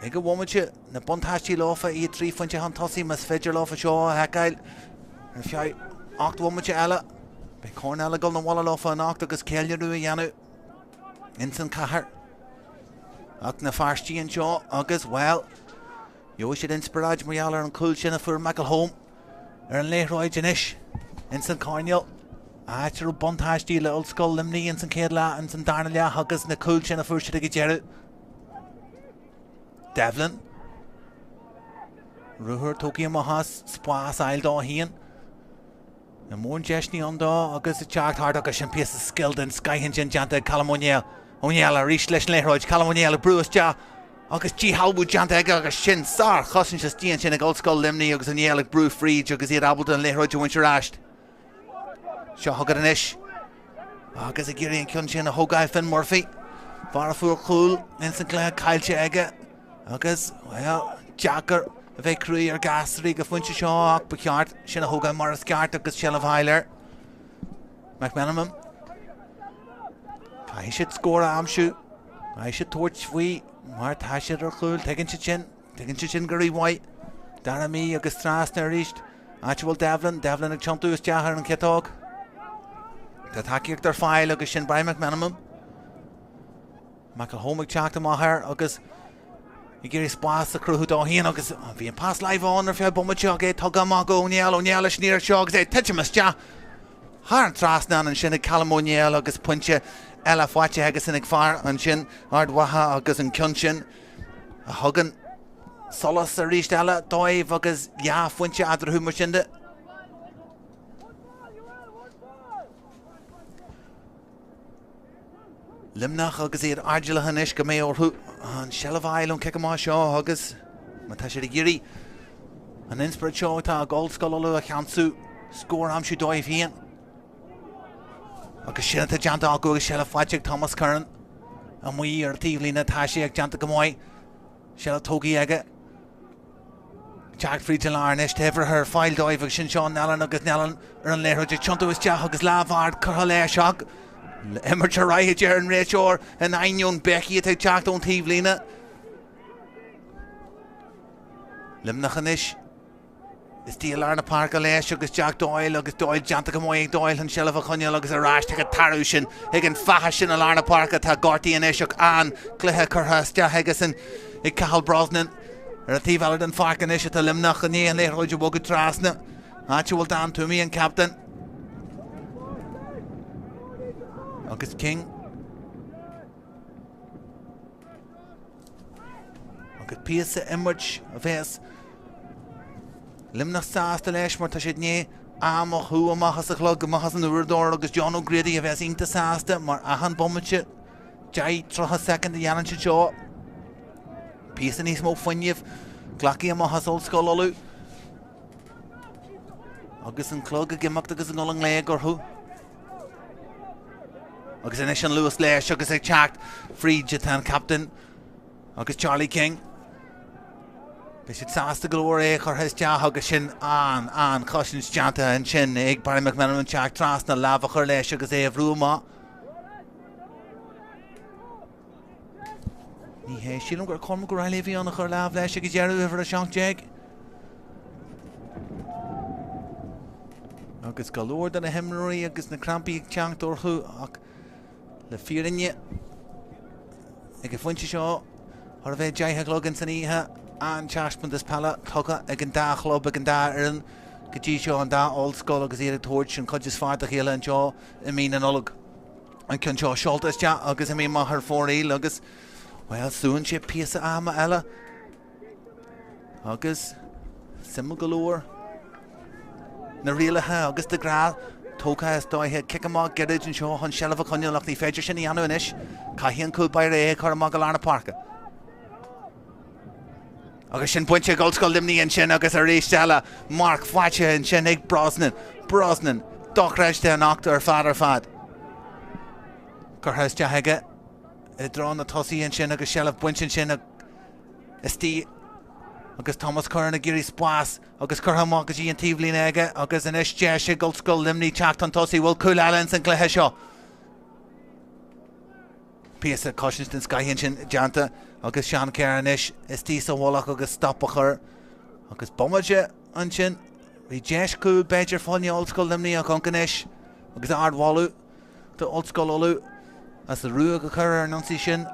ag an bhomaite, na buntáistí leofa, iad 3 phointe chun tosaigh más féidir leofa seo a fheiceáil ar feadh. 8 bhomaite eile. Beidh corn eile ag dul 'na bhaile leofa anocht agus ceiliúradh a dhéanamh ins an chathair. Ach na Feirstigh anseo agus, bhuel, gheobhaidh siad inspioráid mar gheall ar an chúl sin a fuair McElholm ar an liathróid anois ins an choirnéal. Áit a raibh buntáistí le Ollscoil Luimnigh ins an chéad leath, ins an darna leath agus na cúil sin a fuair siad ag an deireadh. Devlin. Ruathar tógtha amach as, spás a fháil dó féin. Níl mórán deiseanna ann dó agus ag teacht thart agus sin píosa scil den scoith ansin déanta ag Colm Ó Néill. Ó Néill arís leis an liathróid. Colm Ó Néill ag brú isteach agus díshealbhú déanta aige agus sin sárchosaint istigh ansin ag Ollscoil Luimnigh agus Ó Néill ag brú fríd agus iad ábalta an liathróid a bhaint ar ais. Seo chugat anois. Agus ag iarraidh an ceann sin a thógáil Finn Murphy. Fear a fuair cúl ins an gcluiche caillte aige. Agus, bhuel, deacair a bheith cruaidh ar ghasraí ag an phointe seo ach ba cheart sin a thógáil mar is ceart agus seilbh a fháil air. McMenamin. Caithfidh siad scór a aimsiú. Caithfidh siad tabhairt faoi mar tá siad ar chúl. Tuigeann siad sin. Tuigeann siad sin go rímhaith. Dara Mee agus trasna arís. Áit a bhfuil Devlin. Devlin ag tiontú isteach ar an chiotóg. Tá tacaíocht ar fáil agus sin Brian McMenamin. McElholm ag teacht amach air agus ag iarraidh spás a chruthú dó féin agus bhí an pas láimhe ann ar feadh bomaite ach é tugtha amach go Ó Néill. Ó Néill leis an iarracht seo agus é ag titim isteach thar an trasnán ansin ag Callum Ó Néill agus pointe eile faighte aigesan ag fear ansin Ard Mhacha agus an ceann sin a thugann solas arís eile dóibh agus dhá phointe eatarthu mar sin de. Luimneach agus iad airdeallach anois go mbeidh orthu an seilbh a fháil ón cic amach seo agus má tá siad ag iarraidh an inspioráid seo atá ag Ollscoil Uladh a cheansú, scór a aimsiú dóibh féin. Agus sin atá déanta acu agus seilbh faighte ag Thomas Curran amuigh ar an taobhlíne. Tá sé ag déanamh go maith. Seilbh tógtha aige. Teacht fríd an lár anois. Tá uimhreacha ar fáil dóibh agus sin Seán Nellen agus Nellen ar an liathróid ag tiontú isteach agus lámh ard curtha leis ach imirt ar aghaidh a deir an réiteoir in ainneoin béicí atá ag teacht ón taobhlíne. Luimneach anois. Istigh i lár na páirce leis agus Jack Doyle agus Doyle déanta go maith ag Doyle an seilbh a choinneáil agus ar ais chuig an talamh sin chuig an bhfaiche sin i lár na páirce. Atá gortaithe anois ach an-chluiche curtha isteach aigesan ag Cathal Brosnan. Ar an taobh eile den pháirc anois atá Luimneach i ndiaidh an liathróid a bhogadh trasna, áit a bhfuil Dan Toomey an captaen agus King. Agus píosa imirt a bheas Luimneach sásta leis mar tá siad i ndiaidh am a shú amach as an chlog, amach as an uaireadóir agus John O'Grady a bheas iontach sásta mar achan bomaite 10, 30 soicind a dhéanann siad seo. Píosa níos mó fuinnimh glactha amach as Ollscoil Uladh. Agus an clog ag imeacht agus ag dul i ngléig orthu. Agus anois an luas leis agus ag teacht fríd atá an captaen agus Charlie King. Beidh siad sásta go leor é a chur isteach agus sin an an-chosaint déanta ansin ag Barry McMenamin teacht trasna lámh a chur leis agus é a bhrú amach. Ní hé, sílim gur Cormac O'Reilly a bhí ann a chur lámh leis ag deireadh uimhir 17. Agus go leor de na himreoirí agus na crampaí ag teacht orthu ach le fírinne ag an phointe seo chóir a bheith 10 a chlog ins an oíche an-taispeántas peile tugtha ag an dá chlub ag an dá fhoireann go dtí seo an dá ollscoil agus iad ag tabhairt an chuid is fearr dá chéile anseo i mí na Nollag. An ceann seo seolta isteach agus imithe amach ar fóraoil agus, bhuel, súnn sé píosa ama eile. Agus suimiúil go leor na rialacha agus de ghnáth tógtha is dóiche cic amach gairid anseo chun seilbh a choinneáil ach ní féidir sin a dhéanamh anois. Caithfidh an cúl báire é a chur amach go lár na páirce. Agus sin bainte ag Ollscoil Luimnigh ansin agus arís eile marc faighte ansin ag Brosnan. Brosnan dochreidte anocht ar fad ar fad. Curtha isteach aige i dtreo na tosaithe ansin agus seilbh bainte ansin istigh agus Thomas Curran ag iarraidh spás agus curtha amach go dtí an taobhlíne aige agus anois deis ag Ollscoil Luimnigh teacht chun tosaigh. Bhfuil cúl eile ins an gcluiche seo? Píosa cosaint den scoith ansin déanta agus Seán Kerr anois istigh sa mhullach agus stop a chur agus bomaite ansin. Bhí deis cúil b'fhéidir fá choinne Ollscoil Luimnigh ach ionc anois agus ardmholadh d'Ollscoil Uladh as ruaig a chur ar an ionsaí sin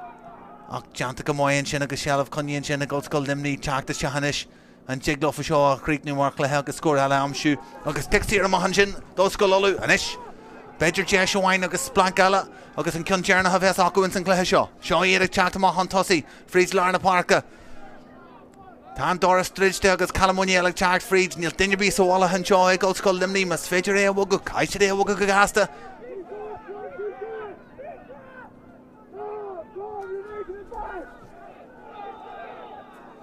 ach déanta go maith ansin agus seilbh coinnithe ansin ag Ollscoil Luimnigh teacht isteach anois. An dtig leofa seo a chríochnú mar chluiche agus scór eile a aimsiú agus cic saor amach ansin d'Ollscoil Uladh anois. B'fhéidir deis amháin agus splanc eile agus an ceann deireanach a bheas acu ins an gcluiche seo. Seo iad ag teacht amach chun tosaigh fríd lár na páirce. Tá an doras druidte agus Colm Ó Néill ag teacht fríd. Níl duine ar bith sa mhullach anseo ag Ollscoil Luimnigh. Más féidir é a bhogadh, caithfidh siad é a bhogadh go gasta.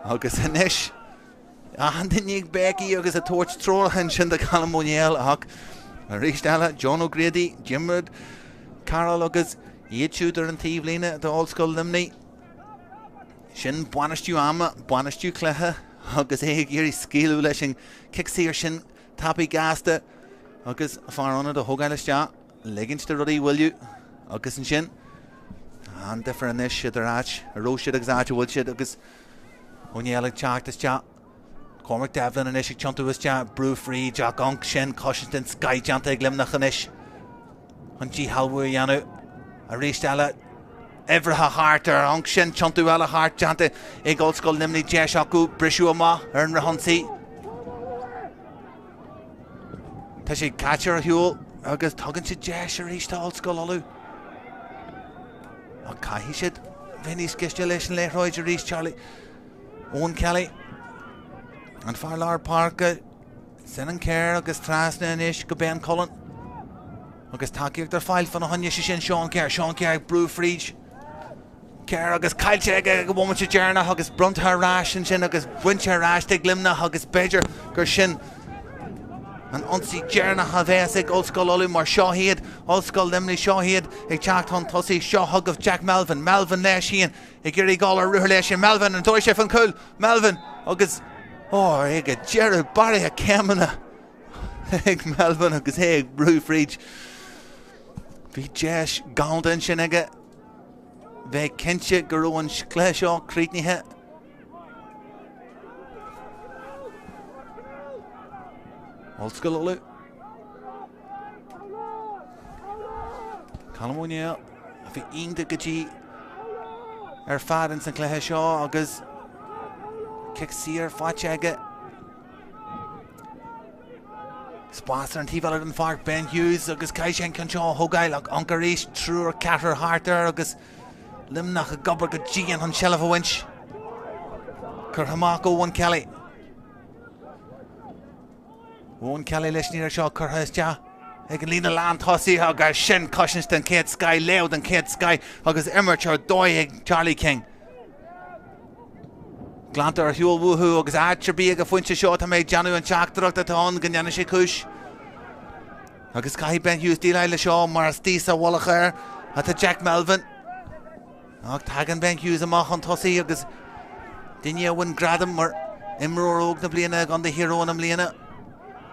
Agus anois, achan duine ag béicigh agus ag tabhairt treoracha ansin do Cholm Ó Néill ach arís eile, John O'Grady, Diarmuid Carroll agus iad siúd ar an taobhlíne d'Ollscoil Luimnigh. Sin bainistiú ama, bainistiú cluiche agus é ag iarraidh scaoileadh leis an cic saor sin tapaidh gasta agus fear ionaid a thógáil isteach. Ligint do rudaí moilliú agus ansin an-difear anois idir áit a raibh siad agus áit a bhfuil siad agus Ó Néill ag teacht isteach. Cormac Devlin anois ag tiontú isteach, brú fríd ach ionc sin cosaint den scoith déanta ag Luimneach anois chun díshealbhú a dhéanamh arís eile. Uimhreacha thart ar ionc sin, tiontú eile thart déanta ag Ollscoil Luimnigh, deis acu briseadh amach ar an fhrithionsaí. Tá sé caite ar shiúl agus tugann siad deis arís d'Ollscoil Uladh. Ach caithfidh siad bheith níos gaiste leis an liathróid arís, Charlie. Eoin Kelly, an fear lár páirce, Senan Kerr agus trasna anois go Ben Cullen. Agus tacaíocht ar fáil fána choinne sé sin Sean Kerr. Sean Kerr ag brú fríd. Kerr agus caillte aige ag an bhomaite deireanach agus bronnta ar ais ansin agus bainte ar ais ag Luimneach agus b'fhéidir gur sin an ionsaí deireanach a bheas ag Ollscoil Uladh mar seo iad, Ollscoil Luimnigh, seo iad ag teacht chun tosaigh, seo chugaibh Jack Melvin, Melvin leis féin ag iarraidh dul ar ruathar leis sin, Melvin, an dtógfaidh sé fan chúl, Melvin agus ó ag an deireadh bearraithe céimeanna ag Melvin agus é ag brú fríd. Bhí deis galánta ansin aige. Bheith cinnte go raibh an cluiche seo críochnaithe. Ollscoil Uladh. Colm Ó Néill a bhí iontach go dtí ar fad ins an cluiche seo agus cic saor faighte aige. Spás ar an taobh eile den pháirc, Ben Hughes agus caithfidh sé an ceann seo a thógáil ach ionc arís, triúr, ceathrar thart air agus Luimneach ag obair go dian chun seilbh a bhaint. Curtha amach ó Eoin Kelly. Eoin Kelly leis an iarracht seo curtha isteach ag an líne lán tosaigh agus sin cosaint den chéad scoth, léamh den chéad scoth agus imirt ar dóigh ag Charlie King. Glanta ar shiúl uathu agus áit ar bith ag an phointe seo tá mé ag déanamh an teachtaireacht atá ann go ndéanfaidh sé cúis. Agus caithfidh Ben Hughes déileáil leis seo mar istigh sa mhullach air atá Jack Melvin. Ach tagann Ben Hughes amach chun tosaigh agus duine a bhain gradam mar imreoir óg na bliana i gContae Thír Eoghain i mbliana.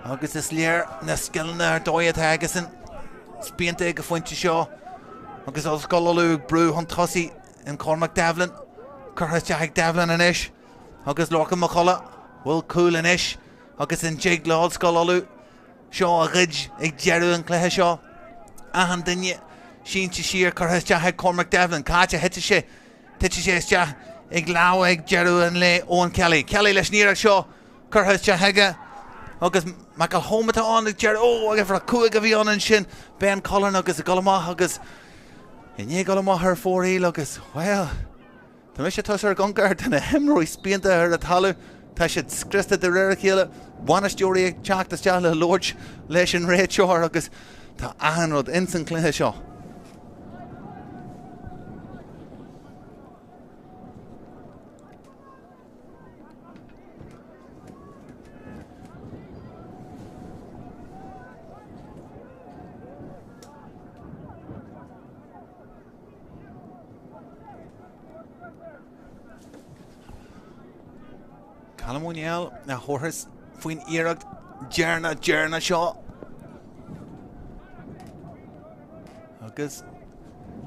Agus is léir na scileanna ar dóigh atá aigesan spíonta ag an phointe seo agus Ollscoil Uladh ag brú chun tosaigh. In Cormac Devlin, curtha isteach ag Devlin anois agus Lorcan Mac Colla, bhfuil cúl anois agus an dtig le Ollscoil Uladh seo a ghoid ag deireadh an chluiche seo. Achan duine sínte siar curtha isteach ag Cormac Devlin. Cá háit a thitfidh sé? Titfidh sé isteach ag lámha ag deireadh an lae Eoin Kelly. Kelly leis an iarracht seo curtha isteach aige agus McElholm atá ann ag deireadh, ó, uimhir 5 a bhí ann ansin, Ben Cullen agus ag dul amach agus i ndiaidh dul amach ar fóraoil agus, bhuel, tá mise ag tosú ar gonc air, tá na himreoirí spíonta ar an talamh, tá siad scriosta de réir a chéile, bainisteoirí ag teacht isteach le labhairt leis an réiteoir agus tá achan rud ins an chluiche seo. Colm Ó Néill a thabharfas faoin iarracht deireanach deireanach seo. Agus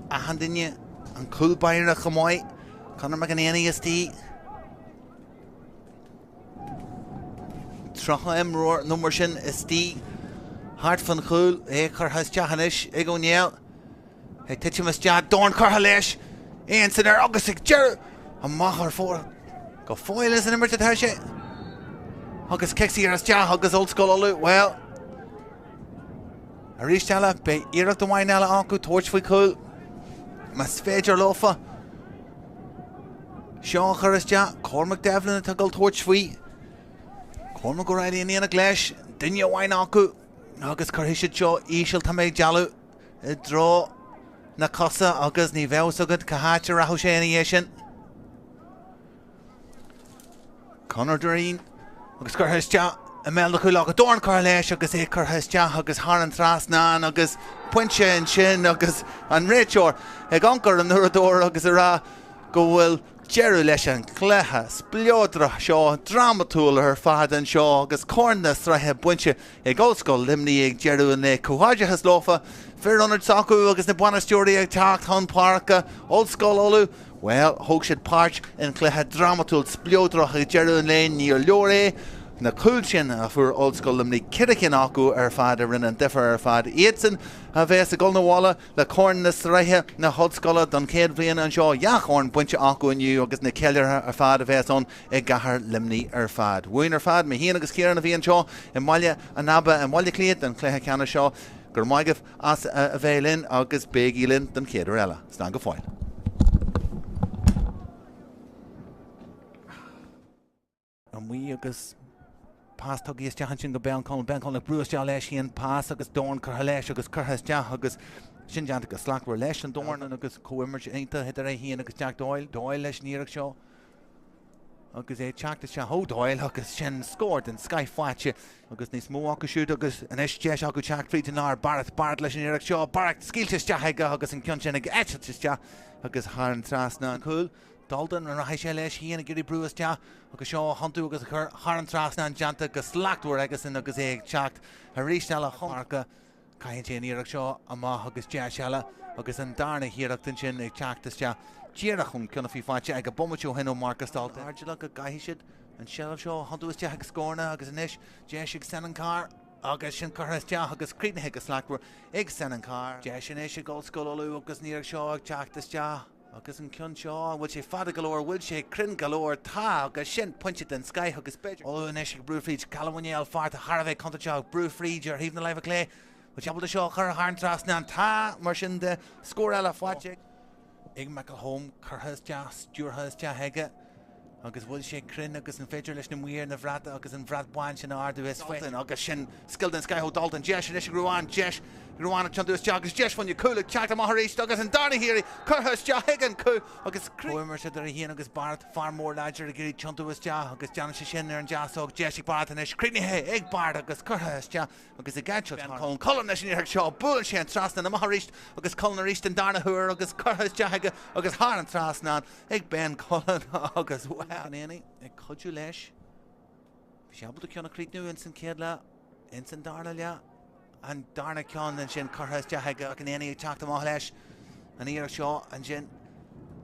achan duine, an cúl báire chomh maith, Conor McEnany istigh. 30 imreoir nó mar sin istigh thart fán chúl. É curtha isteach anois ag Ó Néill. Ag titim isteach, dorn curtha leis, é ansin air agus ag deireadh amach ar fóraoil. Go fóill san imirt atá sé. Agus cic saor isteach agus Ollscoil Uladh, bhuel, arís eile, beidh iarracht amháin eile acu tabhairt faoi chúl, más féidir leofa. Seo a chur isteach, Cormac Devlin atá ag dul tabhairt faoi. Cormac O'Reilly in éineacht leis, duine amháin acu agus cuirfidh siad seo íseal, tá mé ag dealramh. i dtreo na cosa agus ní bheadh fhios agat cá háit a rachadh sé ina dhiaidh sin. Conor Direen agus curtha isteach i mbéal na cúile agus dorn curtha leis agus é curtha isteach agus thar an trasnán agus pointe ansin agus an réiteoir ag amharc ar an uaireadóir agus ag rá go bhfuil deireadh leis an chluiche spleodrach seo, drámatúil ar fad anseo agus Corn na Sraithe bainte ag Ollscoil Luimnigh ag deireadh an lae. Comhghairdeachas leofa, fir ionaid s'acu agus na bainisteoirí ag teacht chun páirce. Ollscoil Uladh, bhuel, thóg siad páirt in chluiche drámatúil spleodrach ag deireadh an lae, níor leor é. Na cúil sin a fuair Ollscoil Luimnigh, ceithre cinn acu ar fad a rinne an difear ar fad. Iadsan a bheas ag dul 'na bhaile le Corn na Sraithe na hOllscoile don chéad bhliain anseo. Dhá chorn bainte acu inniu agus na ceiliúrtha ar fad a bheas ann i gcathair Luimnigh ar fad. Uainn ar fad, mé féin agus Ciarán a bhí anseo i mBaile an Aba i mBaile Átha Cliath don chluiche ceannais seo. Go raibh maith agaibh as a bheith linn agus bígí linn don chéad uair eile. Slán go fóill. Amuigh agus pas tugtha isteach ansin go Ben Cullen. Ben Cullen ag brú isteach leis féin, pas agus dorn curtha leis agus curtha isteach agus sin déanta go slachtmhar leis an dorn agus comhimirt iontach idir é féin agus Jack Doyle. Doyle leis an iarracht seo agus é ag teacht isteach ó Doyle agus sin scór den scoith faighte agus níos mó acu siúd agus anois deis acu teacht fríd an lár. Barrett, Barrett leis an iarracht seo, Barrett scaoilte isteach aige agus an ceann sin ag eitilt isteach agus thar an trasnán. Cúl. Dalton, an rachaidh sé leis féin ag iarraidh brú isteach agus seo a thiontú agus a chur thar an trasnán déanta go slachtmhar aigesan agus é ag teacht arís eile chun páirce. Caitheann sé an iarracht seo amach agus deis eile agus an darna hiarracht ansin ag teacht isteach díreach ón gceann a bhí faighte aige bomaite ó shin ó Marcus Dalton. Airdeallach go gcaithfidh siad an tseilbh seo a thiontú isteach ag scóranna agus anois deis ag Senan Carr agus sin curtha isteach agus críochnaithe go slachtmhar ag Senan Carr. Deis anois ag Ollscoil Uladh agus an iarracht seo ag teacht isteach. Agus an ceann seo, an bhfuil sé fada go leor, an bhfuil sé cruinn go leor? Tá, agus sin pointe den scoith agus b'fhéidir. Uladh anois ag brú fríd, Callum Ó Néill, fear atá thar a bheith contúirteach, ag brú fríd ar thaobh na láimhe clé. Bhfuil sé ábalta seo a chur thar an trasnán? Tá, mar sin de, scór eile faighte ag McElholm, curtha isteach, stiúrtha isteach aige. Agus bhfuil sé cruinn agus an féidir leis na maoir na bhrat agus an bhrat bán sin a ardú is Dalton agus sin scil den scoith ó Dalton. Deis anois ag Ruán, deis ag Ruán ag tiontú isteach agus deis fá choinne cúl ag teacht amach arís agus an darna hiarraidh curtha isteach ag an cúl agus comhimirt idir é féin agus Barrett, fear mór láidir ag iarraidh tiontú isteach agus déanann sé sin ar an deasóg. Deis ag Barrett anois, críochnaithe ag Barrett agus curtha isteach agus ag eitilt thar. Cullen, Cullen leis an iarracht seo, buaileann sé an trasnán amach arís agus Cullen arís den darna huair agus curtha isteach aige agus thar an trasnán ag Ben Cullen agus McEnany ag cuidiú leis. Bhí sé ábalta ceann a chríochnú ins an chéad leath, ins an darna leath. An darna ceann ansin curtha isteach aige McEnany ag teacht amach leis an iarracht seo ansin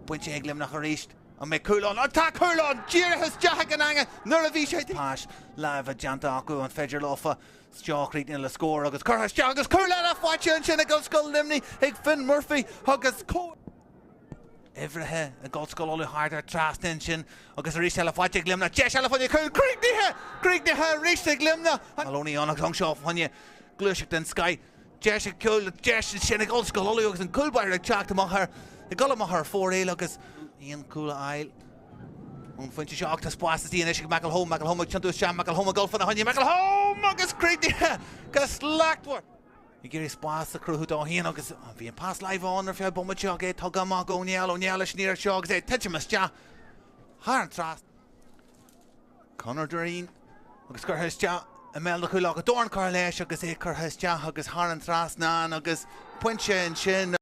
bainte ag Luimneach arís. An mbeidh cúl ann? Tá cúl ann! Díreach isteach ag an eanga nuair a bhí sé. Pas láimhe déanta acu, an féidir leofa seo a chríochnú le scór agus curtha isteach agus cúl eile faighte ansin ag Ollscoil Luimnigh ag Finn Murphy agus comhoibrithe ag Ollscoil Uladh thart ar trasna ansin agus arís eile faighte ag Luimneach. Deis eile fá choinne cúl críochnaithe! Críochnaithe arís ag Luimneach! Maloney ann agus anseo fá choinne gluaiseacht den scoith. Deis ag cúl, deis ansin ag Ollscoil Uladh agus an cúl báire ag teacht amach ar, ag dul amach ar fóraoil agus aon chúl a fháil ón phointe seo ach tá spás istigh anois ag McElholm, McElholm ag tiontú isteach, McElholm ag dul fána choinne, McElholm agus críochnaithe go slachtmhar! Ag iarraidh spás a chruthú dó féin agus bhí an pas láimhe ann ar feadh bomaite ach é tugtha amach go Ó Néill, Ó Néill leis an iarracht seo agus é ag titim isteach thar an trasnán. Conor Direen agus curtha isteach i mbéal na cúile agus dorn curtha leis agus é curtha isteach agus thar an trasnán agus pointe ansin.